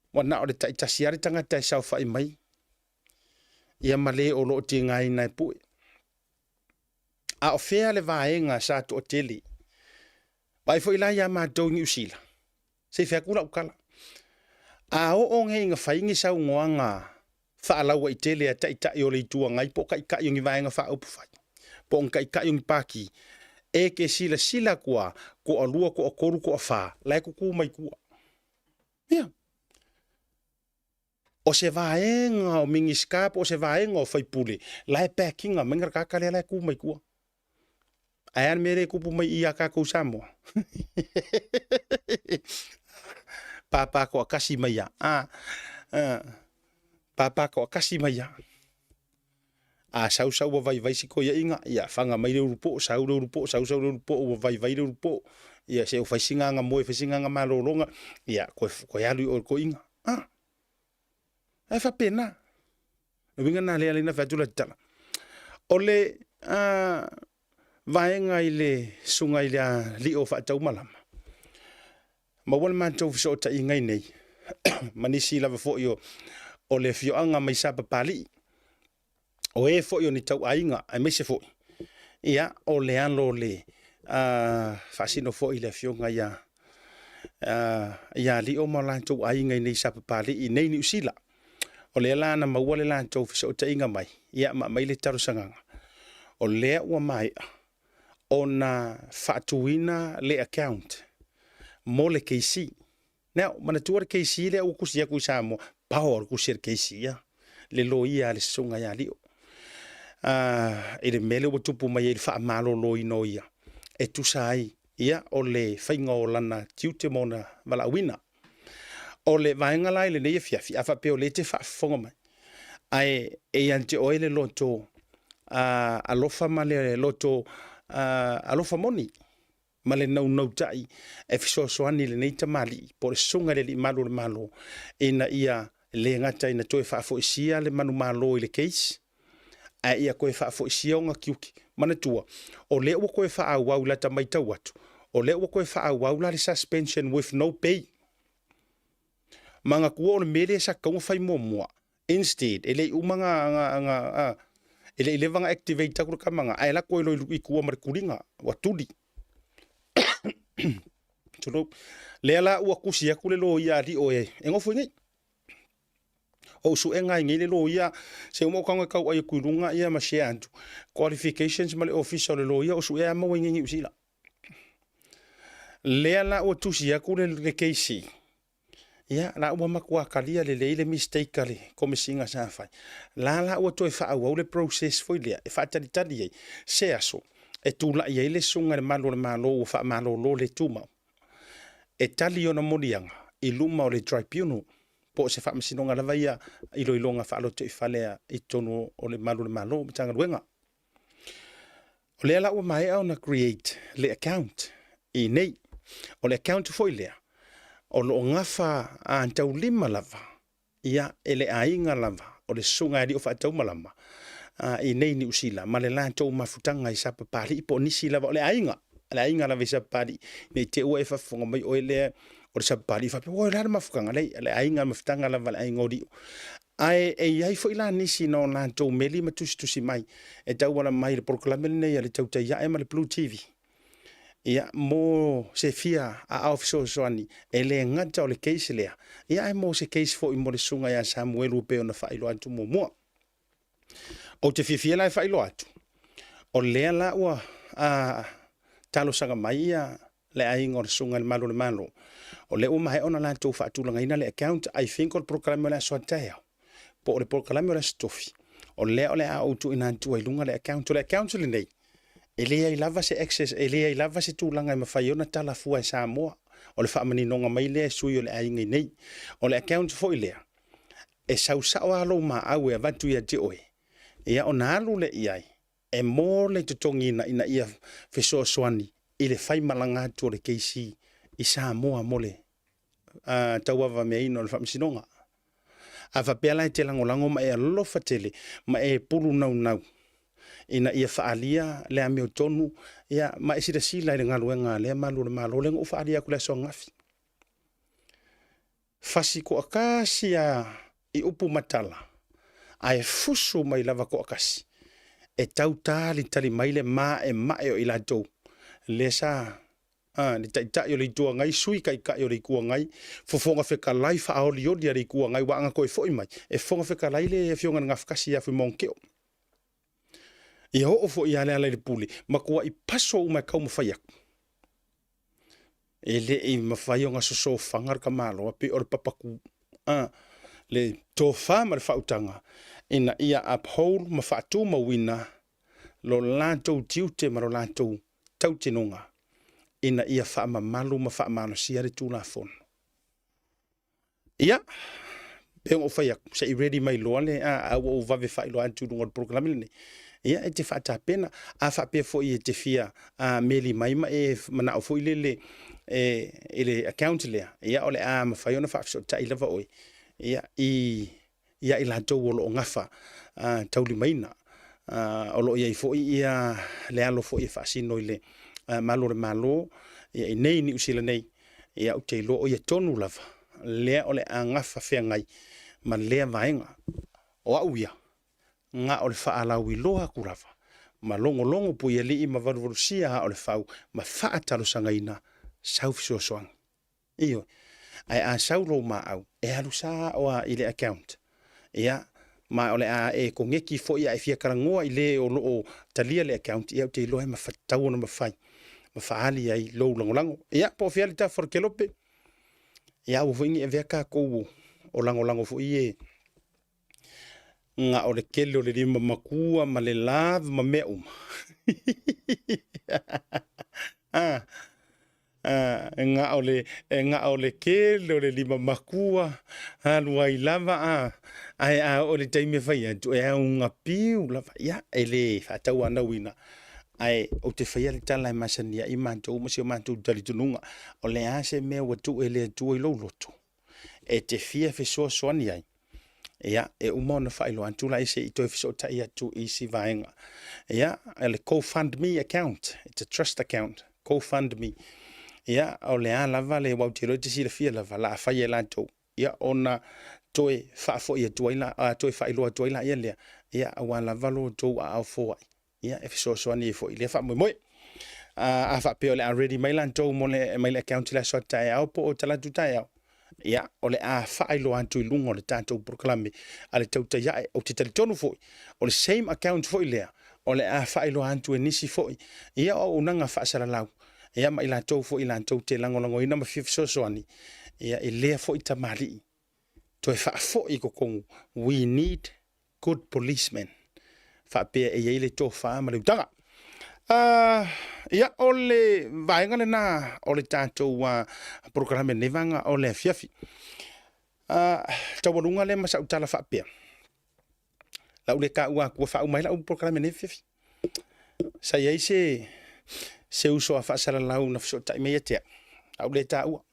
Ua na o le taitasi lava le tagata e saofai mai, ia ma le o lo o tigaina e pue. A o fea le vaega sa toatele? Vaai foi la ia matou i Niu Sila, se i fai atu lau tala. A oo nei ina fai ni saunoaga faalauaitele a Taitai o le Itu Agai po o Taitai o ni Vaega Faaupufai, po o ni Taitai o ni Pati, e te silasila atu lava, toalua, toatolu, toafa, la e tutu mai tua. Ia. O se vaega o Minisita po o se vaega o faipule, la e pack ina mai le tagata lea la e tu mai tua. Ae a le mea lea e tupu mai i ia tatou Samoa? Pāpā toatasi mai ia. Ah, ah, pāpā toatasi mai ia. A sau sau ua vaivai si koiaiga, ia fana mai le ulupo, sau le ulupo, sau sau le ulupo, ua vaivai le ulupo. Ia se u fai singa moe, fai singa malologa, ia koe, koe alu i o le koiga. Ah, Ae faapena. Le uiga lena lea na fai atu la tala. O le vaega i le susuga i le alii o Faataumalama, maua le matou fesootaiga i nei ma nisi lava foi o le afioaga mai Sapapalii, o e foi o ni tauaiga aemaise foi ia o le alo o le faasino foi i le afioga ia ia Lio ma o latou aiga i nei Sapapalii i nei Niu Sila. O lea la na maua le latou fesootaiga mai, ia ma aumai le talosagaga. O lea ua maea ona faatuina le account mo le KC. Now, manatua le KC lea ua tusi atu i Samoa, power le tusi a le KC ia, le loia a le susuga ia Lio. I le mea lea ua tupu mai ai le faamaloloina o ia, e tusa ai ia o le faiga o lana tiute ma ona valaauina. O le vaega la i lenei afiafi, a faapea o lea e te faafofoga mai, ae e ia te oe le loto alofa ma le loto alofa moni, ma le naunautai e fesoasoani i lenei tamalii po o le susuga i le Alii Malu o le Malo ina ia le gata ina toe faafoisia le manumalo i le case, ae ia toe faafoisia ona tiute. Manatua, o lea ua toe faaauau i lata matau atu, o lea ua toe faaauau la le suspension with no pay. Manatua o le mea lea sa tatau ona fai muamua, instead, e le i uma na, e le i leva ona activate atu le tama na, ae lako loa i tua ma le tuliga, ua tuli. Tulou. Lea la ua tusi atu le loia a Lio e nofo i nei. O ou suega ai nei le loia, se uma ou tago e tauai atu i luga ia ma share atu qualifications ma le ofisa o le loia o suea maua i nei Niu Sila. Lea la ua tusi atu le KC, ia la ua matua talia lelei le mistake a le komesina sa fai. La la ua toe faaauau le process foi lea e faatalitali ai se aso e tulai ai le susuga i le Malu o le Malo ua faamalolo le tumau e tali ona moliaga i luma o le tribunal po o se faamasinoga lava ia iloiloga faalotoifale i totonu o le Malu o le Malo Matagaluega. O lea la ua maea ona create le account i nei. O le account foi lea, o lo o gafa taulima lava ia e le aiga lava o le Susuga ia Aliiofaataumalama i nei Niu Sila ma le latou mafutaga i Sapapalii po o nisi lava o le aiga, le aiga lava i Sapapalii, ne i te i ua e faafofoga mai oe lea o le Sapapalii faapea, oi o le a le mafutaga? Leai, o le aiga, le mafutaga lava a le aiga o Lio. Ae e i ai foi la nisi na o latou meli ma tusitusi mai e tauala mai i le polokalame lenei a le Tautai Ae ma le Blue TV. Ia, mo se fia aao fesoasoani, e le gata o le case lea, ia ae mo se case foi mo le susuga ia Samuelu e pei ona faailoa atu muamua. Ou te fiafia la e faailoa atu, o lea la ua a, talosaga mai ia le aiga o le susuga i le Malu o le Malo, o lea ua maea ona latou faatulagaina le account, I think o le polokalame o le aso a taeao, po o le polokalame o le Aso Tofi, o lea o le a ou tuuina atu ai i luga le account. O le account lenei, e leai lava se access, e leai lava se tulaga e mafai ai ona tala fua e Samoa. O le faamaninoga mai lea e sui o le aiga i nei. O le account foi lea, e sau sao lava lou maau e avatu ia te oe, ia ona alu lea i ai, e mo le totogiina ina ia fesoasoani i le faimalaga atu o le KC i Samoa mo le tauavameaina o le faamasinoga. A faapea la e te lagolago ma e alofa tele ma e pulu naunau ina ia faaalia le amiotonu ia, ma e silasila i le galuega a lea malu o le Malo, lea na ou faaalia atu i le aso ananafi. Fasi toatasi a i upu ma tala, ae fusu mai lava toatasi e tau talitali mai le maemae o i latou lea sa a, le Taitai o le Itu Agai, Sui Taitai o le Itu Agai, Fofoga Fetalai faaolioli a le Itu Agai, aua ana toe foi mai, e Fofoga Fetalai le Afioga i le Gafatasi ia Fuimaono Teo. Ia oo foi ia Lealailepule, matuai paso uma e taumafai atu. E le i mafai ona sosofaga le tamaloa pei o le papatu a, le tofa ma le faautaga ina ia uphold ma faatumauina lo latou tiute ma lo latou tautinoga ina ia faamamalu ma faamalosia le Tulafono. Ia, pei ona ou fai atu, se i ready mai loa le, a, a ua ou vave faailoa atu i luga o le polokalame lenei. Ia, e te faatapena. A faapea foi e te fia a, meli mai ma e manao foi lele e, i le account lea, ia, o le a mafai ona faafesootai lava oe, ia, i ia i latou o lo o gafa taulimaina. O lo o i ai foi ia le alo foi e faasino i le malu o le Malo ia i nei i Niu Sila nei, ia ou te iloa o ia tonu lava lea o le a gafa feagai ma lea vaega. O au ia, na o le faalauiloa atu lava ma logologo puialii ma valuvalusia aa o le fau ma faatalosagaina sau fesoasoani. Ioe. Ae a sau lou maau, e alu sao lava i le account. Ia, ma o le a e koneki foi a e fia talanoa i le o lo o talia le account, ia ou te iloa e tatau ona mafai ma faaali ai lou lagolago. Ia, po o fea le tafa o le kelope, ia aua foi ne i avea tatou o lagolago foi e na o le tele o le lima matua ma le love ma mea uma. ah, ah, e na o le, e na o le tele o le lima matua, alu ai lava, ah, ae a oo i le taimi e fai atu, e auga piu lava. Ia, e le faatauanauina, ae ou te faia le tala e masani ai matou ma si o matou talitonuga, o le a se mea ua tuu e le Atua i lou loto, e te fia fesoasoani ai, ia, e uma ona faailoa atu la se i toe fesootai atu i isi vaega. Ia, le GoFundMe account, it's a trust account, GoFundMe. Ia, o le a lava le, aua ou te iloa e te silafia lava, la a fai e latou, ia, ona toe faafoi atu ai la, toe faailoa atu ai laia lea, ia, aua lava lo outou aao foai. ia e fesoasoani ai foi i lea faamoemoe. A, a faapea o le a ready mai latou mo le, mai le account i le aso a taeao po o talaatu taeao, ia, o le a faailoa atu i luga o le tatou polokalame a le Tautai Ae. Ou te talitonu foi, o le same account foi lea, o le a faailoa atu e nisi foi, ia, o auaunaga faasalalau, ia, ma i latou foi latou te lagolagoina ma fia fesoasoani, ia, i lea foi tamalii toe faafoi i totonu, we need good policemen faapea e i ai le tofa ma le utaga. Ia, o le vaega lena o le tatou polokalame lenei vaega o le afiafi. Taualuga lea ma sau tala faapea, lau le taua atu ua faauma ai lau polokalame lenei afiafi. Sa i ai se, se uso a faasalalau na fesootai mai ia te au, lau le taua.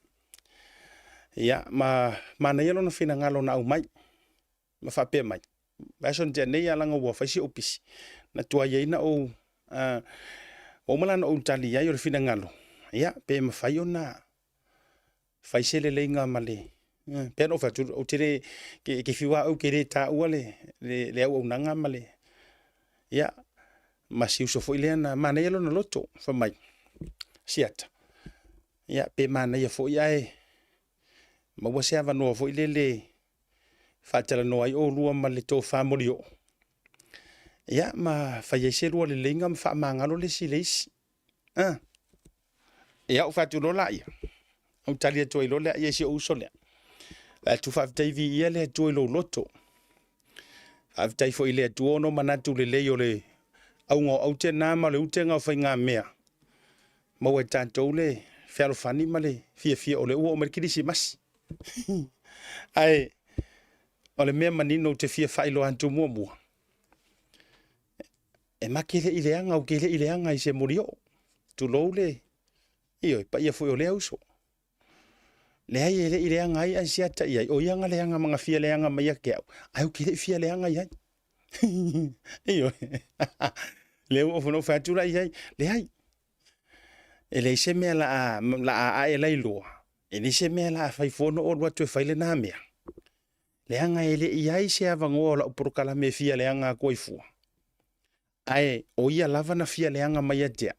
Ia, ma manaia lona finagalo na aumai. ma faapea mai, vaiaso na tea nei lava leaga ua fai si ou pisi, na tuai ai na ou, ua uma la na ou tali i ai o le finagalo, ia, pe mafai ona fai se leleiga ma le, pei ona ou fai atu, ou te le, ke fiu lava au ke le taua le, le auaunaga ma le, ia, ma si uso foi lea na manaia lona loto, fai mai, Siata, ia pe manaia foi ae maua se avanoa foi lele faatalanoa ai oulua ma le tofa molioo, ia ma fai ai se lua leleiga ma faamagalo le isi i le isi. Ah. Ia, ou fai atu loa laia, ou tali atu ai loa lea i si ou uso lea. Fai atu faafetai viia le Atua i lou loto. Faafetai foi i le Atua ona o manatu lelei o le auga o aute na ma le utega o faigamea. Maua e tatou le fealofani ma le fiafia o lea ua oo mai le Kerisimasi. Ae o le mea manino ou te fia faailoa atu muamua, e ma te le i leaga, ou te le i leaga i se molioo. Tulou le, ioe, paia foi o lea uso. Leai, e le i leaga ai ae siata i ai, o ia na leaga ma na fia leaga mai ia te au, ae ou te le i fia leaga i ai. Ioe. Lea ua ou fai atu la i ai, leai, e leai se mea la a, la a ae lailoa, e leai se mea la a fai fua ona ou alu atu e fai lena mea. Leaga e le i ai se avanoa o lau polokalame e fia leaga atu ai fua. Ae o ia lava na fia leaga mai ia te au.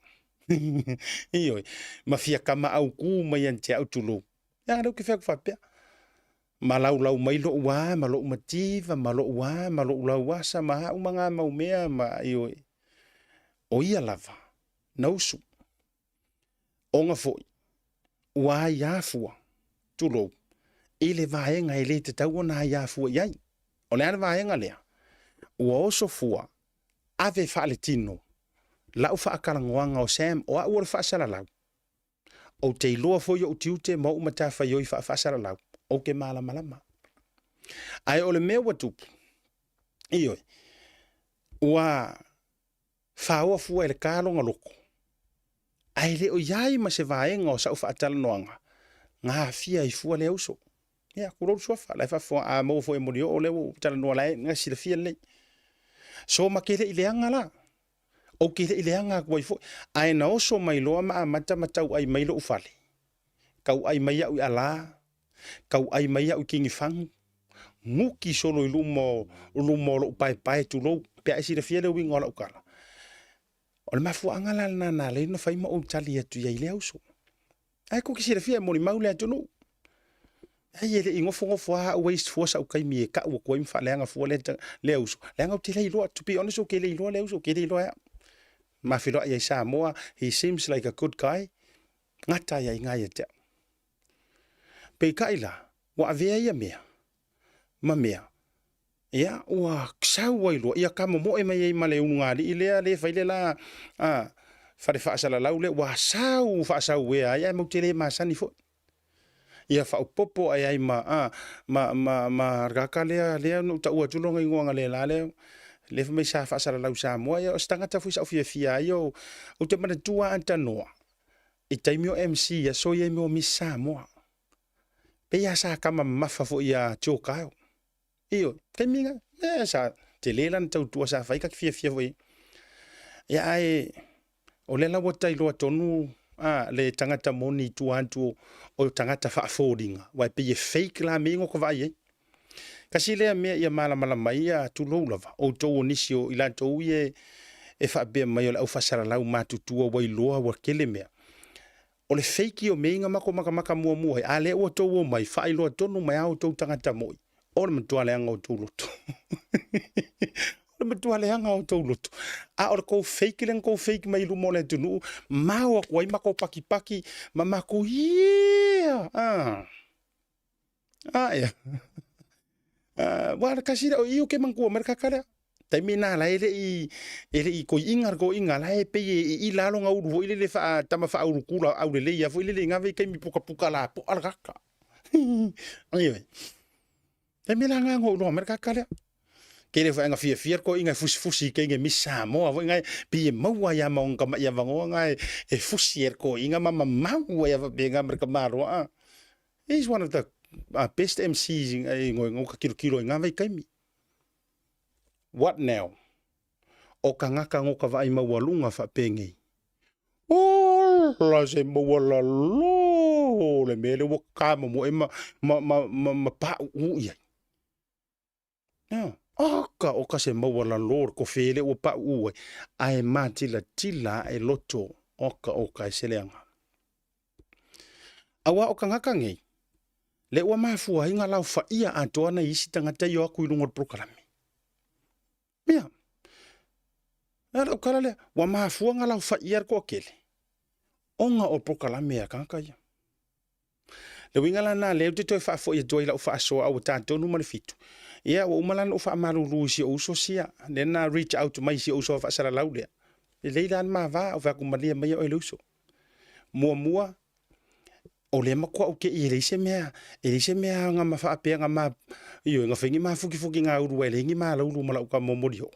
Ioe, ma fia kamaautu mai ia te au, tulou. Leaga lea ou te fai atu faapea, ma laulau mai lou a, ma lou mativa, ma lou a, ma lou lauasa, ma a uma na mau mea, ma ioe. O ia lava na usu. Ona foi, ua aia fua, tulou, i le vaega e le tatau ona aia fua i ai. O le a le vaega lea? Ua oso fua, ave faaletino lau faatalanoaga o Sam, o au o le faasalalau. Ou te iloa foi ou tiute ma ou matafaioi faafasalalau, ou te malamalama. Ae o le mea ua tupu, ioe, ua faoa fua e le ta lona loto, ae le o i ai ma se vaega o sau faatalanoaga na aafia ai fua lea uso. Ia, tulou le suafa, la e faafofoga, a maua foi e Molioo lea ua ou talanoa la e na silafia lelei. So ma te le i leaga la, ou te le i leaga atu ai foi, ae na oso mai loa ma amata ma tauai mai lou fale, tauai mai au i alā, tauai mai au i Kinifagu, nuki solo i luma o luma o lou paepae, tulou, pe a e silafia le uiga o lau tala. O le mafuaaga la lena na ala ai ona fai ma ou tali atu i ai i lea uso. Ae tou te silafia e molimau le atunuu. Ai e le i nofonofo lava au waste fua sau taimi e tau atu ai ma faaleaga fua lea, lea uso. Leaga ou te le iloa, to be honest, ou te le iloa lea uso, ou te le iloa e au. Ma feiloai ai Samoa, he seems like a good guy, gata ai i ina ia te au. Peitai la, ua avea ia mea ma mea, ia, ua sau ai loa, ia tamomoe mai ai ma le ulugalii lea, lea e fai le la a, fale faasalalau lea, ua sau faasauea ai, ae matou te le masani foi. Ia faaopoopo ae ai ma, a, ma, ma, ma le lea, lea na ou taua atu lona igoa analeila lea, lea fai mai sa faasalalau i Samoa, ia o se tagata foi sa ou fiafia ai, ou te manatua lava a tanoa, i taimi o MC i aso ia i mea o Miss Samoa. Pei lava sa kama mamafa foi ia Joe Kyle. Ioe, taimi na, eh, sa tele lana tautua sa fai, ta te fiafia foi. Ia ae o lea la ua tailoa tonu a, le tagata moni i tua atu o, o tagata faafoliga, aua e pei e fake la mea ia na ota vaai ai. Tasi lea mea ia malamalama ai ia tulou lava, outou o nisi o i latou ia e faapea mai o le aufaasalalau matutua ua iloa ua tele mea. O le fake o mea ia na matou matamata muamua ai, a lea ua tou omai faailoa tonu mai a outou tagata moi, o le matua leaga o outou loto. O le matua leaga o outou loto. A o le tou fake lea na tou fake mai i luma o le atunuu, mao atu ai matou pakipaki ma matou yeah! Ah. Ah, ia. Ua le kasi lea, o i o ke manatua mai le kaka lea. Taimi nā la e le i, e le i koiinga le koiinga, la e pei e i la longa ulu foi lele wha, tama wha ulu kula au le leia foi lele ngā vei kaimi puka puka la po ala kaka. Ai oi. Taimi la ngā ngō uloa mai le kaka lea. Ke le whaenga fia fia koiinga e fusi fusi ke inge Miss Samoa foi ngai pi e maua ia maunga ka mai ia vangoa ngai e fusi e koiinga ma mamau ia whapenga ma le kamaloa. He's one of the best MCs i ngoi ngo ka kilokilo i ngā vaitaimi. What now? O ka ngaka ngo ka vaai maualuga faapengei. Ola se maualalo le mea lea ua kamomoe ma, ma, ma, ma, ma pauu i ai. Yeah. Oka, oka se maualalo le kofe lea ua pauu ai. Ae matilatila ae loto, oka, oka e se leaga. Auā o kangaka nei, le ua mafua ai nga laofaia atoa nai isi tagata i o aku i luga o le polokalame. Ia, a lau tala lea, ua mafua nga laofaia le toatele, ona o le polokalame a tagata ia. Le uiga la lena lea ou te toe faafoi atu ai i lau faasoa a ua ta tonu ma le fitu. Ia, ua uma la ona ou faamalulu i si ou uso sia, lea na reach out mai i si ou uso faasalalau lea. Lelei la le ma va, ou fai atu malie maia oe le uso. Muamua, o lea matua ou te i e leai se mea, e leai se mea na ma faapea na ma, ioe, na fai ni ma fukifukiga ulu ai e leai ni malaulu ma lau tama momoli oo.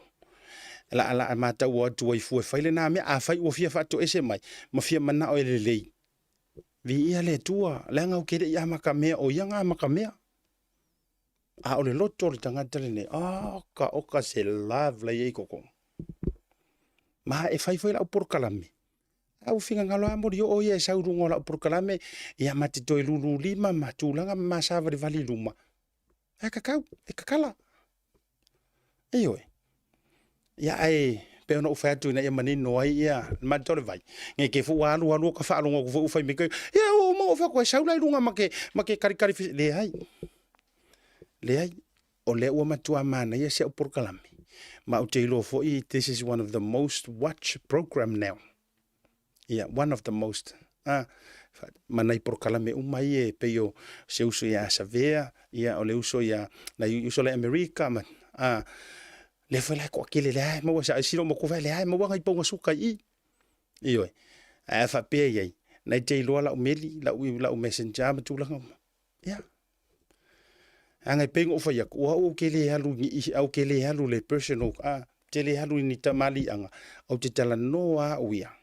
La la matau atu ai fua e fai lena mea, afai ua fia faatoese mai ma fia manao e lelei, Viia le Atua, leaga ou te le i amatamea, o ia na amatamea. A o le loto o le tagata lenei, oka oka se love la i ai i totonu. Ma e fai foi lau polokalame, a ua finagalo lava molioo ia e sau i luga o lau polokalame, ia ma te toe lulu lima ma tulaga ma ma savalivali i luma. Ae kakau, e kakala. Ioe. Ia ae pei ona ou fai atu ina ia manino ai ia le matou le vai. Nei te foi ua alu alu o ka faalogo atu foi ua fai mai ia ua uma ona ou fai atu e sau la i luga ma ke ma ke kalikali fisi. Leai. Leai. O lea ua matua manaia si au polokalame. Ma ou te iloa foi this is one of the most watched program now. Ia, one of the most, a, ma nai polokalame uma ia e pei o se uso ia Savea, ia, o le uso ia, nai uso le Amerika, ma, a, lea foi la e toatele, lea e maua sa, silo matua foi, lea e maua nai pauga suka i i. Ioe. Ae a faapea i ai, nai te iloa lau meli, lau, lau messenger ma tulaga uma. Ia. Leaga e pei ona ou fai atu, o au ou te le alu i ni, ou te le alu i le personal, a, ou te le alu i ni tamaliiaga, ou te talanoa au ia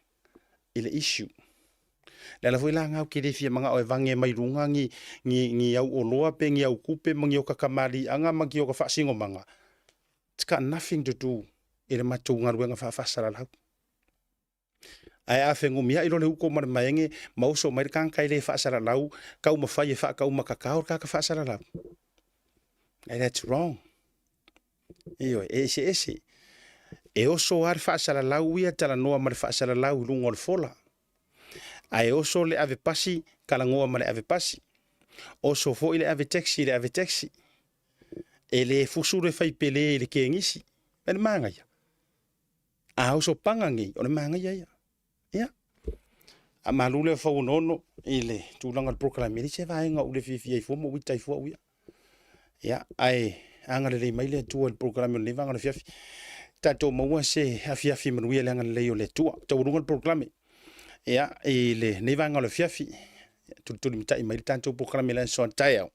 i le issue. O le ala foi la lena ou te le fia manao e vage mai luga ni, ni, ni au oloa pe ni au tupe ma ni oka tamaliiaga ma ni oka faasinomaga. It's got nothing to do i le matou galuega faafaasalalau. Ae a fegumiai loa le uko ma le maege ma oso mai le tagata e le faasalalau, taumafai e faataumatatao le tagata faasalalau. And that's wrong. Ioe, e eseese. E oso lava le faasalalau ia talanoa ma le faasalalau i luga o le fola. Ae oso le ave pasi talanoa ma le ave pasi. Oso foi le ave taxi i le ave taxi. E le fusu le faipele i le kegisi. E le manaia. A oso paga nei, o le manaia ia. Ia. A malu lea fauonono i le tulaga o le polokalame, e leai se vaega ou le fiafia ai fua ma ou ita ai fua au ia. Ia, ae agalelei mai le Atua i le polokalame o lenei vaega o le afiafi. Tatou maua se afiafi manuia i le agalelei o le Atua. Taualuga le polokalame. Ia, i lenei vaega o le afiafi, tulitulimatai mai le tatou polokalame i le aso a taeao.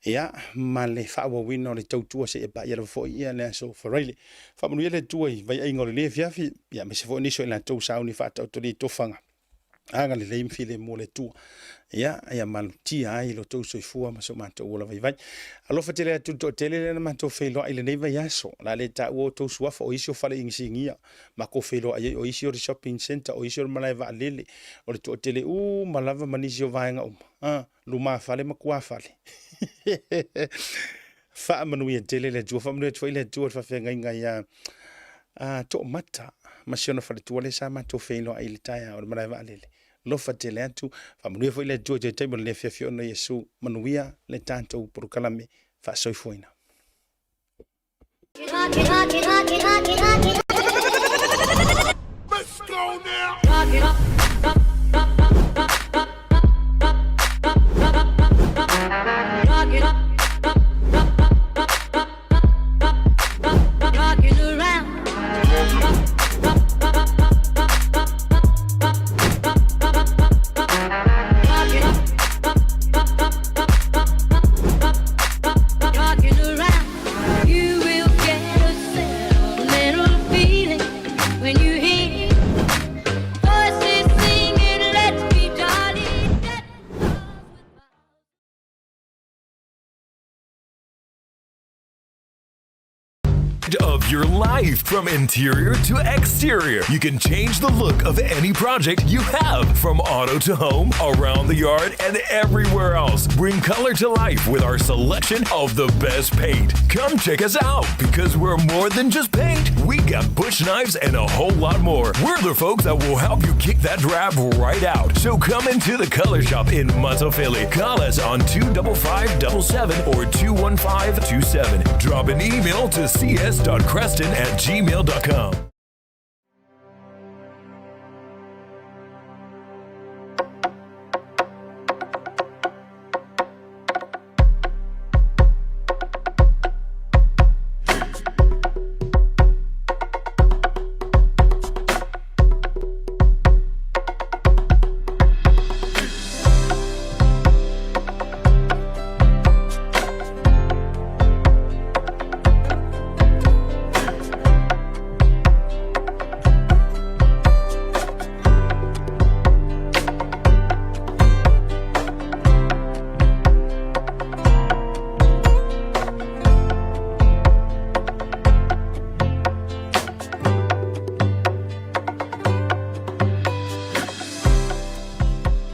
Ia, ma le faaauauina o le tautua seia paia lava foi ia le aso Faraile. Faamanuia le Atua i vaiaiga o lenei afiafi, ia aemaise foi nisi o i latou sauni faataotolia i tofaga agalelei ma filemu o le Atua. Ia, ia malutia ai lo tou soifua ma so matou ola vaivai. Alofa tele atu i le toatele lea na matou feiloai i lenei vaiaso. O le a le taua outou suafa, o isi o fale inisinia. Matou feiloai ai, o isi o le shopping centre, o isi o le malae vaalele, o le toatele uma lava ma nisi o vaega uma. A, lumafale ma tuafale. Faamanuia tele le Atua, faamanuia atu foi le Atua i le faafeagaiga ia a, Toomata ma si ona faletua lea sa matou feiloai i le taeao i le malae vaalele. Alofa tele atu, faamanuia foi le Atua i toe taimi o lenei afiafi ona Iesu, manuia le tatou polokalame faasoifuaina. Let's go now. project of your life. From interior to exterior, you can change the look of any project you have. From auto to home, around the yard, and everywhere else. Bring color to life with our selection of the best paint. Come check us out because we're more than just paint. We got bush knives and a whole lot more. We're the folks that will help you kick that drab right out. So come into the Color Shop in Philly. Call us on 25577 or 21527. Drop an email to cs.creston@gmail.com.